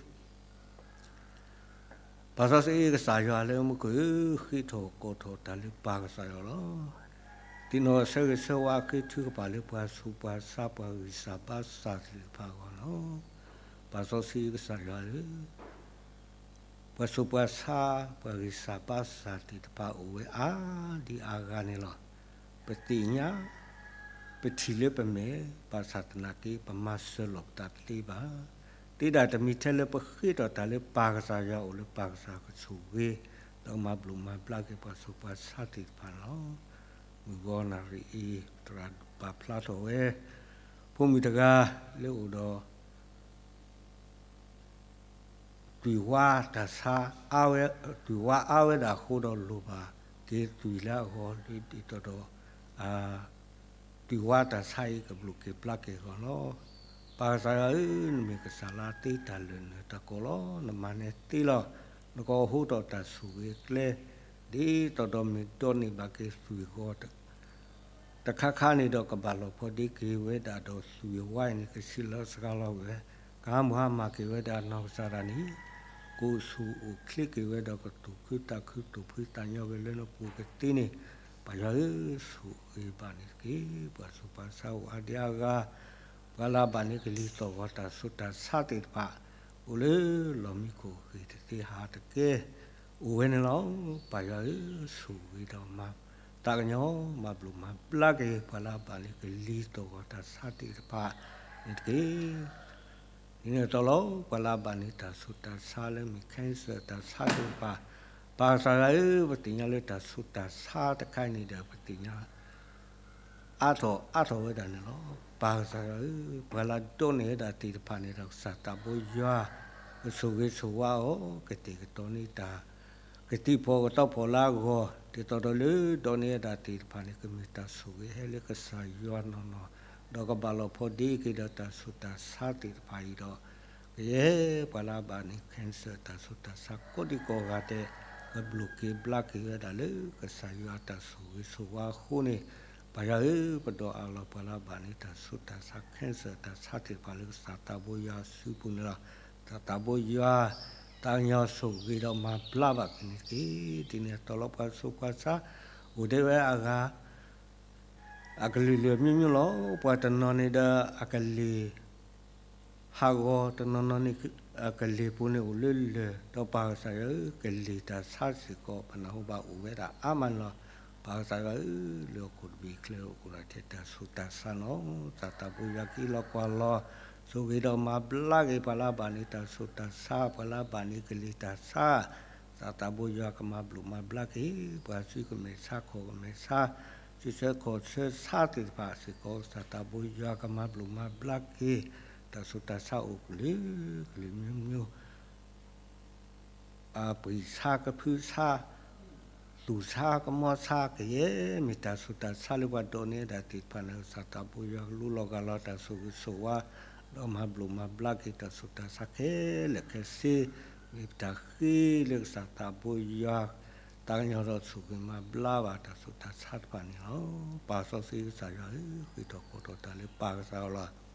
ပၢ်စီဆှံကစၢ်ယွၤလၢမူခိၣ်ဧၢ, ဃ့ထီၣ်ကိးထီၣ်တၢ်လၢပၢ်ကစၢ်ယွၤလီၤ. သ့ၣ်နီၣ်ဆၢဂ့ၤဆၢဝါဃ့ထုကဖၣ်လၢပှၤဆူးပှၤဆါ ပှၤဂံၢ်စၢ်ဘါစၢ်သ့ၣ်တဖၣ်အဂီၢ်လီၤ. ပၢ်စီဆှံကစၢ်ယွၤဧၢ, ပှၤဆူးပှၤဆါ ပှၤဂံၢ်စၢ်ဘါစၢ်သ့ၣ်တဖၣ်အိၣ်ဝဲအါဒံအါဂၤန့ၣ်လီၤ. ပသ့ၣ်ညါ ပထံၣ်လၢပမဲာ် ဘၣ်ဆၣ်သနာ်က့ ပမၤစၢၤလီၤပသးတသ့ဘၣ်. သ့ဒၣ်တမံၤထဲလၢပဃ့ထီၣ်တၢ်လၢပၢ်ကစၢ်ယွၤအအိၣ်လၢပၢ်ကစၢ်ကဆိၣ်ဂ့ၤ ဒီးမၤဘျုးမၤဘျါက့ၤပှၤဆူးပှၤဆါသ့ၣ်တဖၣ်န့ၣ်လီၤ. မုၢ်ဂီၤနၣ်ရံၣ်အံၤ သရၣ်ဒိၣ်ပာ်ဖျါထီၣ်ဝဲ ဖိမုၣ်တဂၤလၢအိၣ်ဒီး သွံၣ်ဝါတၢ်ဆါ သွံၣ်ဝါအါဝဲဒၣ်အဃိဒီး လိၣ်ဘၣ်က့ၤသွံၣ်လၢအဂီၢ်လၢဒ်သိးဒီး သွံၣ်ဝါတၢ်ဆါအံၤကဘျုးက့ၤဘျါက့ၤအဂီၢ်လီၤ. ပၢ်ကစၢ်ယွၤဧၢ, နမ့ၢ်ကစၢ်လၢအသ့တၢ်လၢာ်နၢၤတၢ်ကီလီၤ. နမၤနၢၤသ့လီၤ. နကဟီၣ်ခိၣ်ဒီးတၢ်ဆိၣ်ဂ့ၤအကျဲ ဒ်သိးဒီးမ့ၢ်ဒိးန့ၢ်ဘၣ်က့ၤသွံၣ်အဂီၢ် တခါခါန့ၣ်ဒီး ကဘၣ်လီၤဖိးဒ့က့ၤဝဲဒၣ်ဒီးသွံၣ်အဝါအံၤန့ၣ် ကဆံးလီၤစှၤလီၤဝဲ, ကဟါမၢ်ဟါမၢ်က့ၤဝဲဒၣ်နီၢ်ကစၢ်ဒၣ်န့ၣ်, ကအိၣ်ဆူၣ်အိၣ်ချ့က့ၤဝဲဒီး ကသူၣ်ခုသးခု သူၣ်ဖှံသးညီက့ၤလၢနပူၤကသ့န့ၣ်, ပၢ်ယွၤဧၢ, ဆိၣ်ဂ့ၤဘၣ်န့ၣ်တက့ၢ်. ပှၤဆူးပှၤဆါအိၣ်အါဒံအါဂၤ ပှၤလၢအဘၣ်န့ၢ်ကလံၤသီၣ်ဂီၤတၢ်ဆူးတၢ်ဆါသ့ၣ်တဖၣ် အိၣ်လၢလီၢ်မံခိၣ်ဂ့ၤတသ့ဟးတကဲ အိၣ်ဝဲန့ၣ်လီၤ. ပၢ်ယွၤဧၢ, ဆိၣ်ဂ့ၤဒီးမၤသးကညီၤ မၤဘျုးမၤဘျါက့ၤ ပှၤလၢအဘၣ်န့ၢ်ကလံၤသီၣ်ဂီၤတၢ်ဆါသ့ၣ်တဖၣ်န့ၣ်တက့ၢ်. ဒ်န့ၣ်အသိးလီၤ. ပှၤလၢအဘၣ်န့ၢ်တၢ်ဆူးတၢ်ဆါလၢမ့ၢ် cancer တၢ်ဆါသ့ၣ်တဖၣ်, ပၢ်ကစၢ်ယွၤဧၢ, ပသ့ၣ်ညါလၢတၢ်ဆူးတၢ်ဆါတခါအံၤန့ၣ်ဒီး ပသ့ၣ်ညါ အါထီၣ်အါထီၣ်ဝဲဒၣ်န့ၣ်လီၤ. ပၢ်ကစၢ်ယွၤဧၢ, ပှၤလၢအဒိးန့ၢ်ဝဲဒၣ်သ့ၣ်တဖၣ်န့ၣ်ဒီး ကစၢ်သးဘိယွၤ ကဆိၣ်ဂ့ၤဆိၣ်ဝါအီၤ, ကတဲာ်ကတီၤန့ၢ်တၢ် ကသံၣ်ဖီၣ်ကသီဖီၣ်လၢအဂီၢ်, ဒ်သိးဒီးလၢဒိးန့ၢ်ဝဲဒၣ်သ့ၣ်တဖၣ်န့ၣ် ကမ့ၢ်တၢ်ဆိၣ်ဂ့ၤဟဲလၢကစၢ်ယွၤနီၢ်နီၢ်, ဒီးကဘၣ်လီၤဖိးဒ့က့ၤဒီးတၢ်ဆူးတၢ်ဆါသ့ၣ်တဖၣ်အံၤဒီး ကယဲၢ်ပှၤလၢအဘၣ်န့ၢ် cancer တၢ်ဆူးတၢ်ဆါကိးဒံကိးဂၤဒဲး ကဘျုးက့ၤဘျါက့ၤဝဲဒၣ်လၢကစၢ်ယွၤတၢ်ဆိၣ်ဂ့ၤဆိၣ်ဝါအဃိန့ၣ်, ပၢ်ယွၤဧၢ, ပဒိးအးလီၤပှၤလၢအဘၣ်န့ၢ်တၢ်ဆူးတၢ်ဆါ cancer တၢ်ဆါသ့ၣ်တဖၣ်လၢကစၢ်သးဘိယွၤအစုပူၤန့ၣ်လီၤ. ကစၢ်သးဘိယွၤ သးကညီၤဆိၣ်ဂ့ၤဒီးမၤဘျါဘၣ်က့ၤန့ၣ်တက့ၢ်. ဒ်န့ၣ်အသိးလီၤ. ပှၤဆူးပှၤဆါ အိၣ်ဒံးဝဲအဂၤ အကလုာ်လုာ်အမျိုးမျိုးလီၤ. ပှၤတနီၤန့ၣ်ဒီးအကလ့ၤ ဟးဂီၤ, တနီၤနီၤန့ၣ် အကလ့ၤပူၤန့ၣ်အိၣ်လၢလၢၢ်, ဒီးပၢ်ကစၢ်ယွၤဧၢ, ကလ့ၤတၢ်ဆါစ့ၢ်ကီး ပနၢ်ဟူဘၣ်အိၣ်ဝဲဒၣ်အါမးန့ၣ်လီၤ. ပၢ်ကစၢ်ယွၤဧၢ, လၢဟီၣ်ခိၣ်တဘ့ၣ်အချၢအိၣ်ဒီးထဲတၢ်ဆူးတၢ်ဆါန့ၣ်လီၤ. ကစၢ်သးဘိယွၤကဟ့ၣ်လီၤကွၢ်လီၤ ဆိၣ်ဂ့ၤဒီးမၤဘျါက့ၤပှၤလၢအဘၣ်န့ၢ်တၢ်ဆူးတၢ်ဆါ, ပှၤလၢအဘၣ်န့ၢ်ကလ့ၤတၢ်ဆါ, ကစၢ်သးဘိယွၤကမၤဘျုးမၤဘျါက့ၤ ပှၤစုကမဲာ်ဆါခီၣ်ကမဲာ်ဆါ, စုဆၢခီၣ်ဆၢဆါသ့ၣ်တဖၣ်စ့ၢ်ကီး ကစၢ်သးဘိယွၤကမၤဘျုးမၤဘျါက့ၤ တၢ်ဆူးတၢ်ဆါအိၣ်ကလုာ်ကလုာ်မျိုးမျိုး အပှ့ၤဆါကဖုဆါ, သူၣ်ဆါကမီဆါ ကယဲၢ်မ့ၢ်တၢ်ဆူးတၢ်ဆါလၢပှၤဒိးန့ၢ်ဝဲဒၣ်သ့ၣ်တဖၣ်န့ၣ် ကစၢ်သးဘိယွၤကလူလီၤဂၢ်လီၤတၢ်ဆိၣ်ဂ့ၤဆိၣ်ဝါ, ဒီးမၤဘျုးမၤဘျါက့ၤတၢ်ဆူးတၢ်ဆါခဲလၢာ်ခဲဆ့, မ့ၢ်ပတၢ်ဃ့လၢကစၢ်သးဘိယွၤ သးကညီၤဒီးဆိၣ်ဂ့ၤမၤဘျါဘၣ်တၢ်ဆူးတၢ်ဆါတဖၣ်န့ၣ်လီၤ. ပၢ်စီဆှံကစၢ်ယွၤဧၢ, ဃ့ထီၣ်ကိးထီၣ်တၢ်လၢပၢ်ကစၢ်အီၤလီၤ.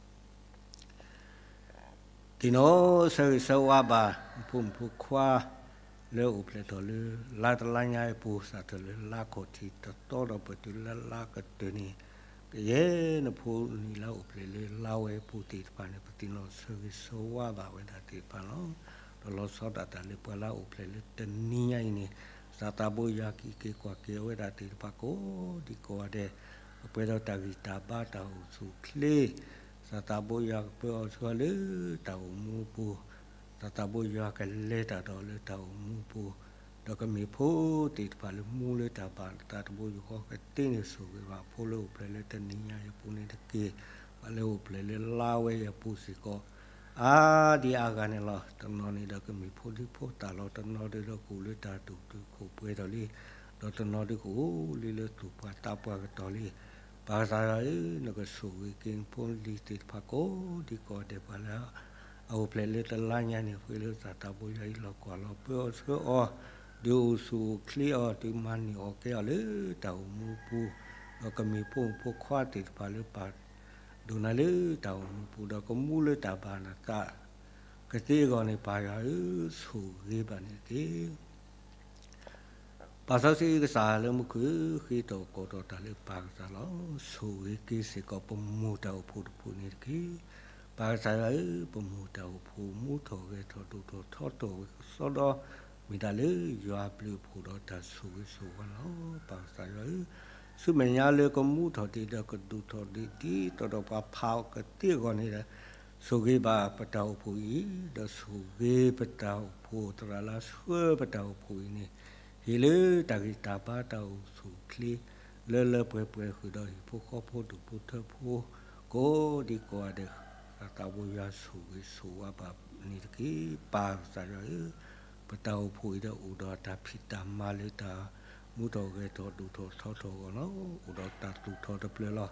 သ့ၣ်နီၣ်ဆၢဂ့ၤဆၢဝါဘၣ် နဖိမုၣ်ဖိခွါ လၢအိၣ်ဖျဲၣ်ထီၣ်လၢ လါတလါညါအံၤအပူၤ စးထီၣ်လၢလါခီၣ်ထံးတသီဒီးပတုၤလၢလါကတၢၢ်န့ၣ်, ကယဲၢ်နဖိနံၤလၢအိၣ်ဖျဲၣ်လၢလါဝဲအပူၤသ့ၣ်တဖၣ်န့ၣ် ပသ့ၣ်နီၣ်ဆၢဂ့ၤဆၢဝါဘၣ်ဝဲဒၣ်သ့ၣ်တဖၣ်လီၤ. ဒီးလီၤဆီဒၣ်တၢ်လၢပှၤလၢအိၣ်ဖျဲၣ်လၢတနံၤညါအံၤန့ၣ်, ကစၢ်သးဘိယွၤကဟံးက့ၤကွၢ်က့ၤအဝဲဒၣ်သ့ၣ်တဖၣ်ကိးဒံကိးဂၤဒဲး, အပှဲၤဒီးတၢ်ဂံၢ်တၢ်ဘါတၢ်အိၣ်ဆူၣ်အိၣ်ချ့, ကစၢ်သးဘိယွၤကပၢအီၤဆှၢလၢတၢ်အိၣ်မူအပူၤ, ကစၢ်သးဘိယွၤကလဲၤတၢ်ဒီးလၢတၢ်အိၣ်မူအပူၤ, ဒီး ဒီးကမ့ၢ်ဖိသ့ၣ်တဖၣ်လၢမူလၢတၢ်ဘၣ်နသးတဘိယူၢ်ဃီကသ့န့ၣ် ဆိၣ်ဂ့ၤဘၣ်ဖိလၢအိၣ်ဖျဲၣ်လၢတနံၤညါအံၤအပူၤန့ၣ်တက့ၢ်, ပှၤလၢအိၣ်ဖျဲၣ်လၢလါဝဲအံၤအပူၤစ့ၢ်ကီး အါဒံအါဂၤန့ၣ်လီၤ. တနီၤန့ၣ်ဒီးကမ့ၢ်ဖိဒံဖိသၣ်လီၤ. တနီၤဒုးဒီးကအိၣ်လၢတၢ်ဒိၣ်တုာ်ခိၣ်ပှဲၤထီၣ်လံ, ဒီးတနီၤဒုးကအိၣ်လံလၢသူၣ်ပှၢ်သးပှၢ်ကတီၢ်လံ. ပၢ်ကစၢ်ယွၤဧၢ, နကဆိၣ်ဂ့ၤက့ၤနဖိလံၤသ့ၣ်တဖၣ်ကိးဒံကိးဂၤဒဲး ပှၤလၢအအိၣ်ဖျဲၣ်လၢတလါညါန့ၣ် ဃ့လၢသးသးဘိယွၤအံးလီၤကွၢ်လီၤ ပၢအီၣ်ဆှၢအီၤ, ဒုးအိၣ်ဆူၣ်အိၣ်ချ့အီၤ, ဒုးမၤန့ၢ်အီၣ်ကဲအီၤလၢတၢ်အိၣ်မူပူၤ, ဒီးကမ့ၢ်ဖိမုၣ်ဖိခွါသ့ၣ်တဖၣ်လၢပာ်ဒိၣ်နၤလၢတၢ်အိၣ်မူပူၤ, ဒီးကမူလၢတၢ်ဘၣ်နသးကသ့အဂီၢ်န့ၣ် ပၢ်ယွၤဧၢ, ဆိၣ်ဂ့ၤဘၣ်န့ၣ်တက့ၢ်. ပၢ်စီဆှံကစၢ်လၢမူခိၣ်ဧၢ, ဃ့ထီၣ်ကိးထီၣ်တၢ်လၢပၢ်ကစၢ်လီၤ. ဆိၣ်ဂ့ၤက့ၤစ့ၢ်ကီးပမိၢ်တၢ်အိၣ်ဖှိၣ်တဖုန့ၣ်တက့ၢ်. ပၢ်ကစၢ်ယွၤဧၢ, ပမိၢ်တၢ်အိၣ်ဖှိၣ် မူထီၣ်ဂဲၤထီၣ်ဒိၣ်ထီၣ်ထီထီၣ်ဝဲကစီဒီ, မ့ၢ်တၢ်လၢယွၤအဘျုးအဖှိၣ်ဒီးတၢ်ဆိၣ်ဂ့ၤဆိၣ်ဝါလီၤ. ပၢ်ကစၢ်ယွၤဧၢ, ဆူမဲာ်ညါလၢကမူထီၣ်ဒံးဒီးကဒိၣ်ထီၣ်ဒံး ဒ်သိးဒီးပှၤဖးအီၤကသ့အဂီၢ်န့ၣ်ဒီး ဆိၣ်ဂ့ၤဘၣ်ပတၢ်အိၣ်ဖှိၣ်အံၤ, ဒီးဆိၣ်ဂ့ၤပတၢ်အိၣ်ဖှိၣ် သရၣ်လၢဆှၢပတၢ်အိၣ်ဖှိၣ်အံၤန့ၣ်, ဟ့ၣ်လၢတၢ်ဂံၢ်တၢ်ဘါတၢ်အိၣ်ဆူၣ်အိၣ်ချ့ လၢလၢပှဲၤပှဲၤဃုာ်ဒီးဟံၣ်ဖိဃီဖိဒူၣ်ဖိထၢဖိ ကိးဒံကိးဂၤဒဲး, သးသးဘိယွၤဆိၣ်ဂ့ၤဆိၣ်ဝါဘၣ်န့ၣ်တက့ၢ်. ပၢ်ကစၢ်ယွၤဧၢ, ပတၢ်အိၣ်ဖှိၣ်အံၤဒီးအိၣ်ဒီးတၢ်ဖံးတၢ်မၤလၢတၢ်မူထီၣ်ဂဲၤထီၣ်ဒိၣ်ထီၣ်ထီထီၣ်အဂီၢ်လီၤ. အိၣ်ဒီးတၢ်သူၣ်ထီၣ်တဖျၢၣ်လီၤ.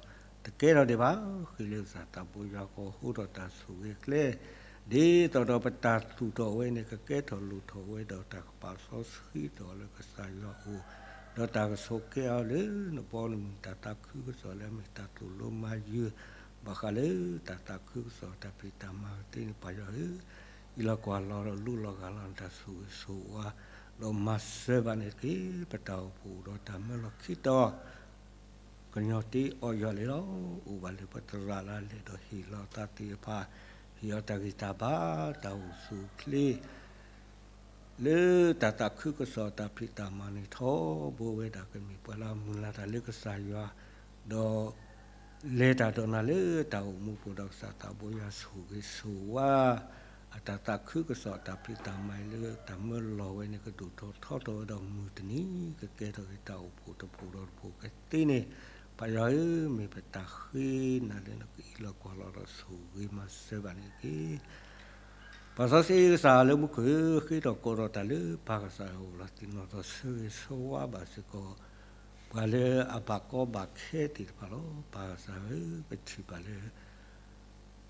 တကဲထီၣ်ဒံးဘၣ်, ဃ့လၢသးသးဘိယွၤ ကဟိထီၣ်တၢ်ဆိၣ်ဂ့ၤကျဲ ဒ်သိးဒီးပတၢ်သူၣ်ထီၣ်ဝဲန့ၣ် ကကဲထီၣ်လိၣ်ထီၣ်ဝဲဒီးတၢ်ကပာ်စီဆှံထီၣ်လၢကစၢ်ယွၤအအိၣ်, ဒီးတၢ်ကဆိးက့အီၤလၢနဘီနမုၢ် တၢ်သးခုကစီၣ်လၢအမ့ၢ်တၢ်သိၣ်လိမၤယုၤ, ဘၣ်ဃးလၢတၢ်သးခုကစီၣ်တၢ်ဖံးတၢ်မၤကသ့န့ၣ် ပၢ်ယွၤဧၢ, အံးလီၤကွၢ်လီၤဒီးလူလီၤဂာ်လီၤနတၢ်ဆိၣ်ဂ့ၤဆိၣ်ဝါ, ဒီးမၤစၢၤဘၣ်န့ၣ်တက့ၢ်. ပတၢ်အိၣ်ဖှိၣ်အိၣ်ဒီးတၢ်မၢလီၤခံတီၤ ကညီတ့အီၣ်ယွၤလံလီၤ. အိၣ်ဘၣ်လၢပသရၣ်လၢအလဲၤဒီးဟ့ၣ်လီၤသးသ့ၣ်တဖၣ်, ဟ့ၣ်အီၤတၢ်ဂံၢ်တၢ်ဘါ တၢ်အိၣ်ဆူၣ်အိၣ်ချ့ လၢတၢ်သးခုကစီၣ်တၢ်ဖံးတၢ်မၤန့ၣ်ထီဘိဝဲဒၣ် ကမ့ၢ်ပှၤလၢအမုၢ်လၢ်တၢ်လၢကစၢ်ယွၤ, ဒီး လဲၤတၢ်ဒီးနၤလၢတၢ်အိၣ်မူပူၤဒီး ကစၢ်သးဘိယွၤဆိၣ်ဂ့ၤဆိၣ်ဝါ အတၢ်သးခုကစီၣ်တၢ်ဖံးတၢ်မၤအံၤလၢတၢ်မၢလီၤဝဲန့ၣ် ကဒိၣ်ထီၣ်ထီထီၣ်ဝဲဒီးမုၢ်တနံၤ ကကဲထီၣ်က့ၤတၢ်အိၣ်ဖှိၣ်တဖှိၣ်ဒီးတဖှိၣ်ကသ့န့ၣ်, ပၢ်ယွၤဧၢ, မ့ၢ်ပတၢ်ဃ့နၤလၢနကအံးလီၤကွၢ်လီၤဒီးဆိၣ်ဂ့ၤမၤစၢၤဘၣ်န့ၣ်တက့ၢ်. ပၢ်စီဆှံကစၢ်လၢမူခိၣ်ဧၢ, ဃ့ထီၣ်ကိးထီၣ်တၢ်လၢပၢ်ကစၢ်အအိၣ်လီၤ. သ့ၣ်နီၣ်ထီၣ်ဆၢဂ့ၤဆၢဝါဘၣ်စ့ၢ်ကီး ပှၤလၢအဘၣ်ကီဘၣ်ခဲသ့ၣ်တဖၣ်လီၤ. ပၢ်ကစၢ်ဧၢ, ပထံၣ်ဘၣ်လၢ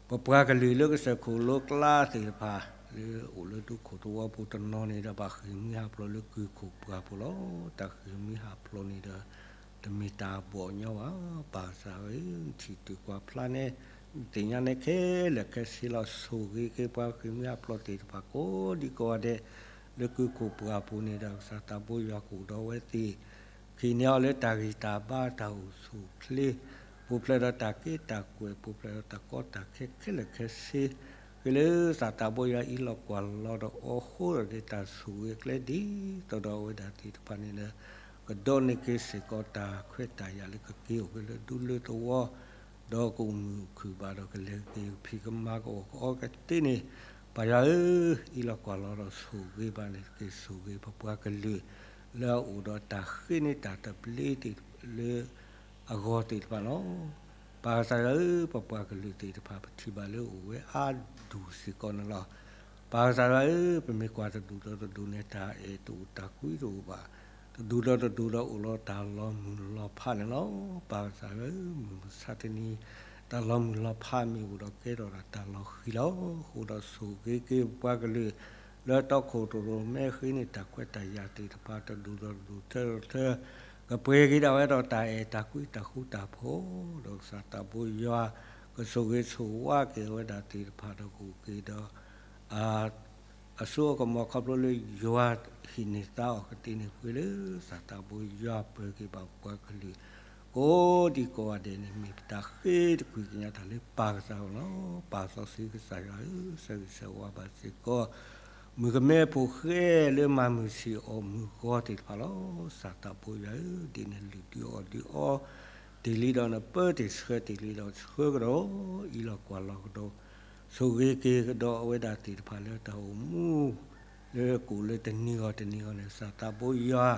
ပပှၤကလုာ်လၢကစၢၢ်ခိၣ်လိကျါသ့ၣ်တဖၣ် လၢအိၣ်လၢဒူခိၣ်သဝီပူၤတနီၤန့ၣ်ဒီး ဘၣ်ဃ့ၢ်မှံဟးဖျိးလၢကုၢ်ခိၣ်ပှၢ်ပူၤလီၤ. တၢ်ဃ့ၢ်မှံဟးဖျိးန့ၣ်ဒီး တမ့ၢ်တၢ်ဘီၣ်ညီဘၣ်. ပၢ်ကစၢ်ဧၢ, နထံၣ်တုၤကွၢ်ဖျါနဲ, နသ့ၣ်ညါနဲခဲလၢာ်ခဲဆ့လီၤ. ဆိၣ်ဂ့ၤက့ၤပှၤဃ့ၢ်မှံဟးဖျိးသ့ၣ်တဖၣ်ကိးဒံကိးဂၤဒဲး လၢကုၢ်ခိၣ်ပှၢ်ပူၤန့ၣ်ဒီး ကစၢ်သးဘိယွၤကအိၣ်ဒီးအဝဲသ့ၣ် ဟံးန့ၢ်အီၤလၢတၢ်ဂံၢ်တၢ်ဘါတၢ်အိၣ်ဆူၣ်အိၣ်ချ့, ပူၤဖျဲးဒီးတၢ်က့တၢ်ကွဲး, ပူၤဖျဲးဒီးတၢ်ကီတၢ်ခဲခဲလၢာ်ခဲဆ့, ဃ့လၢသးသးဘိယွၤအံးလီၤကွၢ်လီၤဒီးအီၤဃိဒီး တၢ်ဆိၣ်ဂ့ၤကျဲဒ်သိးဒီးအဝဲဒၣ်သ့ၣ်တဖၣ်န့ၣ်ဒီး ကဒိးန့ၢ်က့ၤစ့ၢ်ကီးတၢ်ခွဲးတၢ်ယာ်လၢကက့ၤအိၣ်ဖဲလၢဒူလၢသဝီ ဒီးကအိၣ်မုာ်အိၣ်ခုၣ်ဘၣ်ဒီးကလဲၤက့ၤဖံးကမၤကအိၣ်ကအီၤကသ့န့ၣ်, ပၢ်ယွၤဧၢ, အံးလီၤကွၢ်လီၤဒီးဆိၣ်ဂ့ၤဘၣ်န့ၣ်တက့ၢ်. ဆိၣ်ဂ့ၤပပှၤကလုာ် လၢအအိၣ်ဒီးတၢ်ဃ့န့ၢ်တၢ်သဘျ့လၢအဂီၢ်သ့ၣ်တဖၣ်လီၤ. ပၢ်ကစၢ်ယွၤဧၢ, ပပှၤကလုာ်သ့ၣ်တဖၣ် ပထံၣ်ဘၣ်လၢအိၣ်ဝဲအါဒူၣ်စ့ၢ်ကီးန့ၣ်လီၤ. ပၢ်ကစၢ်ယွၤဧၢ, ပမ့ၢ်ကွၢ်တဒူၣ်ဒီးတဒူၣ်န့ၣ် တၢ်အဲၣ်တအိၣ်တၢ်ကွံတအိၣ်ဘၣ်. တဒူၣ်ဒီးတဒူၣ်ဒီးအိၣ်လီၤတၢ်လီၤမုၢ်လီၤဖးန့ၣ်လီၤ. ပၢ်ကစၢ်ယွၤဧၢ, မုၢ်မဆါတနံၤ တၢ်လီၤမုၢ်လီၤဖးမ့ၢ်အိၣ်ဒီးကဲထီၣ်ဒၣ်တၢ်လီၤဃံၤလီၤ. အဃိဒီးဆိၣ်ဂ့ၤက့ၤပပှၤကလုာ် လၢတီခိၣ်ရိၣ်မဲဃ့န့ၢ်တၢ်ခွဲးတၢ်ယာ်သ့ၣ်တဖၣ် တဒူၣ်ဒီးတဒူၣ် ထၢဒီးထၢ ကပှဲၤက့ၤဒၣ်ဝဲဒီးတၢ်အဲၣ်တၢ်ကွံတၢ်ဃူတၢ်ဖိး, ဒီးကစၢ်သးဘိယွၤ ကဆိၣ်ဂ့ၤဆိၣ်ဝါက့ၤဝဲဒၣ်သ့ၣ်တဖၣ်ဒီးကအိၣ်က့ၤဒီး အ အစိအကမီၤခီဖျိလၢယွၤဟံးန့ၢ်သါအီၤကသ့န့ၣ် ပှ့ၤလၢသးသးဘိယွၤပၢၤက့ၤဘၣ်ပပှၤကလုာ် ကိးဒံကိးဂၤဒဲးန့ၣ် မ့ၢ်ပတၢ်ဃ့တကွံာ်ကညးတၢ်လၢပၢ်ကစၢ်အအိၣ်လီၤ. ပၢ်စီဆှံကစၢ်ယွၤဧၢ, ဆၢဂ့ၤဆၢဝါဘၣ်စ့ၢ်ကီး မုၣ်ကမဲဖိဃဲလၢမၤမုၢ်ဆံးအီၣ်မုၢ်ဂီၤသ့ၣ်တဖၣ်လီၤ. ကစၢ်သးဘိယွၤဧၢ, ဒ်နလုၢ်ဒုးအီၣ်ဒုးအီ တ့ၢ်လံဒီးနပၢတ့ၢ်ဆှၢတ့ၢ်လံဒီးဆှၢကဒီး အံးလီၤကွၢ်လီၤကဒီး ဆိၣ်ဂ့ၤက့ၤကဒီးအဝဲဒၣ်သ့ၣ်တဖၣ်လၢတၢ်အိၣ်မူ လၢကိးလၢတနံၤဂီၤတနံၤဂီၤန့ၣ် ကစၢ်သးဘိယွၤ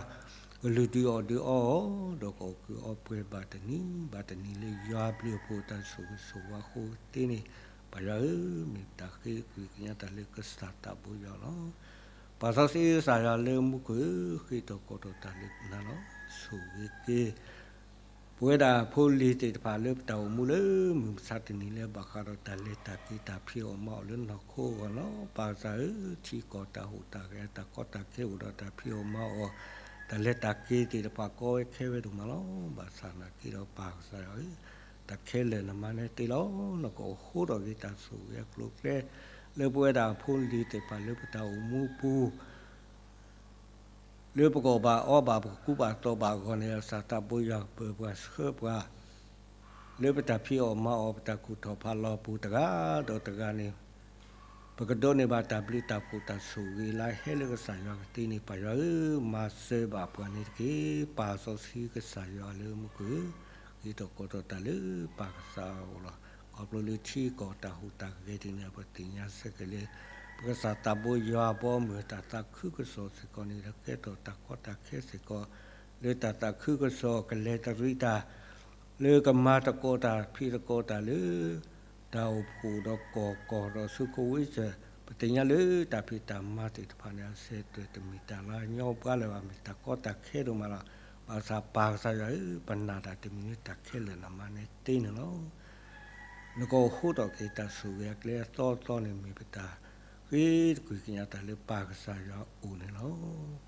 ကလုၢ်ဒုးအီၣ်ဒုးအီအီၤ ဒီးကအီၣ်ကုၢ်အီပှဲၤဘၣ်တနံၤဘၣ်တနံၤ လၢယွၤဘျုးအဖှိၣ်တၢ်ဆိၣ်ဂ့ၤဆိၣ်ဝါအဃိသ့န့ၣ်, ပၢ်ယွၤဧၢ, မ့ၢ်ပတၢ်ဃ့တကွံာ်ကညးတၢ်လၢကစၢ်သးဘိယွၤလီၤ. ပၢ်စီဆှံကစၢ်ယွၤလၢမူခိၣ်ဧၢ, ဃ့ထီၣ်ကိးထီၣ်တၢ်လၢနၤလီၤ. ဆိၣ်ဂ့ၤက့ၤ ပဝဲဒၣ်ဖိလံၤသ့ၣ်တဖၣ်လၢပတၢ်အိၣ်မူလၢမုၢ်မဆါတနံၤလၢဘၣ်ဃးဒီးတၢ်လဲၤတၢ်က့ၤတၢ်ဖံးအီၣ်မၤအီၣ်လၢနီၢ်ခိအဂီၢ်လီၤ. ပၢ်ကစၢ်ဧၢ, ထံကီၢ်တၢ်ဟူးတၢ်ဂဲၤ တၢ်ကီတၢ်ခဲအိၣ်ဒီးတၢ်ဖံးအီၣ်မၤအီၣ် တၢ်လဲၤတၢ်က့ၤသ့ၣ်တဖၣ်ကီဝဲခဲဝဲဒိၣ်မးလီၤ. ဘၣ်ဆၣ်နာ်က့ဒီးပၢ်ကစၢ်ယွၤဧၢ, တၢ်ခဲလၢာ်နမၤန့ၢ်တ့ၢ်လီၤ. နကအိၣ်ဃိထီၣ်က့ၤတၢ်ဆိၣ်ဂ့ၤအကျိၤအကျဲ လၢပဝဲဒၣ်ဖိလံၤသ့ၣ်တဖၣ်လၢပတၢ်အိၣ်မူပူၤ လၢပကအီၣ်ဘၣ်ပကကူဘၣ်သိးဘၣ်အဂီၢ်န့ၣ် ကစၢ်သးဘိယွၤကပၢၤပှၤဆှၢပှၤ လၢပတၢ်ဖံးအီၣ်မၤအီၣ်ပတၢ်ကူၣ်ထီၣ်ဖးလီၤပူၤတဂၤဒီးတဂၤန့ၣ် ပကဒိးန့ၢ်ဘၣ်တၢ်ဘျုးတၢ်ဖှိၣ်တၢ်ဆိၣ်ဂ့ၤလၢဟဲလၢကစၢ်ယွၤကသ့န့ၣ် ပၢ်ယွၤဧၢ, မၤစၢၤဘၣ်ပှၤန့ၣ်တက့ၢ်. ပၢ်စီဆှံကစၢ်ယွၤလၢမူခိၣ်ဧၢ, ဃ့ထီၣ်ကိးထီၣ်တၢ်လၢပၢ်ကစၢ်အအိၣ်လီၤ. ခီဖျိလၢထံကီၢ်တၢ်ဟူးတၢ်ဂဲၤဒ်န့ၣ် ပသ့ၣ်ညါဆၢက့ၤလၢ ပကစၢ်သးဘိယွၤဘီမုၢ်တၢ်သးခုကစီၣ်စ့ၢ်ကီးန့ၣ် ဒီးကဲထီၣ်တၢ်ကီတၢ်ခဲစ့ၢ်ကီး လၢတၢ်သးခုကစီၣ်ကလဲၤတရံးတၢ် လၢကမၤသကိးတၢ်ဖံးသကိးတၢ်လၢ တၢ်အိၣ်ဖှိၣ်ဒီးကီၢ်ကီၢ်ဒီးဆူခိၣ်ဝ့စၢၢ်, ပသ့ၣ်ညါလၢတၢ်ဖံးတၢ်မၤသ့ၣ်တဖၣ်န့ၣ် အစဲးတွဲၢ်တမ့ၢ်တၢ်လၢအညီဘှါလၢၤဘၣ် မ့ၢ်တၢ်ကီတၢ်ခဲဒိၣ်မးလီၤ. ဘၣ်ဆၣ်ပၢ်ကစၢ်ယွၤဧၢ, ပနာ်တၢ်တမံၤလၢတၢ်ခဲလၢာ်နမၤန့ၢ်တ့ၢ်န့ၣ်လီၤ. နကအိၣ်ဃိထီၣ်က့ၤတၢ်ဆိၣ်ဂ့ၤအကျဲအသီအသီန့ၣ် မ့ၢ်ပတၢ်ဃ့တကွံာ်ကညးတၢ်လၢပၢ်ကစၢ်ယွၤအအိၣ်န့ၣ်လီၤ.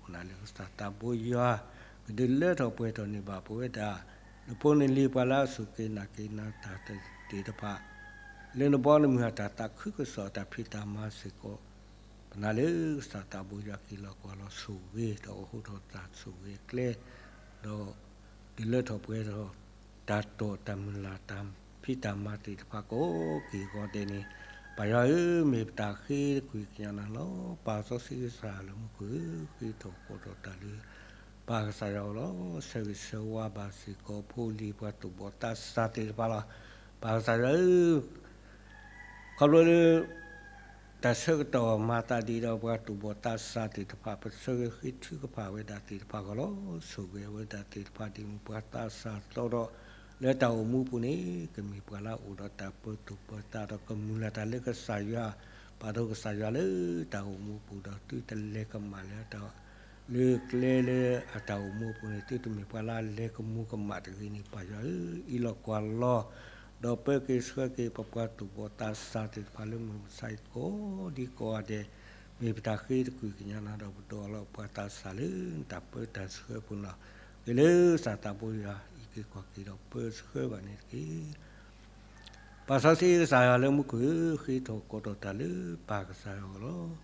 နာ်လၢကစၢ်သးဘိယွၤ ကဒုးလၢထီၣ်ပှဲၤထီၣ်န့ၢ်ဘၣ်ပဝဲဒၣ် နဖိနလံၤပှၤလၢအစူၢ်က့ၤနာ်က့ၤနၤတၢ်သ့ၣ်တဖၣ် လၢနဘီနမုၢ်အတၢ်သးခုကစီၣ်အတၢ်ဖံးတၢ်မၤစ့ၢ်ကီး, ပနာ်လၢကစၢ်သးဘိယွၤက့ၤလီၤကွၢ်လီၤဆိၣ်ဂ့ၤ ဒီးအိၣ်ဃိထီၣ်တၢ်ဆိၣ်ဂ့ၤအကျဲ ဒီး ဒုးလၢထီၣ်ပှဲၤထီၣ် တၢ်တိာ်တၢ်မုၢ်လၢ်တၢ်ဖံးတၢ်မၤသ့ၣ်တဖၣ်ကိးက့ၢ်ဂီၤဒဲးန့ၣ်, ပၢ်ယွၤဧၢ, မ့ၢ်ပတၢ်ဃ့တကွံာ်ကညးနၤလီၤ. ပၢ်စီဆှံကစၢ်လၢမူခိၣ်ဧၢ, ဃ့ထီၣ်ကိးထီၣ်တၢ်လၢ ပၢ်ကစၢ်ယွၤအအိၣ်လီၤ. ဆၢဂ့ၤဆၢဝါဘၣ်စ့ၢ်ကီးဖိလံၤပှၤသူၣ်ဘီၣ်သးစၢ်သ့ၣ်တဖၣ်လီၤ. ပၢ်ကစၢ်ယွၤဧၢ, ခီဖျိလၢ တၢ်ဆၢကတီၢ်မၤသးဒ်ဒီးပှၤသူၣ်ဘီၣ်သးစၢ်သ့ၣ်တဖၣ် ပဆၢဂ့ၤဃ့ထုကဖၣ်ဝဲဒၣ်သ့ၣ်တဖၣ်အဂီၢ်လီၤ. ဆိၣ်ဂ့ၤဝဲဒၣ်သ့ၣ်တဖၣ်ဒ်မုၢ်ပှၤသးစၢ်သီဒီး လၢတၢ်အိၣ်မူပူၤန့ၣ် ကမ့ၢ်ပှၤလၢအအိၣ်ဒီးတၢ်ပၢၤသူၣ်ပၢၤသးဒီးကမုၢ်လၢ်တၢ်လၢကစၢ်ယွၤ, ပာ်ဒိၣ်ကစၢ်ယွၤလၢတၢ်အိၣ်မူပူၤဒီးသုတလဲၤကမၣ်လၢတၢ် လၢကျဲလၢအတၢ်အိၣ်မူအပူၤန့ၣ် သုတမ့ၢ်ပှၤလၢအလဲၤကမူၤကမၣ်တဂ့ၤန့ၣ် ပၢ်ယွၤဧၢ, အံးလီၤကွၢ်လီၤ ဒီးပၢက့ၤဆှၢက့ၤပပှၤသူၣ်ဘီၣ်သးစၢ်သ့ၣ်တဖၣ်လၢမုၢ်မဆါအံၤကိးဒံကိးဂၤဒဲး, မ့ၢ်ပတၢ်ဃ့တကွံာ်ကညးနၤဒီးပဒိးလီၤပှၤသးစၢ်လၢနတၢ်ပၢတၢ်ဆှၢအပူၤန့ၣ်လီၤ. က့ၤလၢကစၢ်သးဘိယွၤအံးက့ၤကွၢ်က့ၤဒီးပၢဆှၢဘၣ်န့ၣ်တက့ၢ်. ပၢ်စီဆှံကစၢ်ယွၤလၢမူခိၣ်ဧၢ, ဃ့ထီၣ်ကိးထီၣ်တၢ်လၢပၢ်ကစၢ်ယွၤအဂီၢ်လီၤ.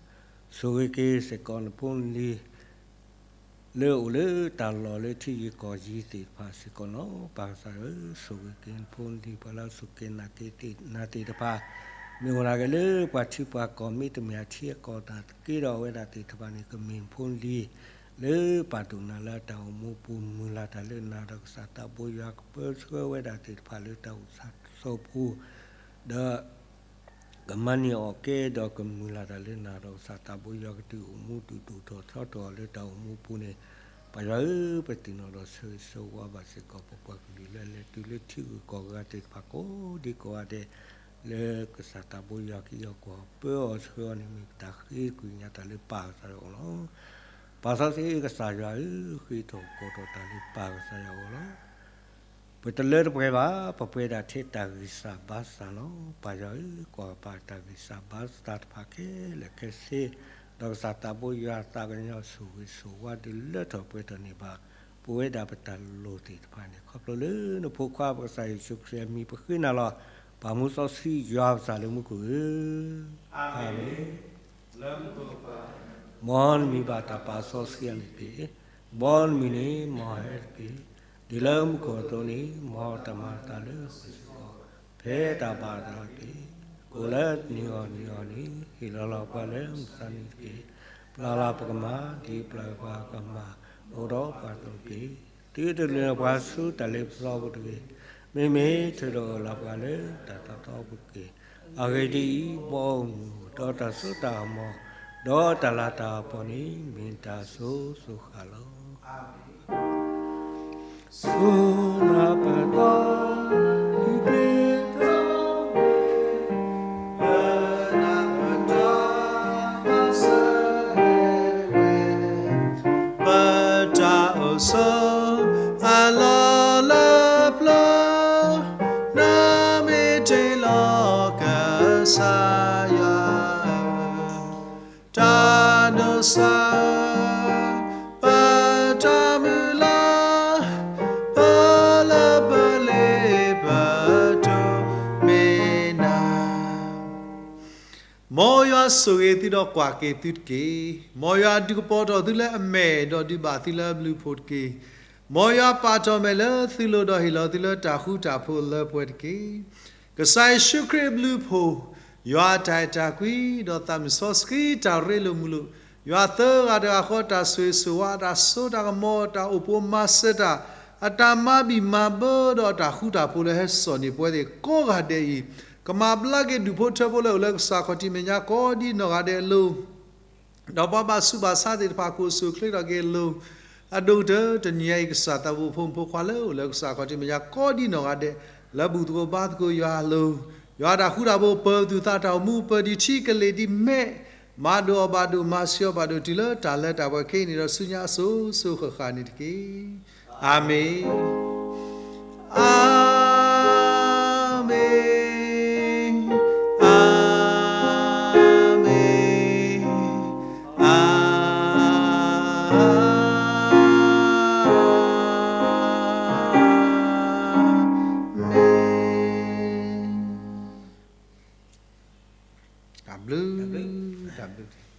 ဆိၣ်ဂ့ၤက့ၤစ့ၢ်ကီးနဖိနလံၤ လၢအိၣ်လၢတၢ်လီၢ်လၢထံဂုၤကီၢ်ဂၤသ့ၣ်တဖၣ်စ့ၢ်ကီးန့ၣ်လီၤ. ပၢ်ကစၢ်ယွၤဧၢ, ဆိၣ်ဂ့ၤက့ၤနဖိနလံၤပှၤလၢအစူၢ်က့ၤနာ်က့ၤနၤသ့ၣ်တဖၣ်, မ့ၢ်အိၣ်နာ်က့ၤလၢပှၤထံပှၤကီၢ် မ့တမ့ၢ်အထံအကီၢ်တၢ်တက့ဒီးအဝဲဒၣ်သ့ၣ်တဖၣ်န့ၣ် ကမ့ၢ်နဖိနလံၤ လၢပာ်ဒိၣ်နၤလၢအတၢ်အိၣ်မူပူၤ မုၢ်လၢ်တၢ်လၢနၤဒီးကစၢ်သးဘိယွၤကပၢဆှၢဝဲဒၣ်သ့ၣ်တဖၣ်လၢတၢ်အိၣ်ဆၣ်သီပူၤ ဒီး ကမၤန့ၢ်အီၣ်ကဲဒီးကမုၢ်လၢ်တၢ်လၢနၤဒီးကစၢ်သးဘိယွၤကဒုးအိၣ်မူဒုးဒိၣ်ထီၣ်ထီထီၣ်လၢတၢ်အိၣ်မူပူၤန့ၣ်, ပၢ်ယွၤဧၢ, ပသ့ၣ်နီၣ်ဒီးဆၢဂ့ၤဆၢဝါဘၣ်စ့ၢ်ကီး ပပှၤကလုာ်လၢလဲၤတုၤလၢထံဂုၤကီၢ်ဂၤသ့ၣ်တဖၣ်ကိးဒံကိးဂၤဒဲး လၢကစၢ်သးဘိယွၤကအီၣ်ကွၢ်ပၢအီၤဆှၢအီၤန့ၣ် မ့ၢ်ပတၢ်ဃ့ကွံာ်ကညးတၢ်လၢပၢ်ကစၢ်ယွၤအဂီၢ်လီၤ. ပၢ်စီဆှံကစၢ်ယွၤဧၢ, ဃ့ထီၣ်ကိးထီၣ်တၢ်လၢပၢ်ကစၢ်ယွၤအဂီၢ်လီၤ. ပတလၢတပှဲၤဘၣ်, ပပှဲၤဒၣ်ထဲတၢ်ဂံၢ်စၢ်ဘါစၢ်လီၤ. ပၢ်ယွၤဧၢ, ကွၢ်ပာ်တၢ်ဂံၢ်စၢ်ဘါစၢ်တဖၣ်ခဲလၢာ်ခဲဆ့, ဒီးကစၢ်သးဘိယွၤအသးကညီၤဆိၣ်ဂ့ၤဆိၣ်ဝါဒုးလၢထီၣ်ပှဲၤထီၣ်န့ၢ်ဘၣ် ပဝဲဒၣ်ပတၢ်လိၣ်သ့ၣ်တဖၣ်န့ၣ် ခီဖျိလၢနဖိခွါပကစၢ်ယ့ၣ်ၡူးခရံာ်အမံၤပဃ့နၤလီၤ. ပၢ်မူစီဆှံယွၤပကစၢ်လၢမူခိၣ်ဧၢ, အၤမ့ၣ်. မ်နမံၤဘၣ်တၢ်ပာ်စီဆှံအါန့ၣ်တက့ၢ်. မ်နမံၤန့ၣ်မ်ဟဲတက့ၢ်. ဒ်လၢမူခိၣ်အသိးန့ၣ် မ်တၢ်မၤအသးလၢဃိာ်စ့ၢ်ကီး ဖဲတၢ်ဘၣ်အသးတက့ၢ်. ကိၣ်လၢတနံၤအဂီၢ်နံၤအဂီၢ်န့ၣ် ဟ့ၣ်လီၤလီၤပှၤလၢမုၢ်မဆါတနံၤတက့ၢ်. ပျၢ်လီၤပကမၤ ဒ်ပျၢ်ပှၤကမၤ အိၣ်ဒီးပှၤအသိးတက့ၢ်. သုတဒုးန့ၢ်ပှၤဆူတၢ်လ့ပစီပူၤတဂ့ၤ. မ့မ့ၢ်သုဒုးအိၣ်လီၤပှၤလၢတၢ်သးသီပူၤတက့ၢ်. အဂ့ၢ်ဒ်အံၤ, ဘီအမုၢ်ဒီးတၢ်စိတၢ်ကမီၤ ဒီးတၢ်လၤတၢ်ကပီၤန့ၣ် မ့ၢ်တၢ်ဆိၣ်ဂ့ၤဆိၣ်ဝါလီၤ. ဆိၣ်ဂ့ၤပတၢ် ပတၢ်အိၣ်ဆိးအလီၢ်လၢပျၢၤ, နမ့ၢ်တ့လီၤကစၢ်ယွၤဧၢ, တၢ်ဒိးစၢ်ဧၢ, ပတၢ်မုၢ်လၢ်, ပလၢပလ့ပတိၢ်မ့ၢ်နၤ မ်ယွၤဆိၣ်ဂ့ၤသုဒီးကွၢ်က့ၤသုတက့ၢ်. မ်ယွၤဒုးကပီၤထီၣ်သုလၢအမဲာ်ဒီးဒုးဘၣ်သုလၢအဘျုးအဖှိၣ်တက့ၢ်. မ်ယွၤပာ်ထီၣ်မဲာ်လၢသုလိၤဒီးဟ့ၣ်လီၤသုလၢတၢ်ဃူတၢ်ဖိးလၢပှဲၤတက့ၢ်. ကစၢ်ယ့ၣ်ၡူးခရံာ်အဘျုးအဖှိၣ်, ယွၤအတၢ်အဲၣ်တၢ်ကွံ, ဒီးသးမုၢ်စီဆှံတၢ်ရ့လိာ်မုာ်လိာ်, ယွၤသၢဂၤတဂၤဃီတၢ်ဆိၣ်ဂ့ၤဆိၣ်ဝါ, တၢ်စိတၢ်ကမီၤ, တၢ်အိၣ်ပိၤမၤစၢၤတၢ်, အတၢ်မၤဘံၣ်မၤဘၢဒီးအတၢ်ဃူတၢ်ဖိးလၢဟဲစိာ်န့ၢ်ပဝဲသ့ၣ် ကိးဂၤဒဲးအံၤ, ကမၤဘျါက့ၤဒူၣ်ဖိထၢဖိလၢအိၣ်လၢကစၢ်ခီၣ်ထံးမဲာ်ညါကိးဒံနီၢ်ဂၤဒဲးအလိၤ ဒီးပှၤဘၣ်ဆူးဘၣ်ဆါသ့ၣ်တဖၣ်ကအိၣ်ဆူၣ်အိၣ်ချ့ထီၣ်က့ၤအလိၤ, အဒိၣ်ကတၢၢ် တနံၤအံၤ ကစၢ်သးဘိဖိမုၣ်ဖိခွါလၢအိၣ်လၢကစၢ်ခီၣ်ထံးမဲာ်ညါကိးဒံနီၢ်ဂၤဒဲး, လၢဘူၣ်သကိးဘါသကိးယွၤအလိၤ, ယွၤတၢ်ဃူတၢ်ဖိးပၢၤသူၣ်သးတၢ်အိၣ်မူပၢၤဒံးထံကလ့ၢ်ဒံးမဲာ်, မၤဒိၣ်အီၤဘၣ်ဒိၣ် မၤဆှံအီၤဘၣ်ဒိၣ် တုၤလၢတၢ်လၢတၢ်ပှဲၤခဲအံၤန့ၣ်ဒီးဆူညါအစိၤစိၤဃၣ်ဃၣ်န့ၣ်တက့ၢ်. အၤမ့ၣ်, အၤမ့ၣ်, အၤမ့ၣ်, အၤမ့ၣ်. တၢ်ဘျုး, တၢ်ဘျုး.